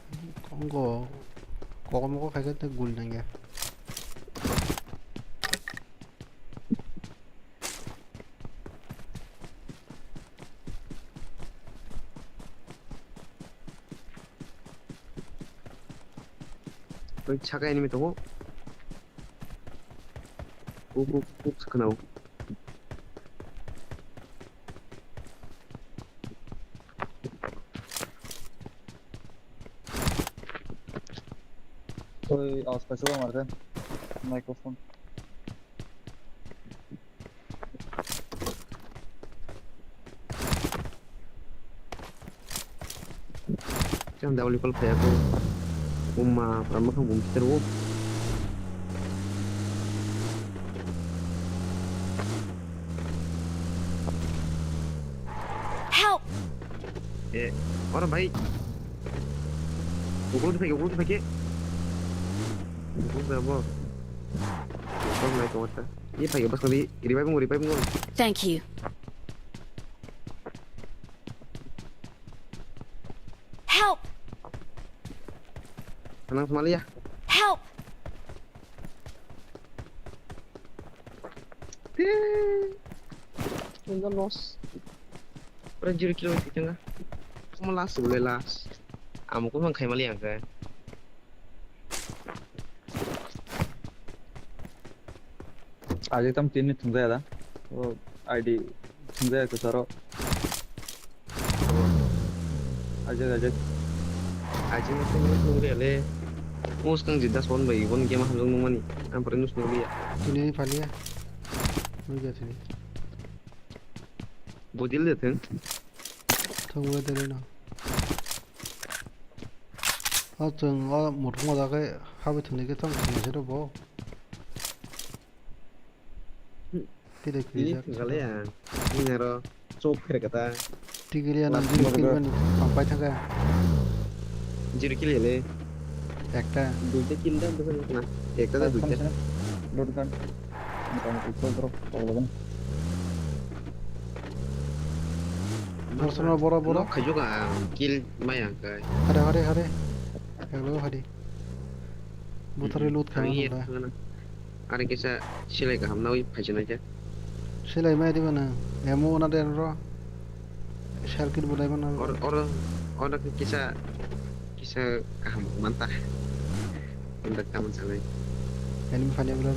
Kok moko khaikhe tei gul nangya. Oi, saka enemy tongo. Uk, uk, uk, khwnao. Oi, awas kaisa o markhe. Microphone. Yang double call kayak aku. Uma, pura makan bom kita wo. Help! Eh, orang baik. Ukul tu pakai, ukul tu pakai. Ukul tu apa? Ukul naik ke mata. Ini pakai bas kali. Revive mo, revive mo. Thank you. Help! Tenang, Somalia. Help! Tengah los. Pura zero kill wngkha tengah. Kamu last boleh last. Amu ko mang khai mali angka. Aje tam tini thungjaya da. O I D thungjaya ke saro. Ajak, ajak. Ajak nukung nukung ya le. Mus kang jida son bai, ibon game hamjong nungmani. Ang pore nus nukliya. Tini ni phalia. Nukya tini. Bodil de theng. Thong wala de no. O chwng o muthungma dake habai thwngwi khe tamo thwngya se rw bo. Kede Ini krijak. Tinggal ya. Ini aro chok kere kata. Tigriya nang jiri kill mani pangpai thaka. Zero kill ya le. Ekta. Duita kill da bukan na. Ekta da duita. Load kan. Motamoti chok drop tolong. Personal boro boro. Nok khajuk ang kill maya kai. Hare hare hare. Eklo hare. Butharwi loot khaima nang da. Are kisa silai kaham nawi phaijana khe. Silai mai diba nang. Emo na den ro. Shell kit bo daiba nang. Or or or kisa kisa kaham manta. Indak kaman salai. Enemy phani bro.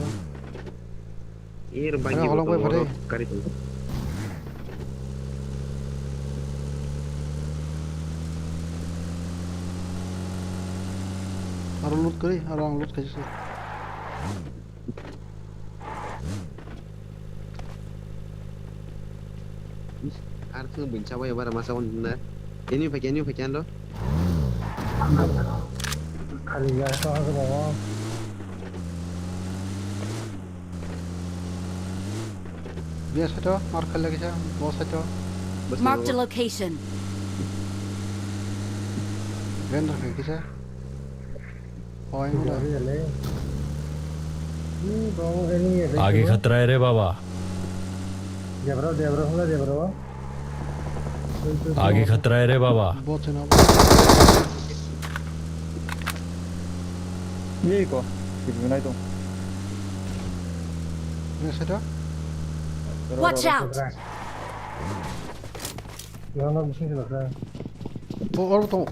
Ir bagi holong bai phari. Kari tu. Aro loot kari, aro ang loot kaisa. Ar thung bin chabai bara masa on na. Ini pakai, ini pakai ando. Khali ya, so ha ko. Biya saito, mar khali kisa, bo saito. Marked a location. Render kisa. आगे खतरा है रे बाबा। आगे खतरा है रे बाबा। Ni ko, kibinai to. Watch out! Yang nak bising kita. Oh, orang tu.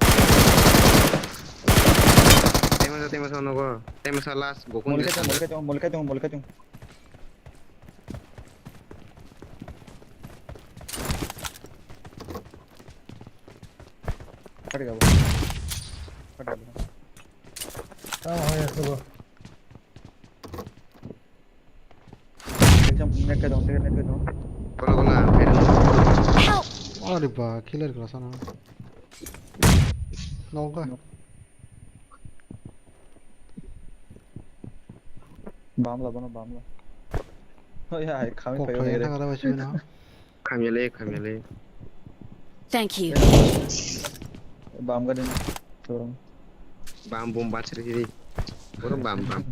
Tema sa, tema sa, nogo. Tema sa last, gokun. Molkai tung, molkai tung, molkai tung, molkai tung. Kati gabo. Kati gabo. Tamo hoy, subo. Ekdom net kai dong, net kai dong. Bola, bola, khairang. Help! Are ba, killer kela sana. Nongka. Bamla, bono bamla. Oh ya, kami payo. Kok kaya thang ada masih na. Khamyale, khamyale. Thank you. Bam gadin. Sorong. Bam bom bachre hiri. Boro bam bam.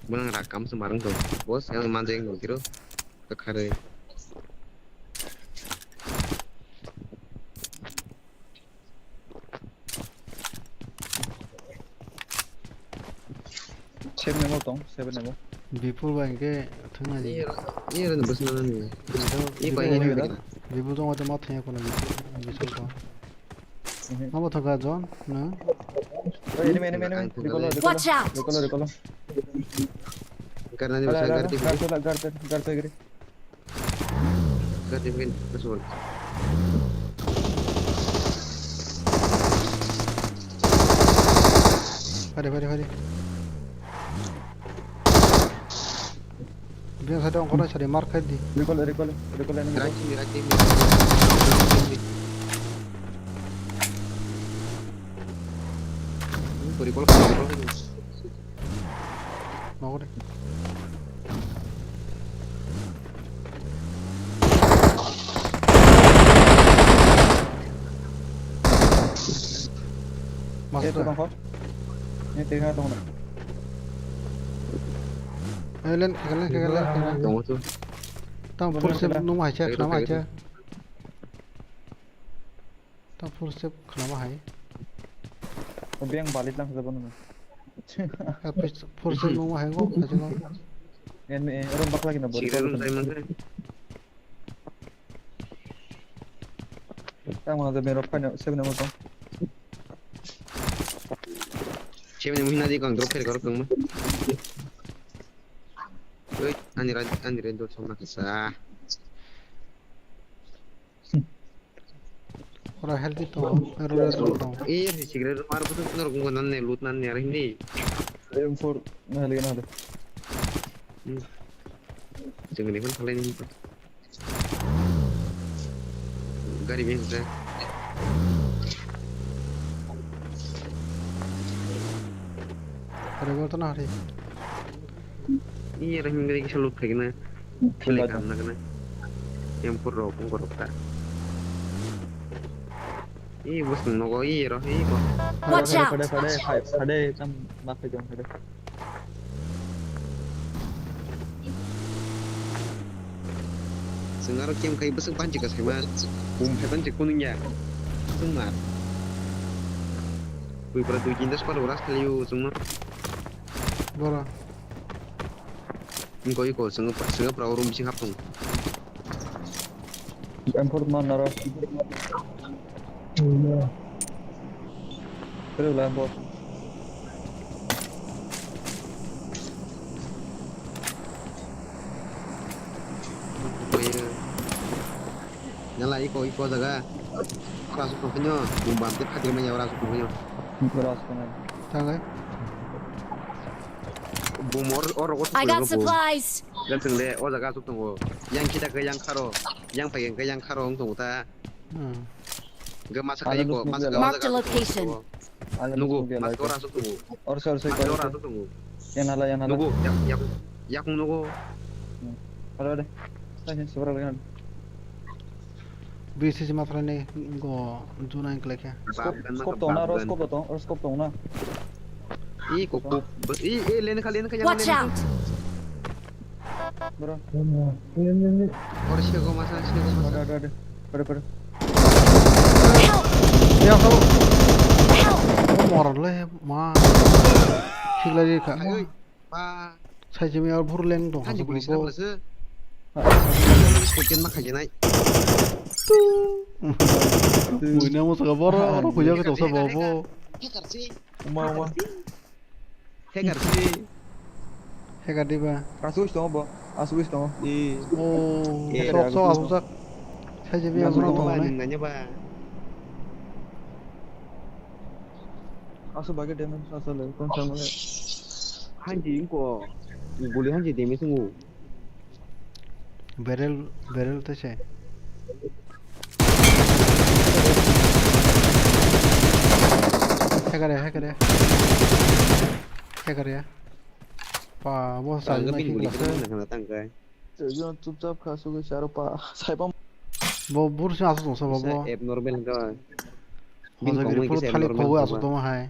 Bunang rakam semarang to. Bos yang manjeng to kiro. Kekhare. Seven nemo tong, seven nemo. Bipul bai hwnkhe thwngnaidi. Ni ro, ni ro ni bwswk nang nang ni. Bipul, ni bai Bipul ni bai bai. Bipul tongma tongma thwngya kono Bipul, Bipul tong. Mhm. Abo thoka John, no? Oi, enemy, enemy, enemy. Ang recall, recall, recall. Watch out! Recall, recall. Karnani bwswk gardi. Guard, guard, guard, guard, guard. Got him in. This one. Fire, fire, fire. Biang side ongkhornai side mark khai di. Recall, recall, recall, enemy. Right side, right side. Recall, recall. Nogo de. Master. Eh, tongkho. Eh, tengha tongna. Eh, len, khagan, len, khagan, len, khagan. Tongo tu. Tang full save nung hai cha, khagan hai cha. Ta full save khlama hai. O beng balit lang sa bono. Full save nung hai go khaji go. En me oro bakla gina bori. Sigre room sai mangre. Tang mana de berok phai na seven number tong. Seven number hina di kang drop kher kor kang ma. Oi, ani ra ani re dot song na kasa. Ora healthy to, ero ero to. Eh, si sigre mar bu tu nor gungo nan ne loot nan ne ar hindi. M four na le na le. Hmm. Jeng ni kon khalai ni. Gari beng sa. Ore bo to na hari. Iya, rahim gari kisa loot khai na. Khilai kam na kana. Yang pur rok, pung rok ta. Ih, bus nogo, ih, roh, ih, ko. Watch out! Phade, phade, phade, phade, tam, ma phai jong phade. Chwng aro kem khai bwswk banchi ka saima. Bum phai banchi kunung ya. Chwng ma. Bui pura dui tin das palo ras khali yo chwng ma. Bora. Iko, iko, swngo, swngo pura room bising hapung. M four man naro. Kero la M four. Nala iko, iko jaga. Ora asuk tongkhe no, bum bam te phakri manya ora asuk tongkhe no. Ora asuk tongkhe. Thangai. Bum or, or rogo I got supplies. Gan chwng le o jaga asuk tongo. Yang kita ke yang kharo, yang phaikhe yang kharo wng tongo ta. Hmm. Ge masa kai ko, masa kai. Marked a location. Nugu, masa ora asuk tongo. Or sir, sir. Masa ora asuk tongo. Yang hala, yang hala. Nugu, yak, yak, yakung nugu. Hmm. Hala de. Sai, sai, sobra lagi. B C C ma phalai ni go juna in klai khe. Scope, scope tong na, oro scope tong, oro scope tong na. I kok kok. I, i, len kha, len kha, yang len kha. Watch out! Bro. Oro sego masa, sego masa. Ada, ada, ada. Pada, pada. Help! Ya, kau. Help! Kau moral le, ma. Thik lai kha. Ai, oi. Ba. Sai jimi ar bhur leng dong. Hanji guli sila mala se. Kochen ma khajenai. Muina mo saka boro, oro kuya ke tosa bobo. Hacker si. Uma, uma. Hacker si. Hacker di ba. Asu is tongo bo. Asu is tongo. I. Oh, sok sok asu sak. Sai jimi ar bhur tongo nai. Nanya ba. Asu bagi damage asale kon samale. Hanji inko guli hanji damage ngo. Barrel, barrel te se. Hekare, hekare. Hekare. Pa, bo sa na ki guli klase. Tangkai. Chwng chupchap kha sugwi charo pa saiba. Bo bursi asuk tongsa bo bo. Abnormal hwnkha. Hoja giri puro thalik khogo asuk tongma hai.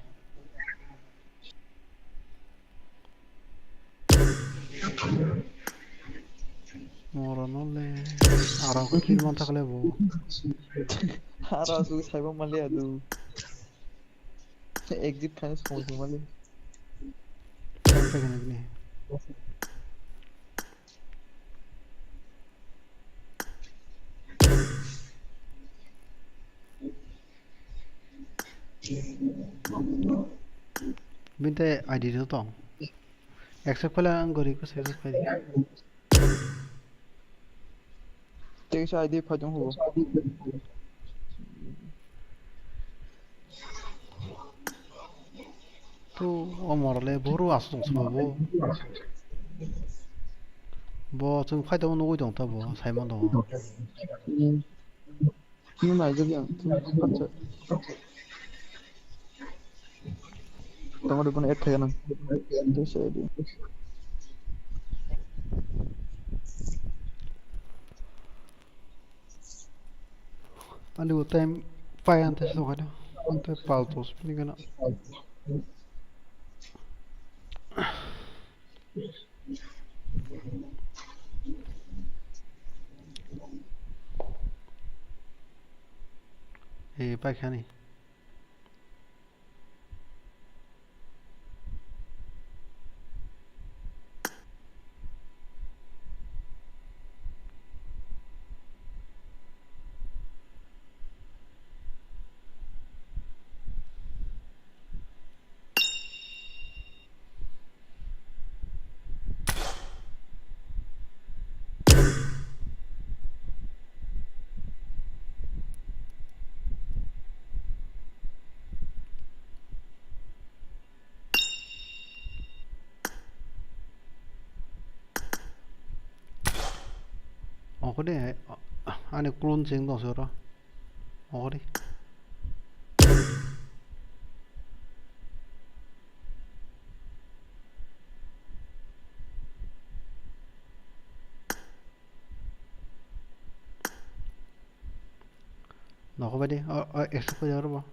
Moro no le. Aro ko kill man thakle bo. Aro asuk saiba mali adu. Exit khai song song mali. Binte I D do tong. Accept khala ang gori ko accept khai. Tei sa I D phai tong ho. Tu o morale boru aswk tong sabo bo. Bo chwng phaitamo nugwi tong ta bo, saimano. Nung naijak yang, tong di bono add khaina. Tei se di. Ani bo time pai ante so khaina. Ante pal tos pini gana. Eh, paikha ni. Oko de, ani clone cheng tong se oro. Oko de. Nokho bai di, o, o, accept khaidi oro bo.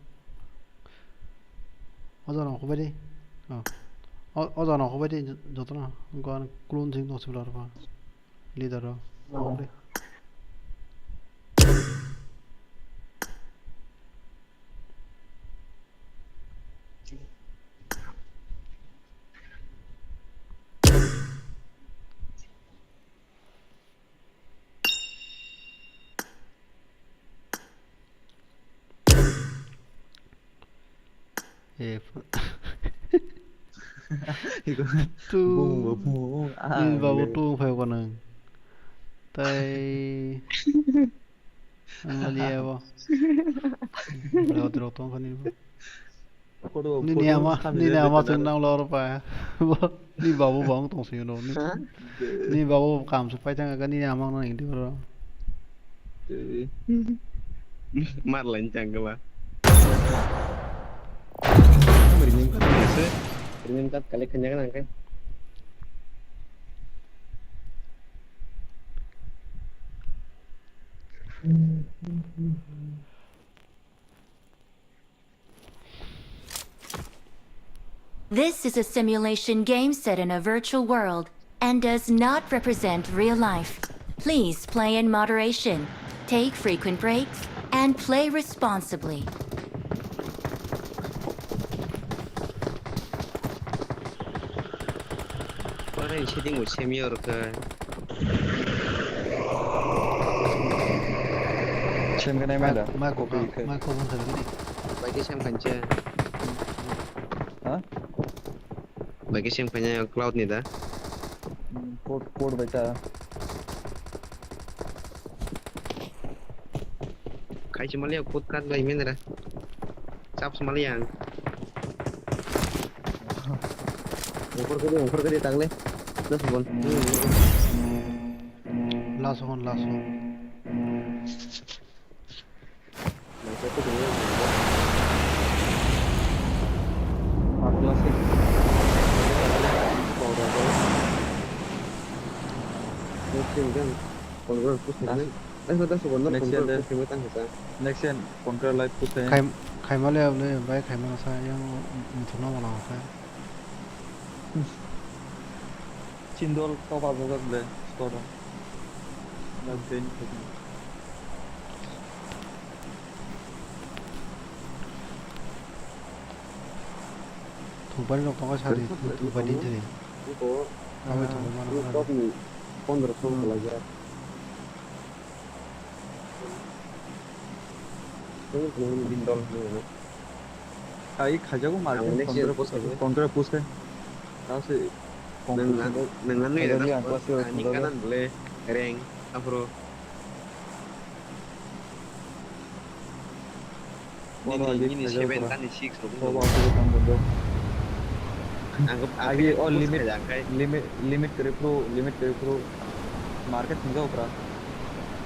O jaga nokho bai di. O. O, o jaga nokho bai di, jo-, jotono. Go an clone sing tong sibla oro bo. Leader o. O. Nokho bai di. Eh, fu-, Iko tu, bung bo bung, ah, nini babu le. Tu wng phai kho nang. Tai ang liya bo. Rot rot tong kho nini bo. Kodo, nini kodo ama, sambil nini ama benar. Chwng nang lor pa. Bo, ni babu bang tong sio no. Ni, ha? Ni babu kam se pai thang ka nini ama no ing di ro. Tei. Mar lain chang kala. Ringin kat kale khanya nang kai. This is a simulation game set in a virtual world and does not represent real life. Please play in moderation, take frequent breaks, and play responsibly. Ore setting bo semi oro khe. Sem khe nai ma da? Ma, ma, copy khe. Ma, ma, ma, ma, ma. Bai khe sem khancha. Ha? Bai khe sem khanya cloud ni da? Hmm, port, port bai ta. Khai se mali ang port kan bai men ra. Chap se mali ang. Ongkhor khe di, ongkhor khe di, tangle. Dos bon. Last one, last one. Next year, next year, control light push hai. Khai, khaima le, le, bai khaima sa, yang, um, um, thuna wala khai. Chindol top up jak le, store. Light green. Thungpari rok tongo sari, thung-, thungpari ni thani. Abo thungpari mano mano. Top ni pondro song khlai jak. Bindol hinwi. Ai, khaijago market. Ang next year post khaijak. Contract post khai. Tao se. Nang, nang, nang, nang, nang, nang, nang, nang, nang, nang, nang, Bono nini, nini seven, tani six rok wngkha. Bono ang twi tang tongo. Ang khe, ang Agi khe o bus limit, khaida, ang khe limit, limit kwrwi phuru, limit kwrwi phuru market thwngjao pura.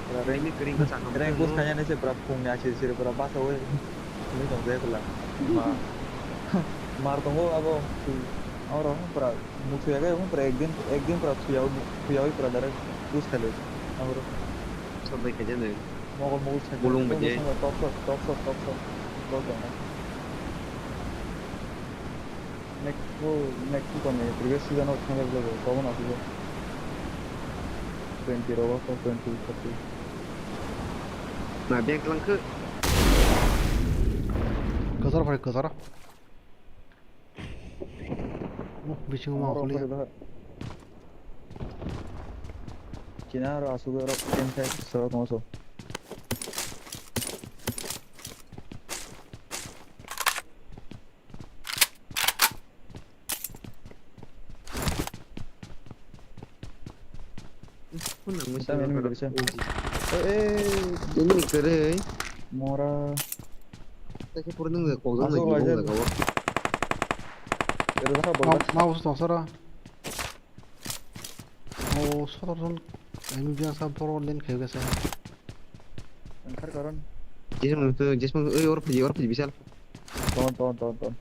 Pura rank, limit kwrwi wngkha sakha rank bwswk bus no. Khainani se pura phungni ashi siri pura basaui thwngwi tongjak pula. Ma, mar tongo abo, oro pura muksuya khe pura ekdin, ekdin pura thuya, thuyaui pura direct bus khailai. Aboro. Sobai khaijani. Mogol mogol khaijani. Bulung bai je. Top shot, top shot, top shot. Bol tongo. Next, oh, next season ni previous season o thangwi rwjak, toboni aswk twenty rogo, twenty, thirty. Na bag langkhe. Kwcharo phai, kwcharo. Oh, bisingo ma. Oro khuli. Phai da. China aro aswk aro ten side soro tongso. Phone nangwi. Tam sini enemy karak. Bisa. Eh, eh. Ini kere. Mora. Tadi pura nang kok jang. Masuk lagi aja. Mau, mau sosora. Oh, sotor jon. Enemy biasa poro len khayo gasa. Angkar karon. Jisung tu, jisung, oi, or phaji, or phaji, bisal. Ton, ton, ton, ton.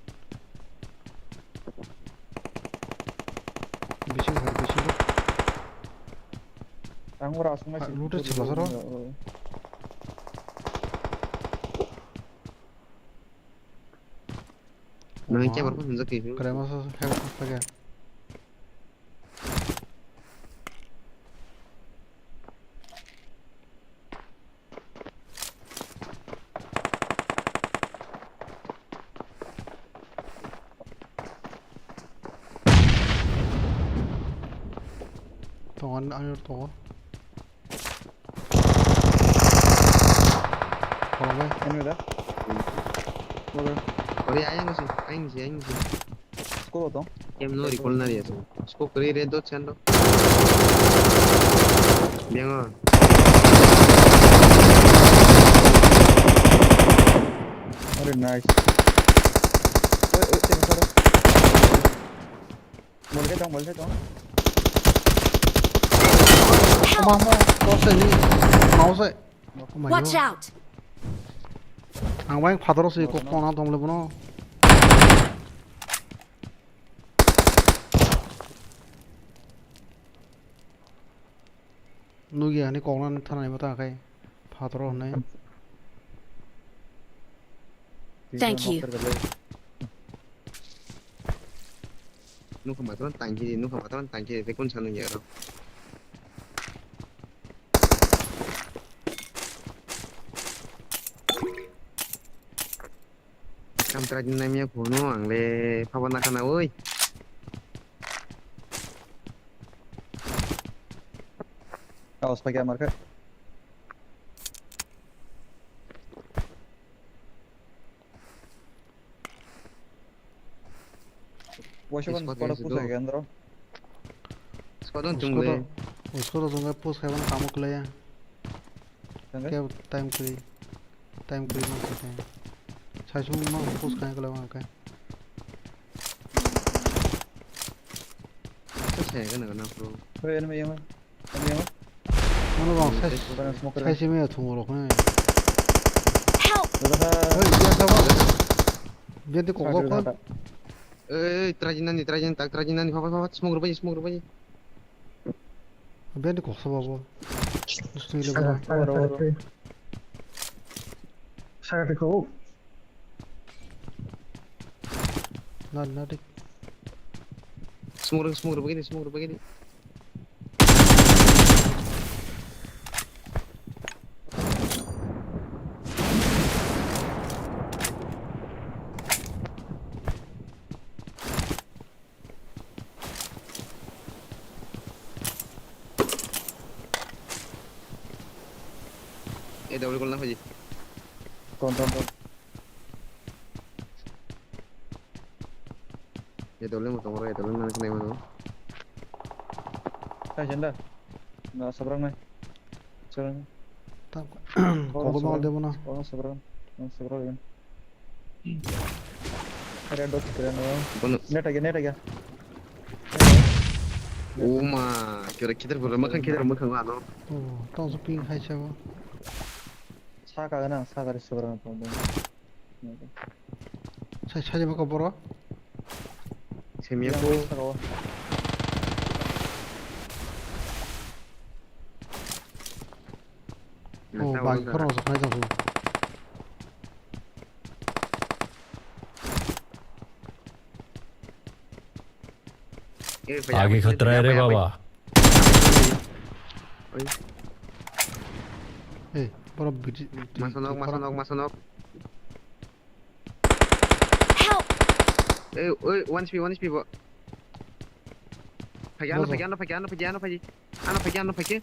Bising har, bising har. Ang ora asung. Ah, nasi lute chibasaro. Nang. Wah. Kemar ko hunjak ki. Kare masa health pakai. Tongo, ani tongo. Kolom bai. Enemy da? Ori, ayang si, ayang si, ayang si. Scope tong? Em no recall nari ase. Scope kari red dot sendo. Biango. Ori, nice. Oi, oi, tengah sana. Mol ke tong, mol ke tong. Mama, kau sini. Mau saya. Watch out! Ang bai phataro se kok phone tong le bono. Nugi ani kok nan thana ni mata kai phataro hwnwi. Thank you. Nukha matwrwng tangkhe di, nukha matwrwng tangkhe di, tei kun sanwi ya aro. Kamtra din namya phunu ang le phaba nakha na oi. Awas pakai amar khe. Waisa ban squad kola is push do. Hai andro. Squad on. Usko tungle. To, usko to tungle push hai ban kamo kle ya. Tangga? Kya time kri. Time kri man sa time. Sai sum ma push kai kle ma kai. Sa sai ga na na pro. Pre enemy yang. Mano bang sai, sai simi ya thungo rok ne. Help! Hei, biya sabo. Biya de kok kok. Ei, trajin nani, trajin tak, trajin nani, papa, papa, smoke rupai, smoke rupai. Biya de kok sabo bo. Sui le ba. Saga de kok. Na, na, dik. Smoke, smoke, begini, smoke, begini. Eh, double call na hoji. Ton, ton, ton. Ya, double mo tongro, ya, double mo kene mo. Sai jenda. Na sabrang nai. Sabrang. Tam ko, ko ko mal debo na. Ko sabrang. Na sabrang. Red dot kira na. Bono. Net age, net age. O ma, kira kidar bora, makan kidar makan ano. Oh, tong su ping hai sabo. Saka gana, saka re sobra na tong. Sai, sai, baka boro. Semia ko. Oh, bagi khoro sa khai jago. आगे खतरा है रे बाबा। Hey, boro bidi. Masanok, masanok, masanok. Help! Hey, oi, one H P, one H P bo. Phagi, ano phagi, ano phagi, ano phagi, ano phagi. Ano phagi, ano phagi.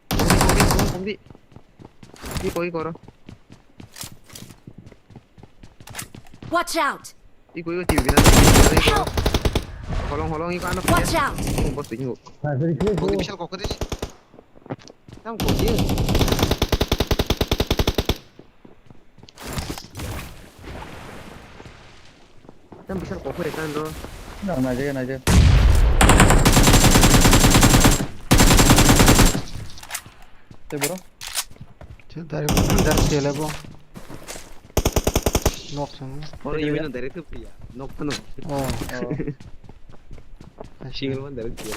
Pongdi, pongdi, pongdi. Iko, iko ro. Watch out! Iko, iko, tiyo, gina. Help! Holong, holong, iko, ano phagi. Watch out! Bos tu, iko. Pongdi, bishal kok, kok. Tam kok, iko. Tam bishal kok, iko, iko, ro. Nang, naje, naje. Te bro. Te dari dari tele bo. Nok sang. Oro yumi no direct to priya. Nok no. Oh. Single one direct priya.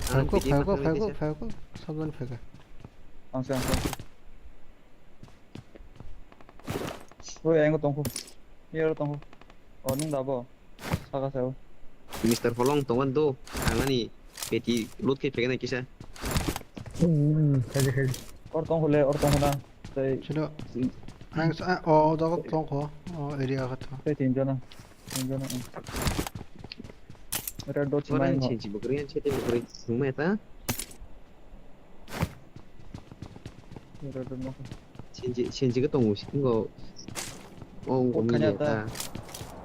Phaiko, phaiko, phaiko, phaiko. Sabdan phaika. Angse, angse, angse. Oi, ayang tongkho. Yero tongkho. Oh, nung dabo. Saka sao. Mister Holong tongan do, ang ani peti load khe pegana kisa. Hmm, hmm, khaji, khaji. Or tongkho le, or tongkho na. Tei Sino. Ang sa, oh, oh, jago tongkho. Oh, area khato. Tei tin jona. Tin jona. Hmm. Red dot. Ora main ni ho. Chinchi bukri, ang chete bukri. Nungma eta. Sinji, sinji ke tongo, singo. Oh, kok kanya ta.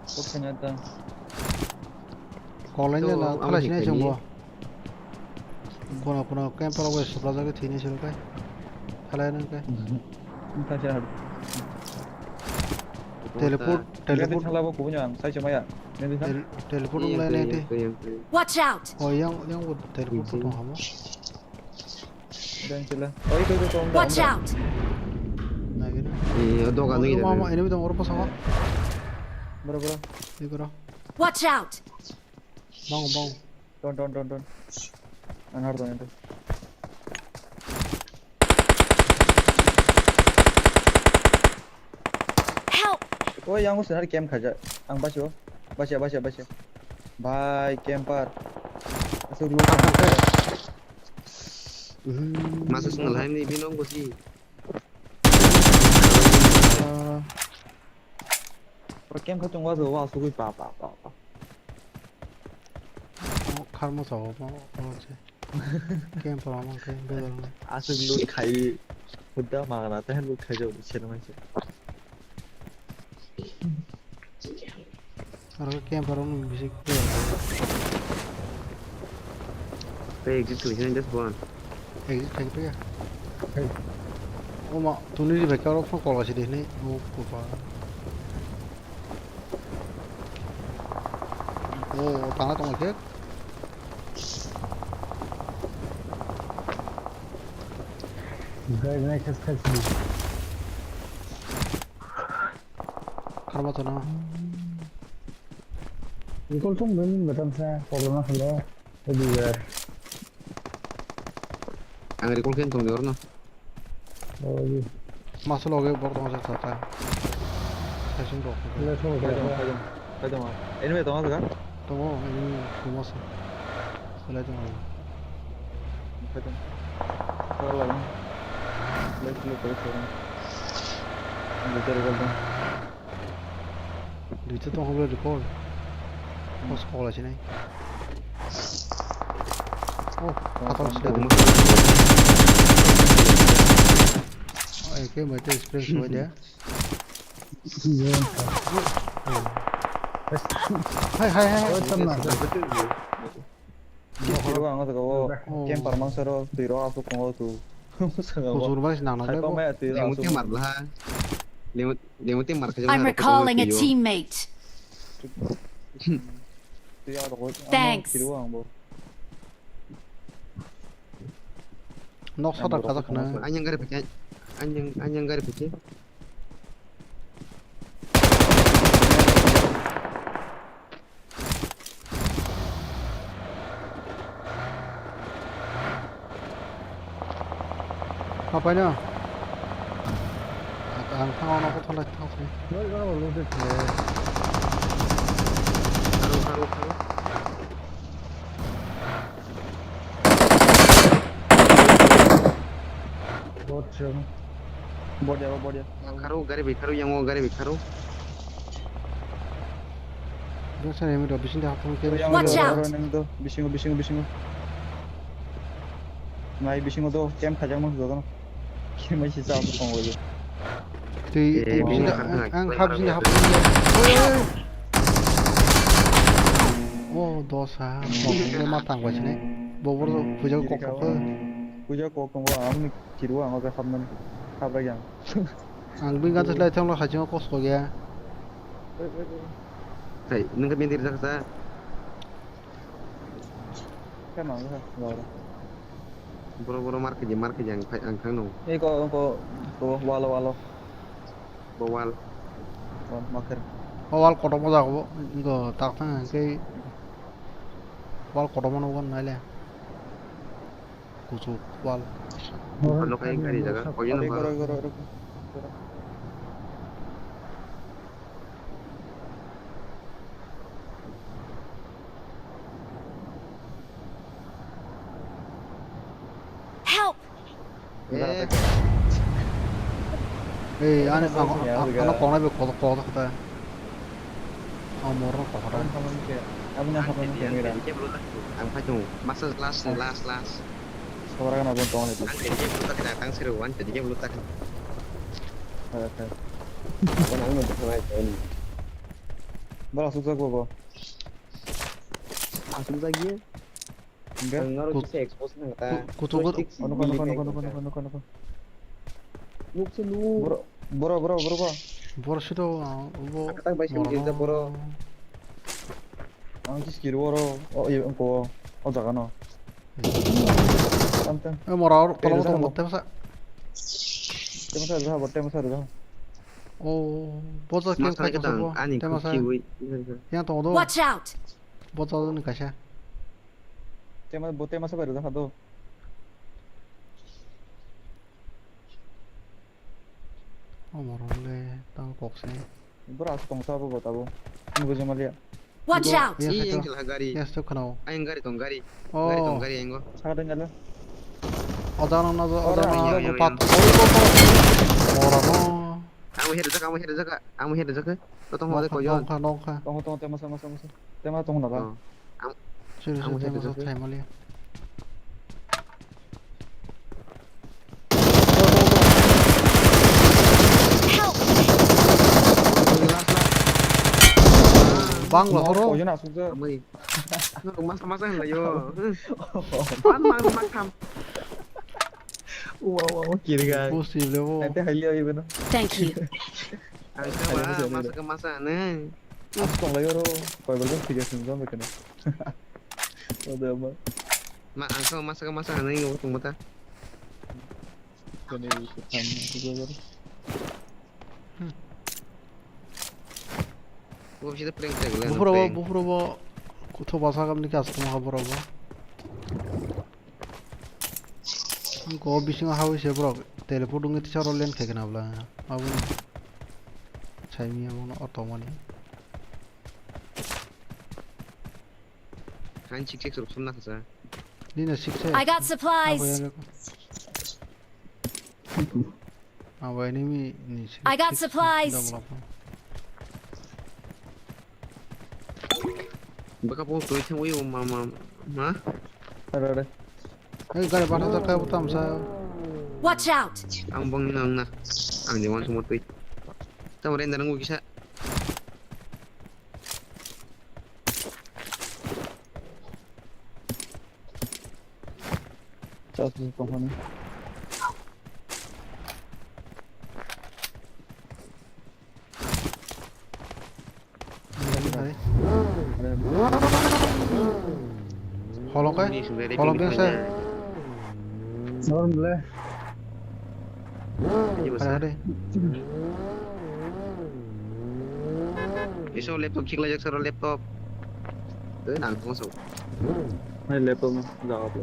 Kok kanya ta. Kolai ni na thalai sinai chengbo. Kono kono camper wai supra jagwi thini sini kai. Thalai nang kai. Teleport, teleport. Thalai bo kubunya ang sai chemaya. Teleport wng lai nai te. Watch out! Oh, yang, yang teleport tong hamo. Watch out! Nagina. Eh, doga nagina. Mama, enemy dong, oro pasang. Bro, bro. Di bro. Watch out! Bang, bang. Don, don, don, don. Ang har don ito. Help! Oh, yang ko senar camp khaja. Ang basio. Basio, basio, basio. Bhai, camper. Asuk lu. Masa sengal hai ni binong ko si. Oro camp kha chungwa jo wa sugui pa pa pa pa. Kharmo sao mo mo che. Camp rama khe bedal. Asuk lu khai hudda magana te lu khai jo se no se. Aro camp aro nung bisi khe. Tei exit khlai sini just one. Exit khai pega. Hey. Oma tuni ri beka rok phone call asi deh ni. Oh, kupa. Oh, tana tong khe. Guys, nice, nice, nice. Kharma chana. Recall tong dun, betam sa, problem na khalo. Everywhere. Ang recall khe tong di orno. Oh, ye. Masa loge bor tong sa ta. Session bor. Let's go, let's go. Enemy tong sa ka? Tongo, enemy tong sa. Selai tong. Khatung. Salah lagi. Let's look at it. Duita tong hoblo record. Mas call asinai. Oh, apa sih? Oke, berarti experience semua dia. Hai, hai, hai. Twi rok ang saka o, camper mangsa ro twi rok aswk tongo tu. Saka o. Hujur bai se nang nang. Hai kok maya twi rok aswk. Lemo te mar bla ha. Lemo, lemo te mar kha. I'm recalling a teammate. Twi rok ang bo. Thanks. Twi rok ang bo. Nok sata kajak khna. Anyang gari pake. Anyang, anyang gari pake. Hapaino. Ang thang ono kothon lai thang sini. Kharu, kharu, kharu. Bot siya mo. Bot ya, bot ya. Kharu, gari bi kharu, yango gari bi kharu. Biasa ya, mi do bising dah hapung ke. Watch out! Bisingo, bisingo, bisingo. Nai bisingo do, camp khajak mang jodono. Khe mai si sa mo kong wali. Tei, eh, tei bising dah, ang hap bising dah hapung ke. Oh, dosa, ma tang bai sini. Bobor puja kok kok. Puja kok kong wa, ang ni kiru ang oja hapnani. Hapra yang. Ang bini gansa lai thanglo hai chungo kosko ya. Hai, nung kami diri jaksa. Kan ang sa, lor. Boro, boro, mar kaji, mar kaji, ang phai, ang thang nung. Iko, iko, ko, walo, walo. Bo wal. Wal, maker. O wal kotor mo jago, iko, tak thang, ke. Wal kotor mo no wan naile. Kuchuk wal. Ano kaya gari jaga? Koi na ba? Help! Eh. Eh, ano, ano, ano, ano, kona be kodo, kodo kata. Ang morok kotora. Aboni hapmani khe, aboni hapmani khe ngira. Ang phai tongo. Masa last, last, last. Sobra gana aboni tongo ni. Ang tini game luta kena, tang sero, ang tini game luta kena. Hai, hai. Aboni ang mo bukha nai tong. Bala sukjak bo bo. Asuk jagye. Hingke? Ang aro kisa expose nang ta. Kuchugo. Joystick. Ono, ono, ono. Nuk se nuk. Boro, boro, boro, boro ko. Boro sito, ah, bo. Atak bai sing jinta boro. Ang kis kiri boro. O, iya, engko. O jaga no. Tang, tang. Eh, mora or, tolo tong botte masa. Temasa jaha, botte masa jaha. O, boja kem khai tang, ani kuki wi. Yang tong do. Watch out. Boja ni kaisa. Tema, bo tema sabai rwjak kha do. O morok le tang kok se. Bura aswk tong sa bo bo tabo. Nugwi jamalia. Watch out! Iya, iya, iya, gari. Iya, stok khna o. Ayang gari tong, gari. Oh. Gari tong, gari ayang go. Saka tong jalo. Oda no na, oda no na, pat. Ora no. Amo here jaka, amo here jaka, amo here jaka. To tong hode koyon. Nongkha, nongkha. Tong, tong, tema sa, ma sa, ma sa. Tema tong na ba. Oh. Sure, sure, tei masa thai mali. Bang la horo. Ojo na sukja. Amai. Nurung masa masa hinlayo. Ban mang mang tham. Wow, wow, kiriga. Impossible bo. Ate hali ayo beno. Thank you. Ang kha ba masa ka masa ne. As tong lai oro, koi bal jang tiga sing jang bekena. Oda ma. Ma, ang kha masa ka masa hanai ngo tong mata. Kene wi se tham, tiga bar. Bo sida prank tag le. Bufuro bo, bufuro bo. Kutho basa kam ni kas tong ha boro bo. Go bisingo hawi se borok teleport wngwi tisa oro land khaikhe nabla aboni saimi abono o tongmani. Kain six six rok sumna khacha. Nini six six. I got supplies. Abo enemy ni six six. I got supplies. Double up. Bwkha bo twi thangwi o ma, ma, ma. Are, are. Hey, gari bana ta kaya butam sa. Watch out! Ang bang nang na. Ang di wan sumot twi. Tamo render nang kisa. Chas ni kong hani. Holong kai? Holong biasa. Normal le. Ini masa. Ada, ada. Iso laptop chikla jak saro laptop. Eh, nang tong so. Hai laptop no jaga pe.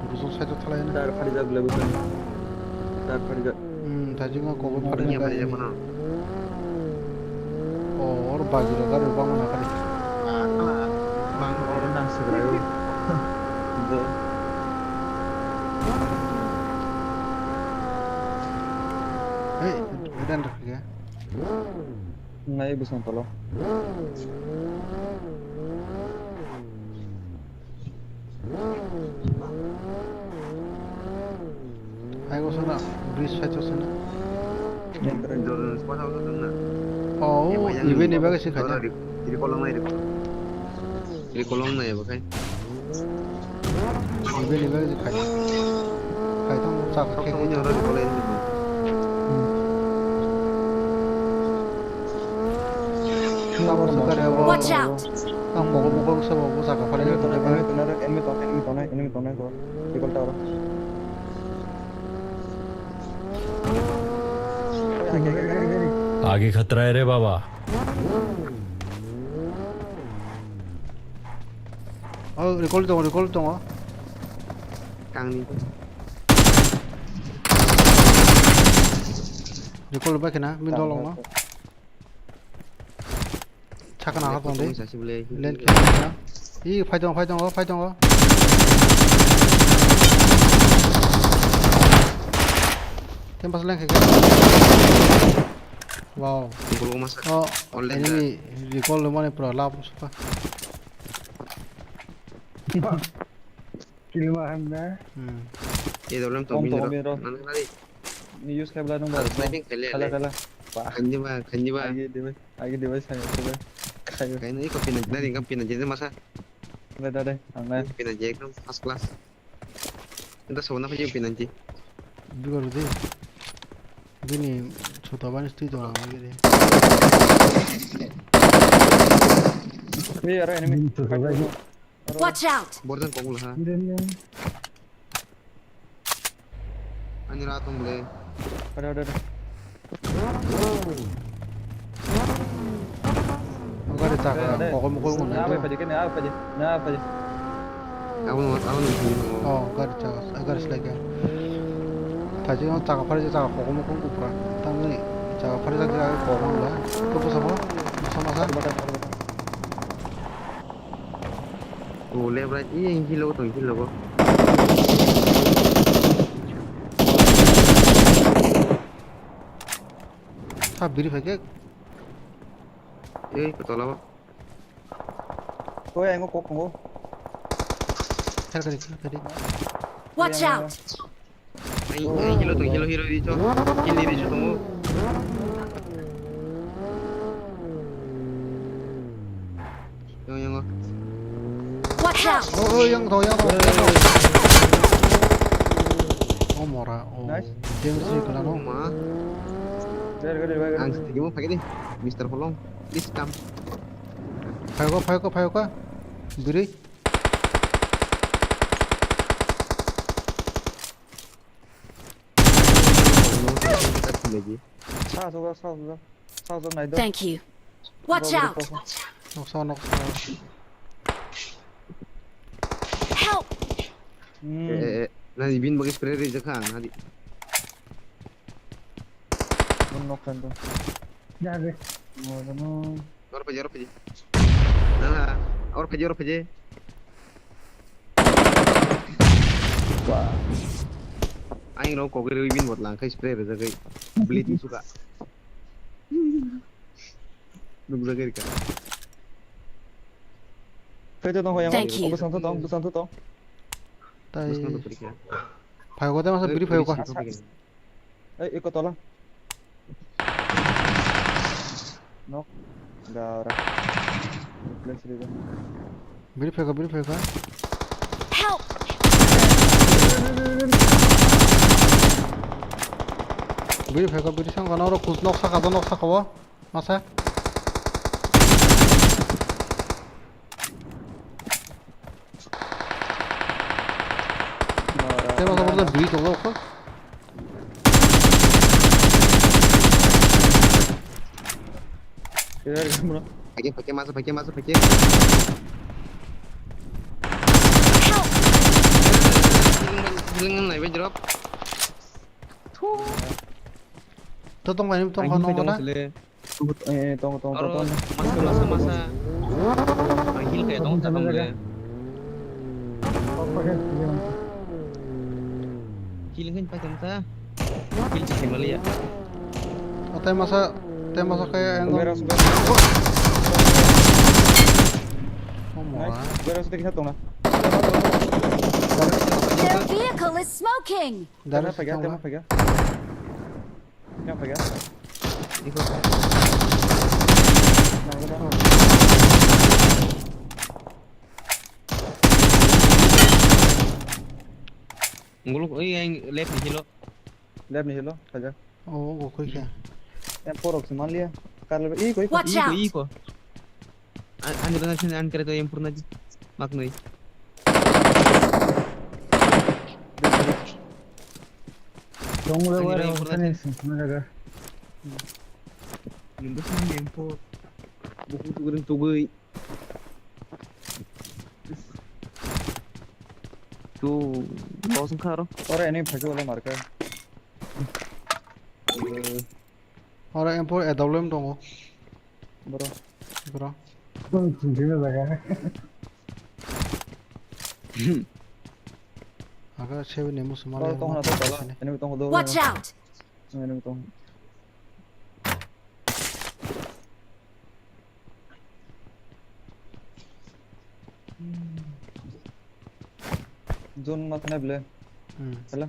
Busuk side o thalai na. Tar phari jak le busuk. Tar phari jak. Hmm, tajima kobo phari jak. Phari jak na. Oh, or bagi ro gari bang na kari. Bang or nang segra yo. Do. Hey, dan rek ya. Nai busung tolo. Ai, go sana, bridge side o sana. Jordan, spot house o sana. Oh, ibe ni bagwi se khaina. Iri kolong nai, iri kolong. Iri kolong nai, bo khai. Ibe ni bagwi se khaina. Khai thang, chak khe khe. Oro iri kolong. Hmm. Watch out! Ang mogo mogo wngsa bo bwsa ka phari. Enemy tonai, enemy tonai, enemy tonai, enemy tonai, enemy tonai, go. Recall tower. आगे खतरा है रे बाबा। Oh, recall tongo, recall tongo. Kangni. Recall bai khena, min dolong no. Sakana ha tong de. Lane khe na. I phai tong, phai tong, phai tong. Campus lane khe. Wow. Bulu masa. Oh, all enemy recall lo mane pura lap suka. Kill ma hamna. Hmm. Ye dolem to. Nang nari. Ni use khe bla nung ba. Sniping khaile. Khala, khala. Ba. Khanjiba, khanjiba. Agi device, agi device hai ko be. Khayo. Kaino iko pina jina ringam pina jina masa. Dai, dai, dai. Ang nai. Pina je ekdom first class. Enta sabona khaji pina je. Bigor de. Bini chuta bani stui dong ang gede. Ni aro enemy. Watch out! Borjan kok wngkha. Ani ra tong ble. Ada, ada, ada. Gari chakra, ada, ada. Kokol mokol wngkha. Na, apa aja, kena apa aja? Na, apa aja? Abo no, abo no. Oh, gari chakra, gari selai khe. Thaji no chakra phari chakra kokol mokol kupra. Tamni chakra phari chakra kokol wngkha. Kok bwsa bo? Bwsa masa? Bata, bata, bata. Oh, left, right, iya, yang hilo, tong hilo, bo. Sa biri phai khe. Ei, kotola, bo. Oi, ang kok tongo. Kher kari, kher kari. Watch out! Ai, ai, hilo tong, hilo, hilo, hilo. Hilo, hilo, tongo. Yang, yang. Watch out! Oh, oh, yang tong, yang tong, yang tong. Oh, mora. Oh. Nice. Damage sih kena no. Ma. Gari, gari, gari, gari. Ang sedikit mau pakai deh, Mister Holong. Please come. Phaiko, phaiko, phaiko. Biri. Sa, sa, sa, sa, sa, sa, nai do. Thank you. Watch out! Noksa, noksa. Help! Hmm. Eh, eh, eh, nani bin bagi spray rijak kha ang hadi. Mun nok kan do. Jabe. Mo, mo. Or paje, or paje. Nah, or paje, or paje. Wah. Aing rok kok rwi bin bot lang khai spray rwjak khai. Bleed ni suka. Nukjak khai ka. Khai to tong hoyang. Thank you. Bwsang to tong, bwsang to tong. Tai. Bwsang to pori kha. Phai ko ta masa biri phai ko. Ei, eko tola. Nok. Dara. Replace ri. Biri phai ko, biri phai ko. Help! Biri phai ko, biri sang ko, nok saka, nok saka o. Masa? Masa masa bui tongo kho. Kira kira mura. Pakai pakai masa pakai masa pakai. Healing nai be drop. To tong bai tong kho no mura. Eh, tong, tong, tong, aro tong. Masa, masa, masa. Ang heal kaya tong, tong, tong, tong. Heal kan pakai mata. Heal cek mali ya. Otai masa, otai masa kaya yang. Beres, beres. Oh, nice. Beres, kita tong na. Their vehicle is smoking. Dari tengah pagar, tengah pagar. Yang pegang. Iko. Nah, udah. Nguluk, oi, yang left ni hilo. Left ni hilo, saja. Oh, oh, koi kya? Yang porok si man liya. Kar lebe, iko, iko. Watch out! Iko, iko. An, an, an, an, kare to yang purna ji. Mak noi. Dong le. Ani wara rai pura sani sini jaga. Nunggu sini yang po. Buku tugurin tugui. Tu, langsung karo. Ora ini bhagi wala marka. Ora M four A W M tongo. Bro. Bro. Tong sini jaga. Aga seven ni musu mali. Tong na to tala. Ini tong do. Watch out! Ini tong. Zone ma thanai ble. Hmm. Hala.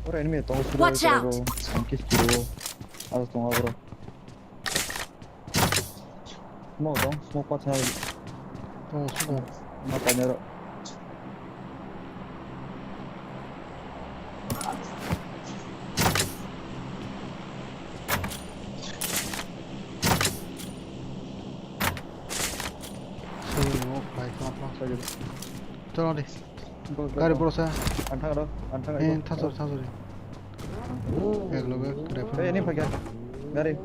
Ora enemy tongo suru. Watch out! Ang kis kiro. Aro tongo bro. Smoke tong, smoke pa thanai. Tong smoke. Ma tanya ro. Sini mo, pai, pai, pai. Chalo di. Gari boro sa. Anthang ro, anthang ro. Eh, thasor, thasor. Ek loge, rifle. Eh, ini pakai. Gari.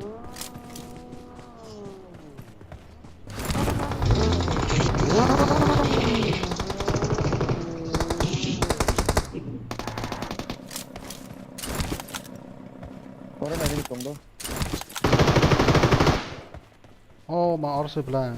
Oro nai ni tong do. Oh, ma oro se bla.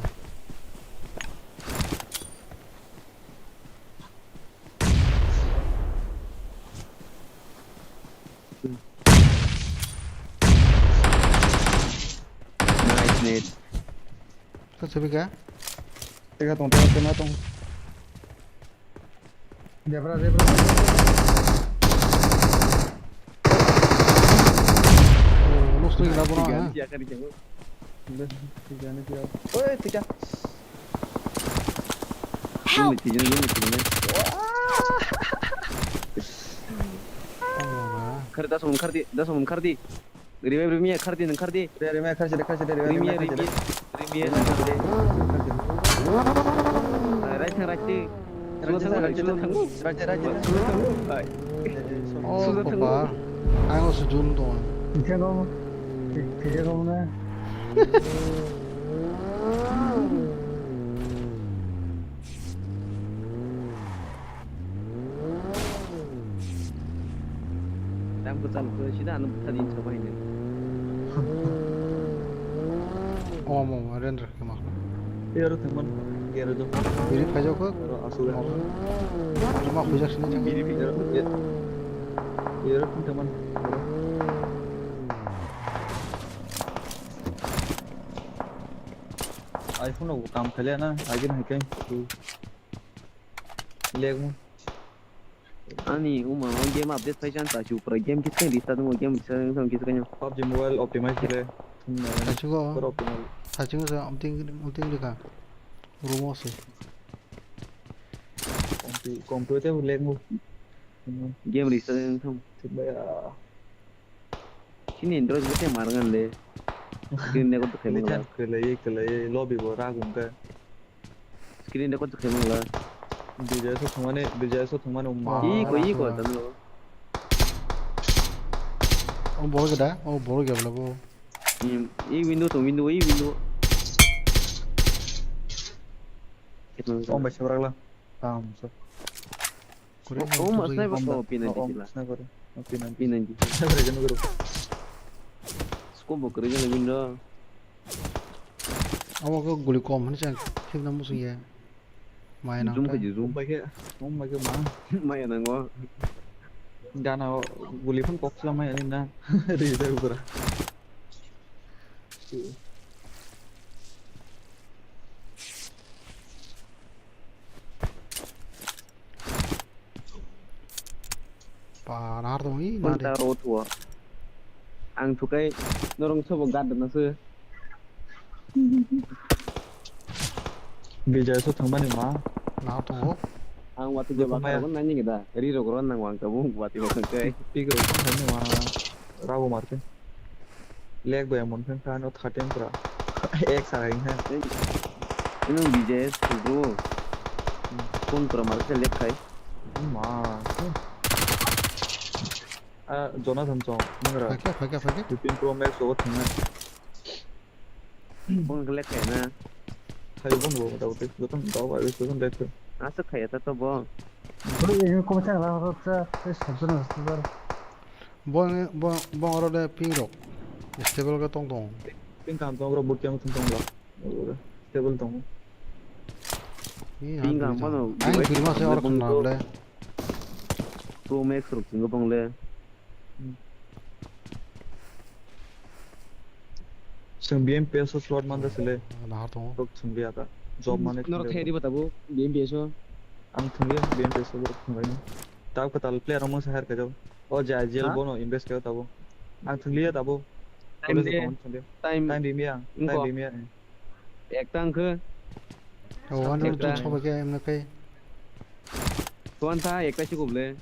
Nice, Nate. Kha sabi kha? Teka tong, teka tong, tong. Debra, debra. Oh, no swing na bona, ha? Oi, tika. Help! Khar, das mun khar di, das mun khar di. Revive, revive, khar di, nang khar di. Revive, khar di, khar di, revive, revive, revive, revive, nang khar di. Right, right, right. Right, right, right. Sudah thango. Right, right, right. Sudah thango. Oh, sudah thango. Kopal. Ang o sujun to. Kisa kom. Kisa kom na. Tam kwcham khe sida ano bwtha din sa bai nang. Omo, omo, render khe ma. Yaro thangman, garage o. Biri phaijak kho. Aro aswk. Ma khuijak sini thang. Biri phaijak kho. Yaro thang thangman. iPhone rok bo kam khailiya na, agini hai khe. Lag mo. Ani uma o game update phai chan ta chu pura game kis kan rista dum game rista dum kis kan. PUBG Mobile optimize le. Thachigo. Pura optimize. Thachigo sa amting amting lika. Room o se. Kompi kompi te lag mo. Game rista dum thum. Thik ba ya. Chini Android bo se mar ngan le. Screen record khe mangla. Kwlai kwlai lobby bo ragum khe. Screen record khe mangla. Bijay so thangmani, Bijay so thangmani umma. Oh, iko, iko, ah, tamo. Oh, borok geda, oh, borok geda bo. Hmm, i window to, window, i window. Oh, bai sebrak la. Tam so. Kore oh, oh, sniper ko, P ninety sila. Sniper. Oh, P ninety. P ninety. Sniper jeno guru. Scope bo kore jeno window. Amo ko guli kom hani chang, khibna musung ya. Maya nang zoom ta. Khaji zoom. Maya ke, maya ke ma. Maya nango. Gana o guli phun kok slam maya ni na. Ri da pura. Pa, nahar tong i, nari. Ang thukai norong sobo gad na se. Bijay so thangmani ma. Nahar tongo. Ang wati je bakar nani geda. Ri rok ron nang wang tabung wati bakar kai. Pik rok thangmani ma. Rabo marke. Leg bai mon phen kha no thirteen pura. Ek sa ring ha. Ino B J S bro. Phone pura mar khe leg khai. Ma. A Jonathan chong. Ngra. Phai khe, phai khe, phai khe. Fifteen Pro Max o thangna. Phone khe leg khai na. Khai bon bo da uti. Joton da ba joton leg khai. Asa khai ta to bo. Bro, ini kok chang la ro cha. Te sabjana sabjar. Bo, bo, bo oro de ping rok. Stable ke tong tong. Ping kam tong rok, boot yang tong tong rok. Stable tong. Ping kam bono. Ang biri ma se oro khna le. Pro Max rok tong tong le. Seng B M P S o slot manda sele. Nahar tongo. Tok seng biya ta. Job mane. Norok thai riba tabo B M P S o. Ang thangya B M P S o borok thanglaini. Tao kwtal player rok masa hire kajao. O je I G L bono invest kayo tabo. Ang thangliya tabo. Time de. Time. Time bimiya. Time bimiya. Ekta wngkhe. O one hundred ekta. Tun soba khe emne kai. Tuan ta ekta si kuble.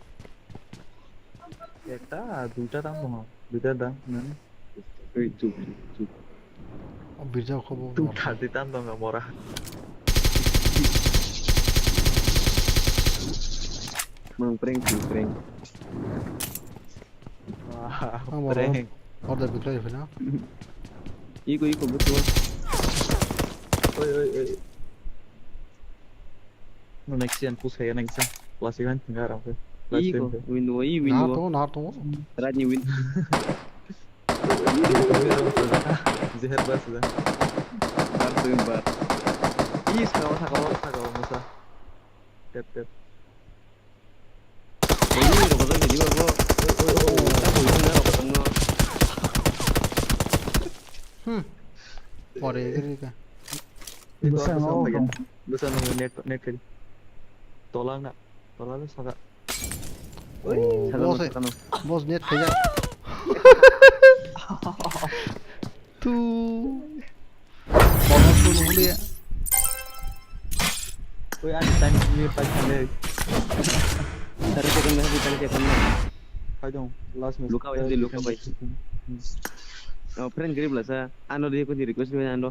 Ekta, duita tam tongo. Duita da, nani? Ui, chuk, chuk. O birja khobo. Two thirty tam tongo mora. Mang prank, mang prank. Wah, ang prank. Order biklai phina. Iko, iko, butu. Oi, oi, oi. No, next gen push kaya next gen. Classic han tingga ram ke. Iko, window, i window. Nato, nato. Rajni window. Zehar bas da. Bar tu bar. Is kawa thakawa thakawa musa. Tep tep. Ini rokok tadi apa? Hmm. Pore ini ka. Bisa mau. Bisa mau net net kali. Tolang nak. Tolang saka. Oh, boss, boss net kaya. Tu. Bono tu nungli ya. Woi, ani time ni pakai ni. Thirty second dah, thirty second dah. Hai dong, last match. Luka bai, luka bai. Oh, friend grip lah sa. Ano dia pun request ni ano.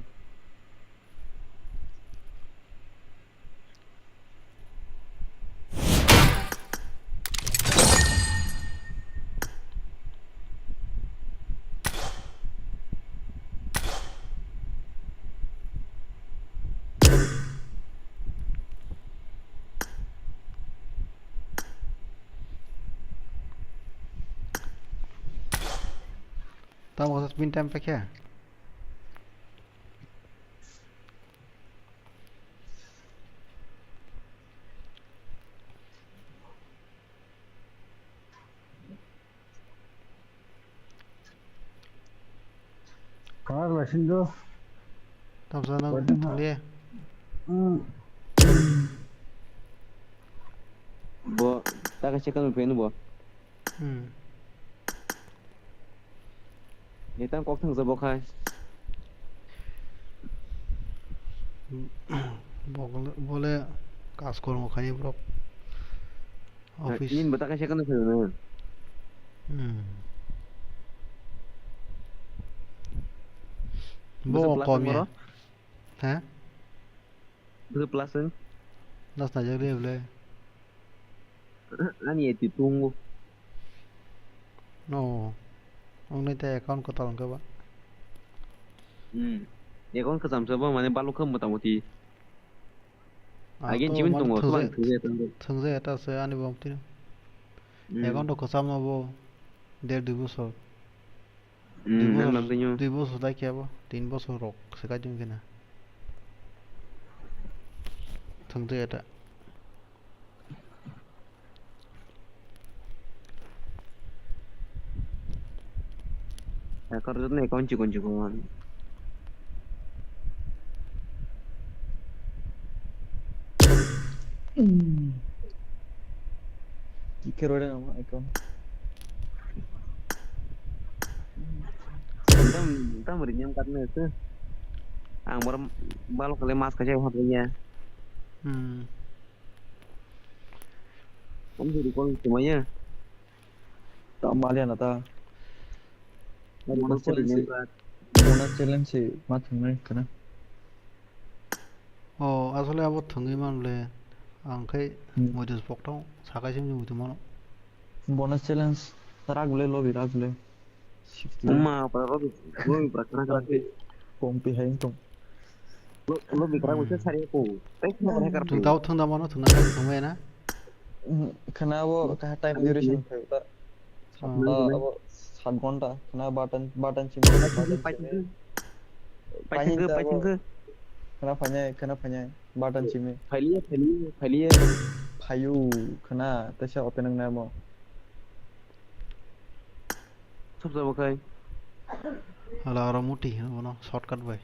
Tamo kasa pin time paikha. Kawar bai sing do. Tamsa na. Bai sing ha. Thangli. Hmm. Bo, ta kaisa kanu pen bo. Hmm. Ni tang kok thang jabo khai. Bokol, bole kas kormo khai borok. Office. Nin bata kaisa kanu phai na. Hmm. Bo kom ya. Ha? Bwswk plus wng? Das na jagre bole. Ani eti tungo. No. Ongnai te account kwtal hwnkhe ba. Hmm. Account kwcham se ba mane balukha mota moti. Again chimin tongo, thwng je, thwng je ta se ani bom tini. Hmm. Account to kwcham abo der dui bosor. Hmm, dui bosor, dui bosor dai khe abo, tin bosor rok se kai dun kena. Thwng je ta. Akar jotno account chikon chikon. Kikhe rode nama account. Tam, tam ri nyam katne se. Ang bor balo kale mas kaje hot ya. Hmm. Tam ri kon tumaya. Ta maliya na ta. Bonus challenge se, bonus challenge se ma thwngnai khna. O, asole abo thwngwi man le. Ang khai hmm. Moidu pokthong sakai sim muitu mano. Bonus challenge rak le lobby rak le. Uma, para lobby, lobby para khna khna. Kompi hai tong. Lo, lo bikra wngkhe sari ko. Tei khna hacker. Thung tao thung da mano thung na thung mano. Khna bo kaha time duration khai ta. Sat, abo sat ghonta. Khna button, button chimi. Paithung, paithung. Paithung, paithung. Khna phainai, khna phainai. Button chimi. Phailiya, phailiya, phailiya. Phayu, khna, tesa open wngnai amo. Sab sabo khai. Hala aro muti, bono shortcut bai.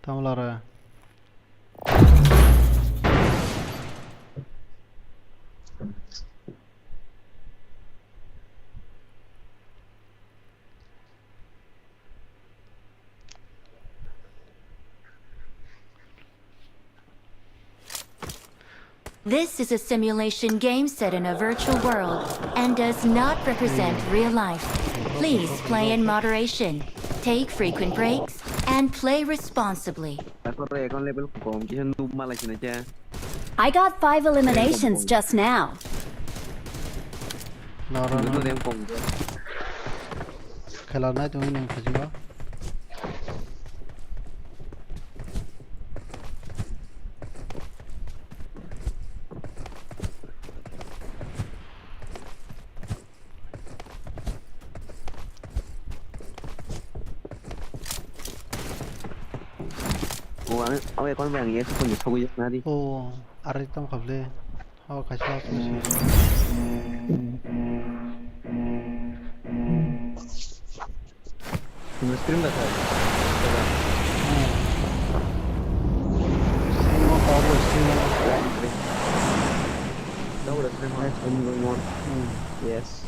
Tamlara. This is a simulation game set in a virtual world and does not represent real life. Please play in moderation, take frequent breaks, and play responsibly. Takore account level kom, kisa noob malai sina cha. I got five eliminations just now. No, no, no. Khela nai tongwi nang phajiba. O, ang, o, account bai ang yes ko ni sogwi nari. O, ari tong khable. O, kaisa sogwi. Stream da khai. Stream o, power stream o. Double stream o. Nice, I'm going on. Hmm. Yes.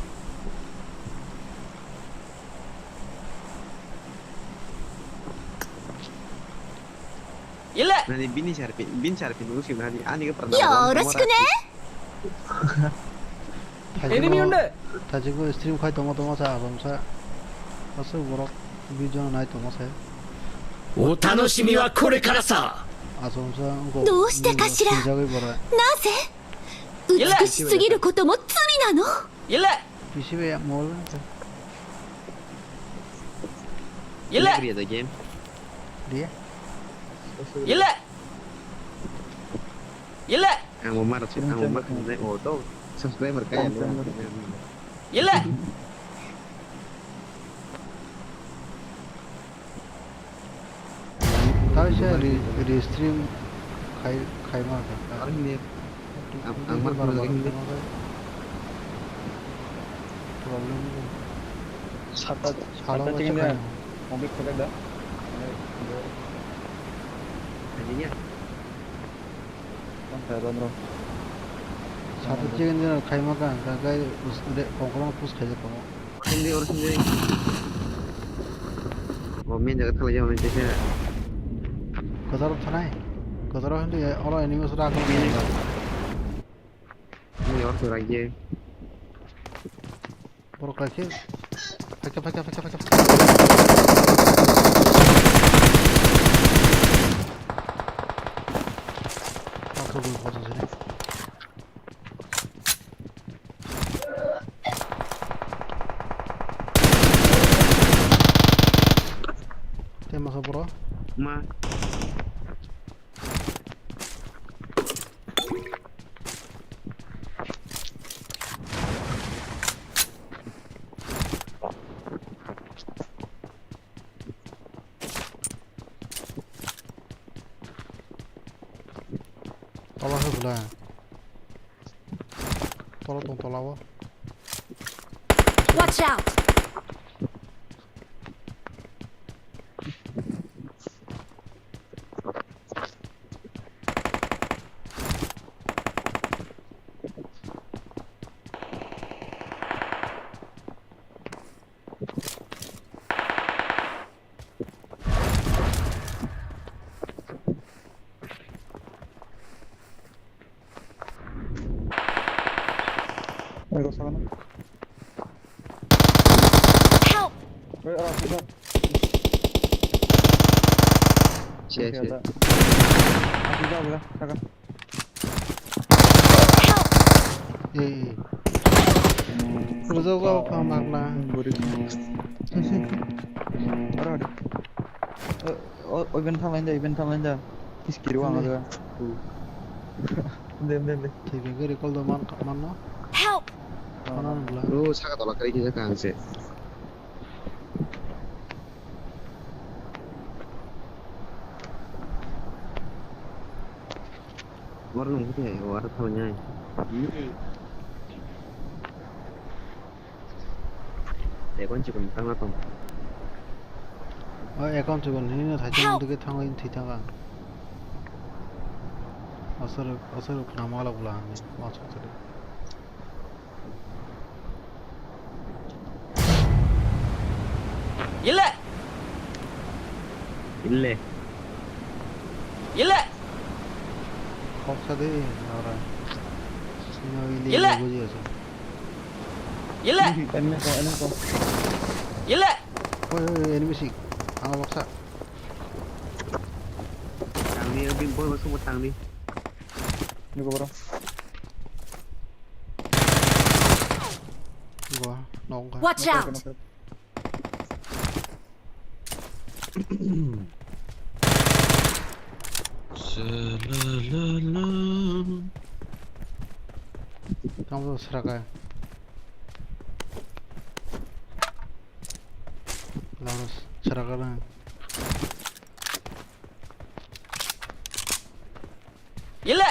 Ile. Nani bini sarpi, bin sarpi nungsi nani ani ke pernah. Yoroshiku ne. Enemy unde. Thajiko stream khai tongo tongo sa asomsa. Aswk borok video nai tongo sa. O tanoshimi wa kore kara sa. Asomsa ngo. Doshite kashira? Naze? Utsukushi sugiru koto mo tsui nano? Ile. P C bai mol. Ile. Dia. Ile. Ile. Ang bo mar, ang bo mar, oh, to subscriber kaya. Ile. Tao se re-, restream khai, khai ma kha. Ang, ang mar, mar, mar, mar. Problem. Sata, sata chicken ya. Mobil khole da. Ajinya. Tong kha ba bro. Sata chicken dinner khai ma kha, kha khai us-, de, kongkong pus khai de komo. Hindi or hindi. Oh, main jaga thalai jao, main jaga. Kozaro thanai. Kozaro hindi, oro enemies ra ko. Hindi or to ragye. Borok kaisa Phaikha, phaikha, phaikha, phaikha. Pathor gul photo sini. Tei masa bro? Ma. Tola khe bwla. Tola tong tola o. Watch out! Oi, ko sakano. Help! Oi, ara, sida. Che, che. Sida. Sida, sida, sida. Help! Ei, ei. Rwjak jagao pha magna. Buri. Aro, aro. O, o, o, event thanglai da, event thanglai da. Kiskiri wang ada. Dem, dem, dem. Thik age, recall do man, man no. Help! Mana bla. Bro, saka tola kari kisa kang se. War nung khe, war thang nyai. Ekon chikon tang na tong. O ekon chikon hini no thai tong dike thang oi thwi thang ang. Asar, asar khna mala bula hini, ma chok chok. Ille. Ille. Ille. Khoksa de, ora. Sino ille. Ille. Buji aso. Ille. Enemy ko, enemy ko. Ille. Oi, oi, oi, enemy sik. Ang baksa. Tangdi, big boy, baksa mo tangdi. Ini ko, bro. Gua, nongka. Watch out! Tamo sraka. Lalu sraka na. Ille.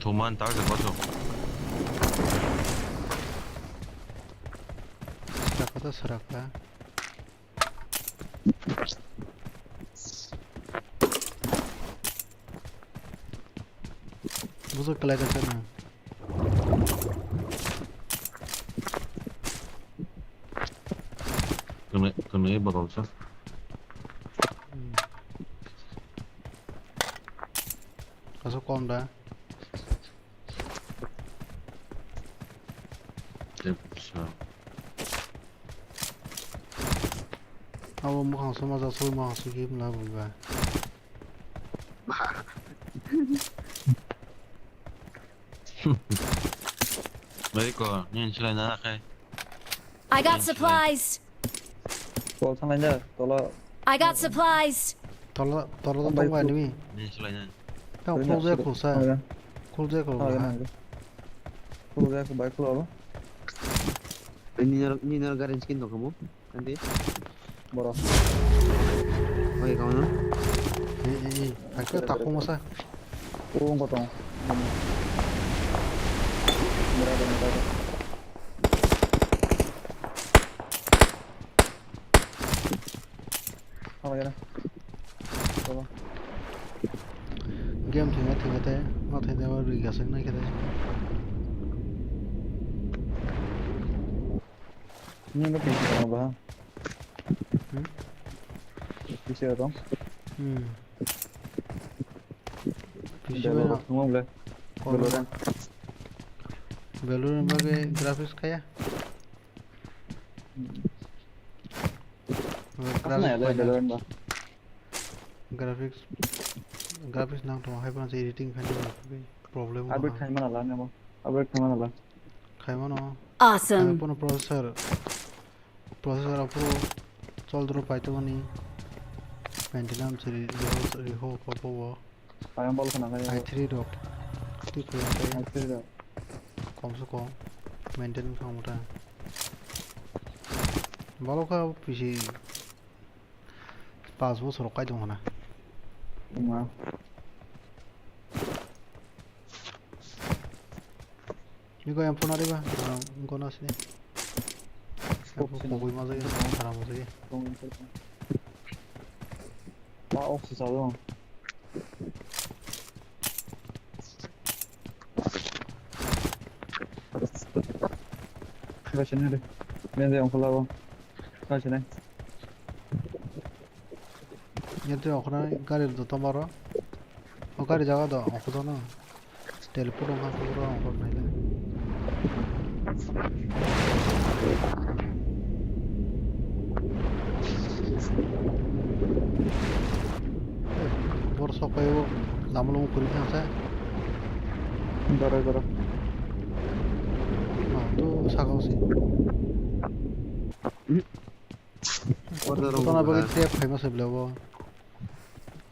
Thuman tak se bacho. Sraka to sraka. Buso kelai ka sana. Kena, kena botol sa. Kaso kom da. Abo mukhang suma ja sui mukhang sui khe mla buga. Bai ko, nini chwlai na khai. I got supplies. Tol thanglai da, tolo. I got supplies. Tolo, tolo tong bai nimi. Nini chwlai na. Tao khulok jaya khulsa. Khulok jaya khulok. Khulok jaya khulok bai khulok abo. Nini nor, nini nor gari skin dong kamu. Nanti. Borok. Oke, kamu no? Eh, eh, eh. Aku tak mau masa. Oh, enggak dong. Murah dong, murah dong. Apa ya? Coba. Game thwina thwina te, ma thwina ma rwi gaswk nai khe te. Nini no pisi tong ba? Hmm? Pisi tong? Hmm. Pisi ba no. Tong le. Kol ba. Valorant bagwi graphics kaya. Graphics nai le paina. Valorant ba. Graphics, graphics nang tongo, hai phano editing khaina bagwi problem. Upgrade khaima nala nabo. Upgrade khaima nala. Khaimano. Awesome. Ang phano processor, processor aphuru chol dro paitongmani. Maintenance ri, riho, riho kobo. Ayang bol khna khe. I three rok. Twi khwlai khe. I three rok. Kom se kom. Maintain wngkha omo ta. Balo kha pisi. Pas bosor rok kai tong khna. Wngma. Niko yang phone ariba, ang gona sini. Scope sini. Kogoi ma jaya, phone khara ma jaya. Phone khara. Ma off se chalo. Kha sini de. Bende yang khula bo. Kha sini. Yate okra gari do tomaro. O gari jaga do okra no. Teleport wngkha, teleport wngkha, naikhe. Bor sok pai o, lama lama kuri thang sa. Goro, goro. Ah, tu saka usi. Order. Tona bagwi trap khaima se bla bo.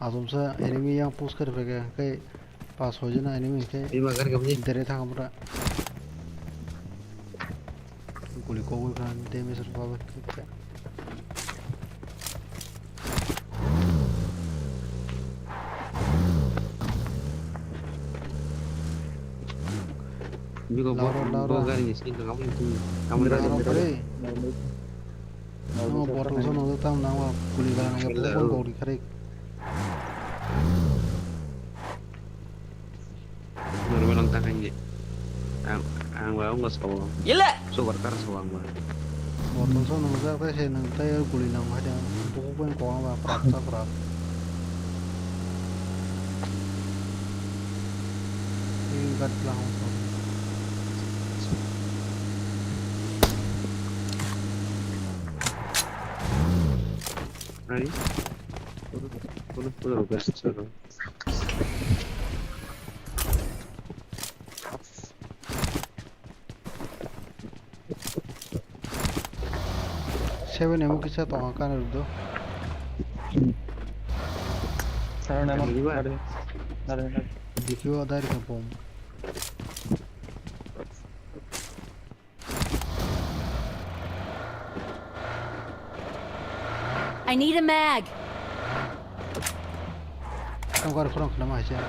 Asomsa enemy yang push kar phaikha, khe pas soi jona enemy khe. Ima gari kabni. Dere thang amra. Guli kogwi khan damage rwkha. Bigo bo, laro, laro. Bo gari ni skin tong, amo ni tong, amo ni laro gari. Kore. Nang bottle so nang tam nang wa kuli gana nang bottle kok di kare. Normal ang tahan je. Ang, ang wa ang was kawo. Yele. So worker so ang wa. Bottle so nang jak tai se nang tai kuli nang wa ja. Buku pun ko ang wa prak sa prak. Ini gat lang so. Ai. Puro, puro, puro best solo. Seven emo kisa tongo kana rwdo. Seven emo. Nari, nari, nari. Dikhiyo dari ka bom. I need a mag. Tongkar khorang khna ma haise.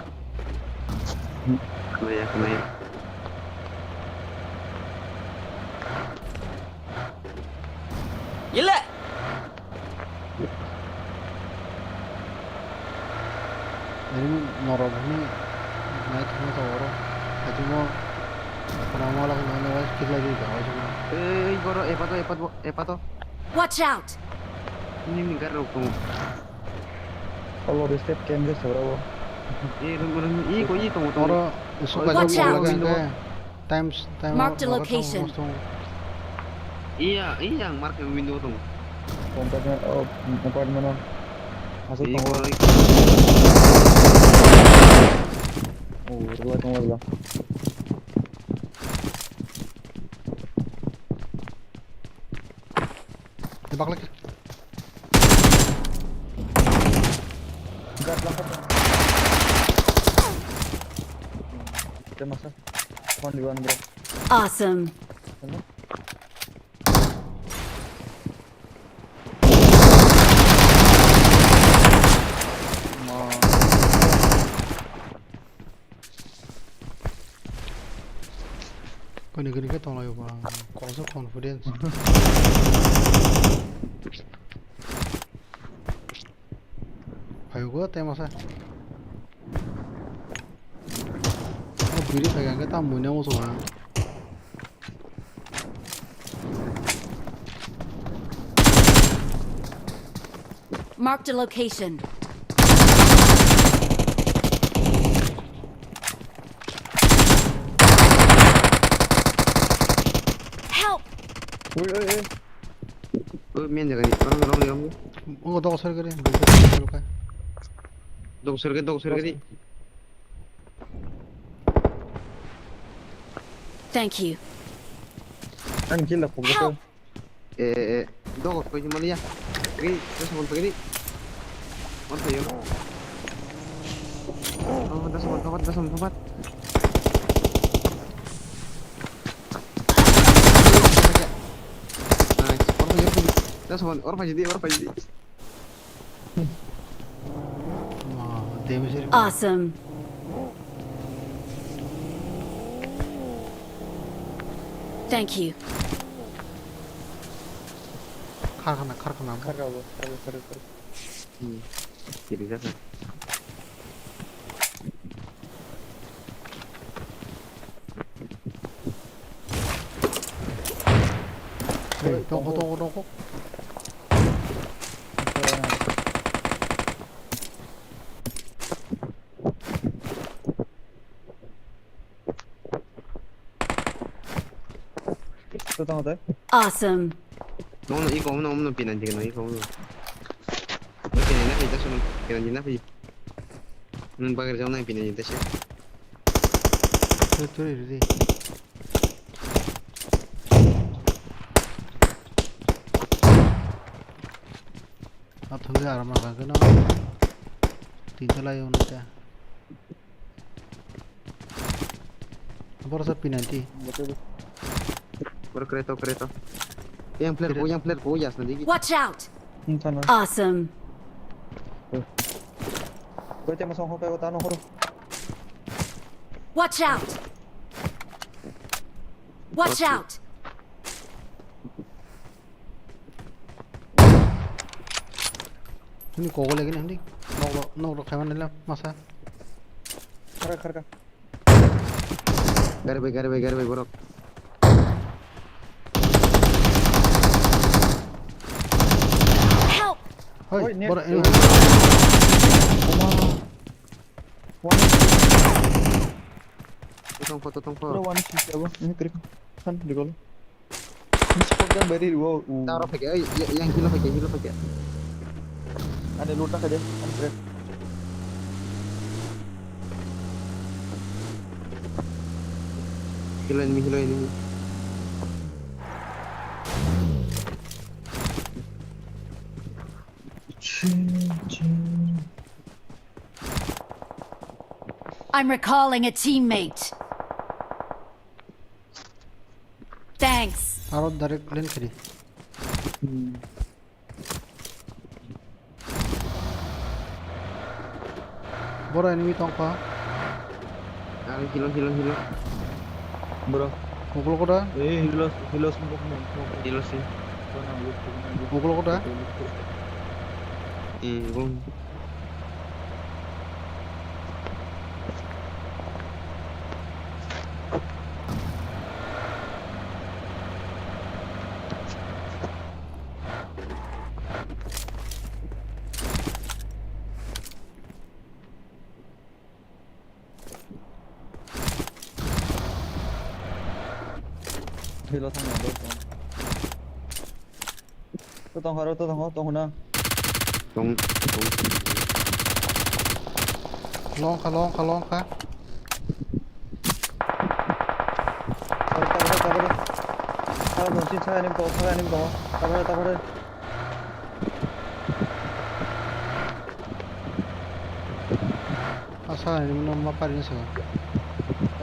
Khna ya, khna ya. Yele. Ini norok ini naik khna ta oro. Hajimo khna ma la khna ma kit lai di ba hajimo. Ei, goro, epato, epato, epato. Watch out! Ini, ini gari rok tongo. Olo de step camera sabrabo. Eh, rung, rung, i ko, i tongo, tongo. Oro, suka. Watch out! Times, time. Marked a location. Iya, iya, ang mark yang window tongo. Apartment, oh, apartment o. Asal tongo. Oh, dua tongo dua. Tembak lagi. Tembak sa. One v one, bro. Awesome. Hello? Koni koni khe tonglaio ba, kok se confidence. Phaio go tei masa. O biri phai khe tam muina muchung ha. Marked a location. Oi, oi, oi. Oi, main jaga ni. Orang, orang ni, orang ni. Ungo dogo sar gari. Dogo sar gari, dogo sar gari. Thank you. Ang kill la pukul. Help! Eh, eh, eh. Dogo koi maliya. Gari, terus mau pergi. Mau pergi. Oh, das mau tempat, das mau tempat. Nice. Or pergi, or pergi. Das mau, or pergi di, or pergi di. Damage area. Awesome. Thank you. Karkhana, karkhana. Karkhana, karkhana, karkhana. Hmm. Jadi dah. Hey, tongkho, tongkho, tongkho. Awesome. Nono iko, nono, nono pinanti, nono iko, nono. Pinanti na phi, taso pinanti na phi. Nung bagir jam na pinanti taso. Turi, turi, turi. Athang ke aram na kageno. Tinta lai unta. Borok sa pinanti. Boro kreto, kreto. Yang player ko, yang player ko, yas na digi. Watch out! Awesome. Watch out! Watch out! Hini kogo lagi nih, hini. Nok rok, nok rok kaiman nila masa. Kharka, kharka. Gari bai, gari bai, gari bai, borok. Help! Hoi, borok, ini. Totong kho, totong kho. Pura one hit abo. Ini krik. Kan, digol. Ini spot kan beri, wow. Taro phai khe, oi, yang hilo phai khe, hilo phai khe. Ane loot na kha de, ane break. Hilo enemy, hilo enemy. I'm recalling a teammate. Thanks. Aro direct clean kiri. Boro enemy tongkha. Aro hilo, hilo, hilo. Bro. Uklo koda? Eh, hilo, hilo smoke mo. Hilo si. Uklo koda? Eh, bro. Hilo thang nang, to tong haro, to tong, tong na. Tong, tong. Long kha, long kha, long kha. Tabare, tabare, tabare. Tabare, tabare. Tabare, tabare. Asa, ini mana apa ini sih?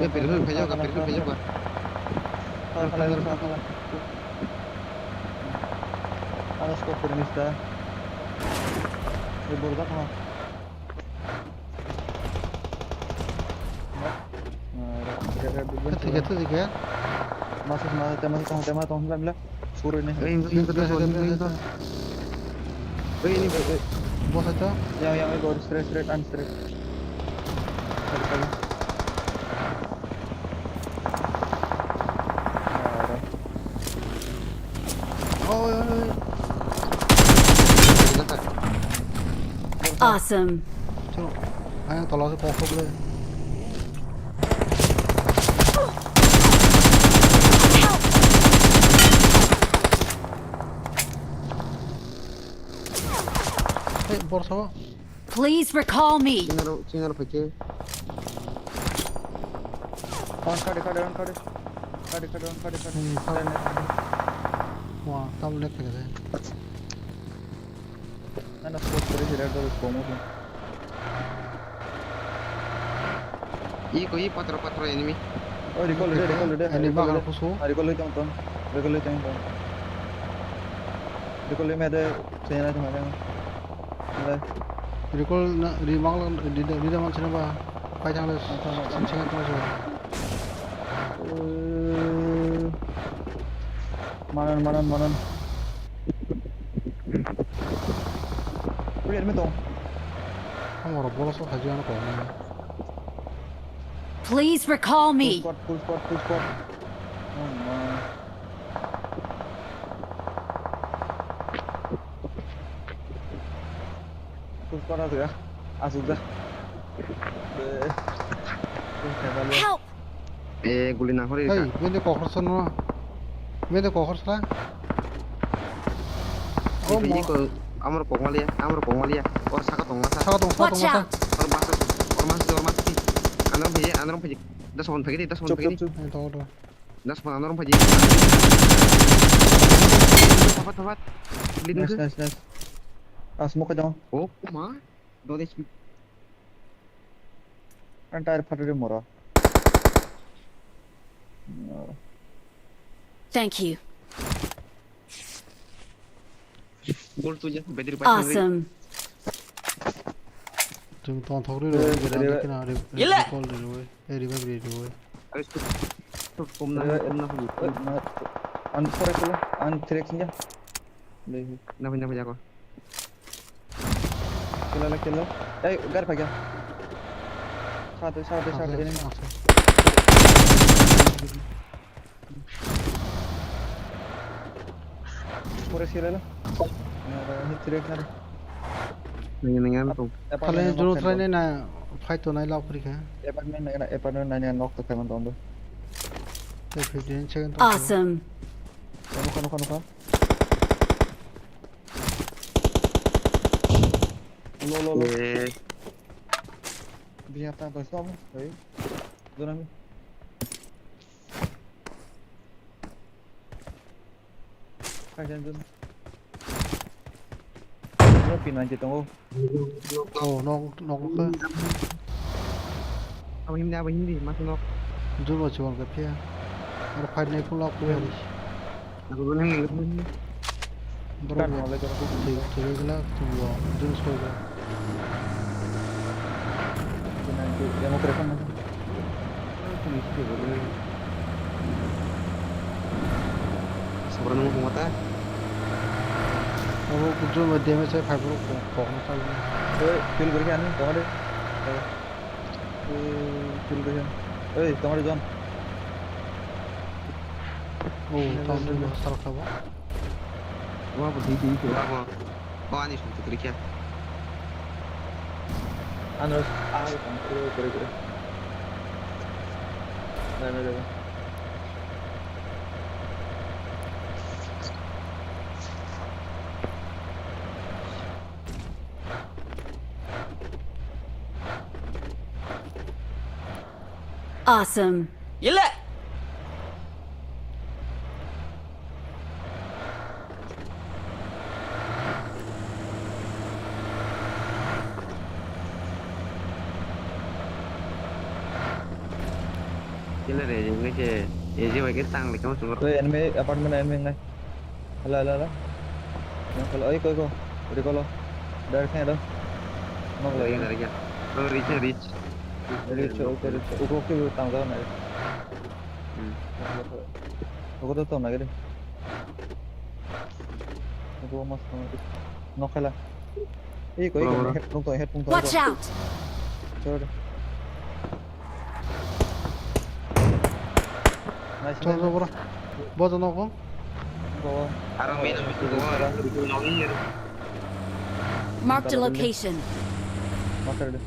Eh, pilih, pilih, pilih, pilih. Salah, salah, salah, salah. Ada scope pilih, mister. Ini baru tak, ha? Nah, ada, ada, ada, ada. Tiga, tiga. Masuk, masuk, tema, tema, tema, tema, tema. Suri nih. Eh, ini, ini, ini, ini, ini. Eh, ini, eh, eh. Bos aja. Yang, yang, eh, baru straight, straight, and straight. Sorry, sorry. Ada. Oh, ya, ya, ya. Awesome. Cuk, ayang tolak sih kosong deh. Help! Hey, borsa. Please recall me. Chingaro, chingaro phaikhe. On kade, kade, on kade. Kade, kade, on kade, kade. Hmm, kade. Wah, tam lag khaikhe. Nana spot kore sila dor komo ko. Iko, i patro, patro enemy. Oh, recall de, recall de. Ani bagar kusu. Ah, recall de tong tong. Recall de tong tong. Recall de mede, chena tong tong. Recall na, ri mang, ri, ri, ri mang chena ba. Pai thang le, chena tong tong. Manan, manan, manan. Wait, me tong. Ang oro bola sok haji ano kong. Please recall me. Push squad, push squad, push squad. Oh my. Push squad asuk ya. Asuk da. Help! Eh, guli nang hori. Hey, bende kokhorsa no. Bende kokhorsa. Oh, iko, amor kokmalia, amor kokmalia. Or saka tong masa. Saka tong, saka tong masa. Or masa, or masa, or masa. Androm phaji, androm phaji. Das hon phaji, das hon phaji. Chup, chup, chup. Hey, tong, tong. Das hon androm phaji. Thapat, thapat. Nice, nice, nice. Ah, smoke dong. Oh, ma. Dode smoke. Ang tire phatri moro. Thank you. Gol tuja, battery pass. Awesome. Tung tong thok ri ro, eh, ri ro, ri ro. Kina ri, ri, ri, call ri ro, eh, ri, ri, ri ro. Ayo, stop, stop, kom na, eh, kom na, kom na. Eh, na, an, pore kula, an, three X nja. Napi, napi, jako. Kila la, kila. Ei, gar phaikya. Sate, sate, sate, enemy. Pore sila la. Nara, hit direct nara. Nang, nang, nang, tong. Apartment. Khalai drone try nai na, fight to nai lao kuri kha. Apartment nai na, apartment nai na, knock to khaman tong do. Te fifteen second tong. Awesome. Nukha, nukha, nukha. Lo, lo, lo. Eh. Biya ta to stop, hey. Dona mi. Kai jan dona. Lo pin nanti tongo. Oh, nok, nok, nok. Abo hindi, abo hindi, mas nok. Juro chuang ka pia. Aro fight nai pun lok pia. Aku dulu yang ingat. Borok bo twi, twi gwnang, twi bo drinks koi bo. Sabra nang tong mata. Abo kujur ma damage hai phai borok kok, kok no kal. Oi, kill gori ani, tong de. Oi, kill gori ani. Oi, tong de John. Oh, tong de, tong de, tong de. Wah, bo di, di, di, wah, bo. Oh, ani sung tukri kya? Ano, ah, tong, kure, kure, kure. Dai, dai, dai. Awesome. Yele. Killer A J wngkha khe, A J bai khe tang lai khe muchungo. Oi, enemy apartment enemy wngnai. Hello, hello, hello. Hello, oi, koi, koi. Recall o. Direct khe do. Nok lai. Dari, dari, ya. Oh, reach, reach. Reach, okay, reach. Ugo khe tang jago nai. Hmm. Ugo to tong nai de. Ugo mas tong nai de. Nok khala. Ei, koi, bro, koi, bro. Head, tong, tong, head, tong, tong. Watch out! Sorry. Nice, nice, nice. Chol, chol, bro. Bojo nogo. Go. Aro main, main, go. Marked a location. Marked.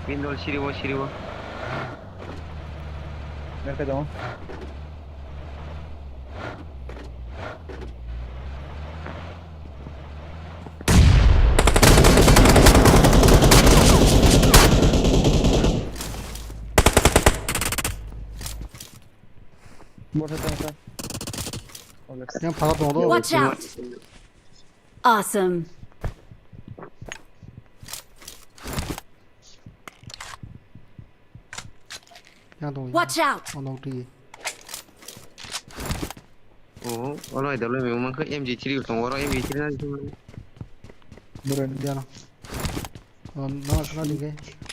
Window siribo, siribo. Merka dong. Yang phala tongo do. Watch out! Awesome. Yang tongo. Watch out! Ono twi. Oh, ono idol me mangkha M G three tongo, oro M G three na di. Bro, dia no. Oh, no, no, di ke.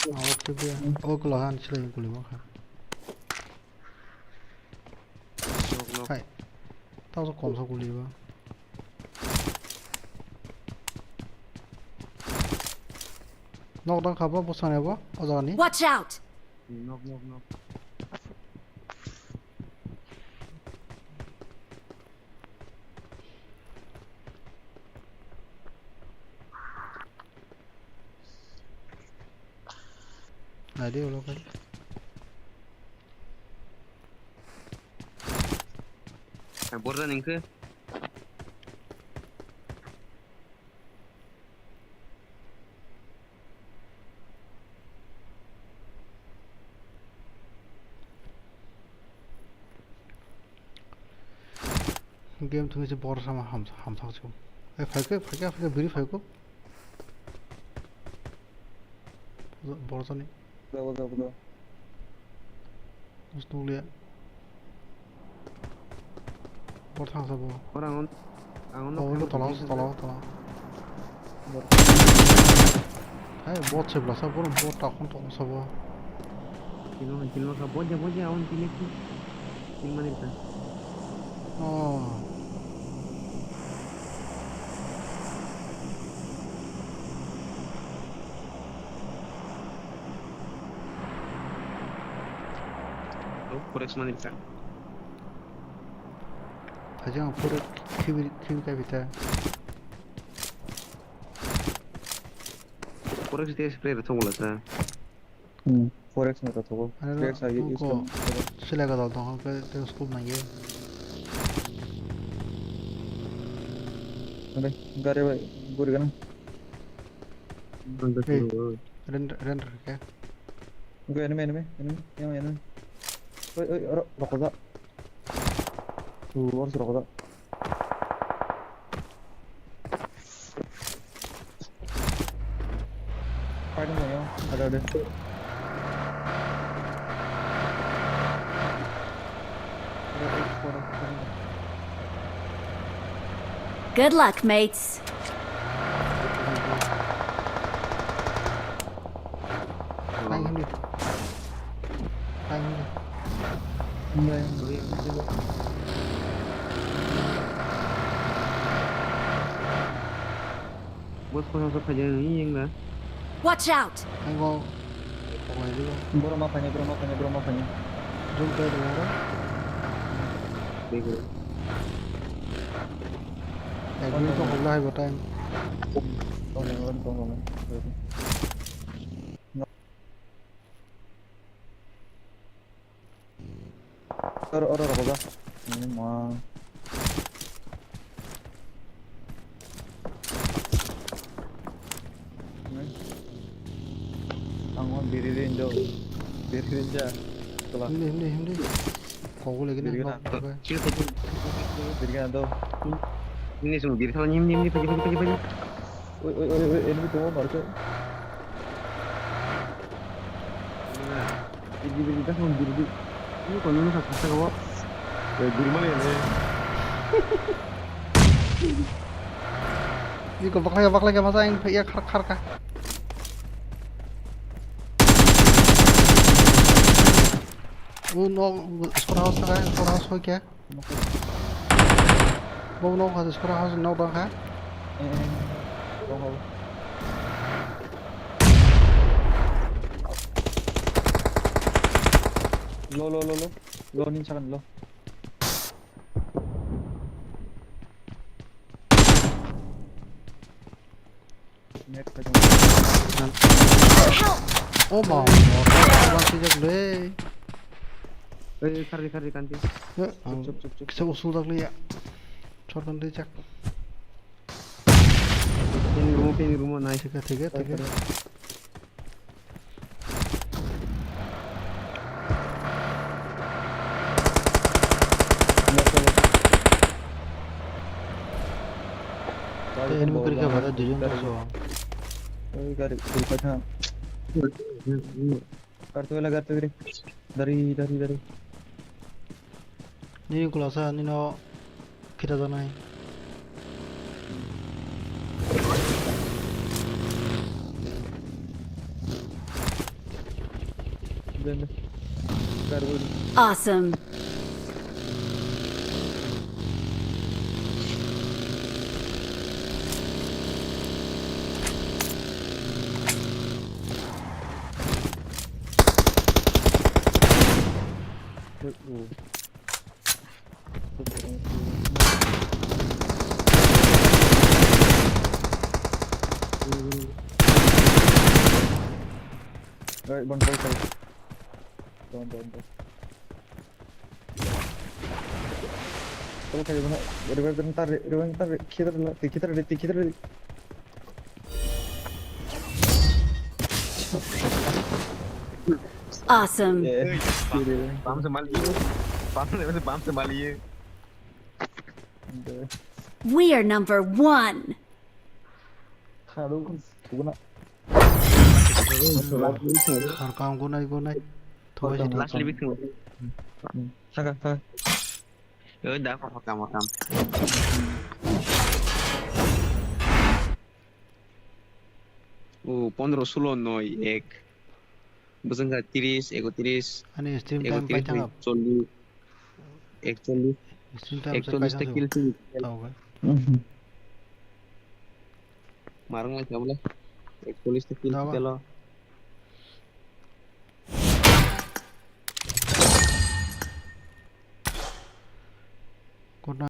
Oh, oke, dia. Oh, kula han sila yang kulima kha. Nok, nok. Hai. Tao so kom so kulima. Nok dang khaba, bo sane bo, o jaga ni. Watch out! Nok, nok, nok. Adi ulo kai. Borda ningke. Game thungwi se bor sama ham, hamthak se. Ai, phaikhe, phaikhe, phaikhe, biri phaikhe. Bor jani. Bujo, bujo, bujo. Nukliya. Bor thangsa bo. Ora ang, ang, oh, tola, tola, tola. Hai, bot se blasa, bor, bot takon tong sabo. Kilo, kilo ka, bot ja, bot ja, aun kilo ki. Kilo mani ka. Oh. Oh, forex mani ka. Hajang pura khibi, khibi ka bita. Forex te spray rw thok wala sa. Hmm, forex no rw thok. Ano, spray sa use ko. Sila ka dal tong ke te school na ye. Ande, gari bai guri gana. Ande. Hey, render, render ke. Go enemy, enemy, enemy, enemy, enemy. Oi, oi, oro, rokho da. Tu, oro rokho da. Fighting mo yo, ada ada. Good luck, mates. Thank you. Thank you. Bos ko sa khaja ni yang na. Watch out! Thank you. Borok ma phainai, borok ma phainai, borok ma phainai. Jump kai dong oro. Bego. Ek minute to hobla hai bo time. Tong, tong, tong, tong. Oro, oro, rogo da. Ani ma. Ang o biri rin do. Biri rin ja. Kela. Hindi, hindi, hindi. Kau lagi nih. Biri rin do. Biri rin do. Ini semua biri salah nyim, nyim, nyim, pagi, pagi, pagi, pagi. Oi, oi, oi, oi, enemy tuh, market. Nah. Biri, biri, dah, biri, biri. Ini kono nang kasa kau. Ya, biri mana ya? Ini kau bakal, bakal, masa yang ya khar, khar kah? Oh, no, squad house na kah, squad house hoy kya? Bo nok ha, squad house nok dong ha. Eh, eh, eh. Dong ha. Low, low, low, low. Low ni sakan low. Net ka jong. Help! Oh ma, motor bang sijak le. Eh, khari, khari, kanti. Eh, ang Chup, chup, chup, chup. Kisa usul dak le ya. Chor kan de jak. Pini rumo, pini rumo, nice. Thik hai, thik hai, thik hai. Oi, oi. Tei enemy kwrwi khe ba, duijon tongso. Oi, gari, gari paitha. Gari to wala, gari to gari. Dari, dari, dari. Nini kulasa, nino khita janai. Awesome. Right, one point five. Down, down, down. Tol khai bono, revive dan tar, revive tar, khitar la, ti khitar la, ti khitar la. Awesome. Yeah. Bam se mali. Bam se, bam se mali. We are number one. Khado, thugna. Harkam gunai gunai. Thoi. Last living thing. Thaka, thaka. Oi, da, pakam, pakam. O, pondro, sulo, noi, ek. Bwswk wngkha tris, ekotris, Ani stream time ekotris, paithak. Chollis, ekchollis, Stream time se ekchollis ta paithak kill se. Tau ga. Marwng lai kha bole. Ekchollis ta kill Tau ga. Telo.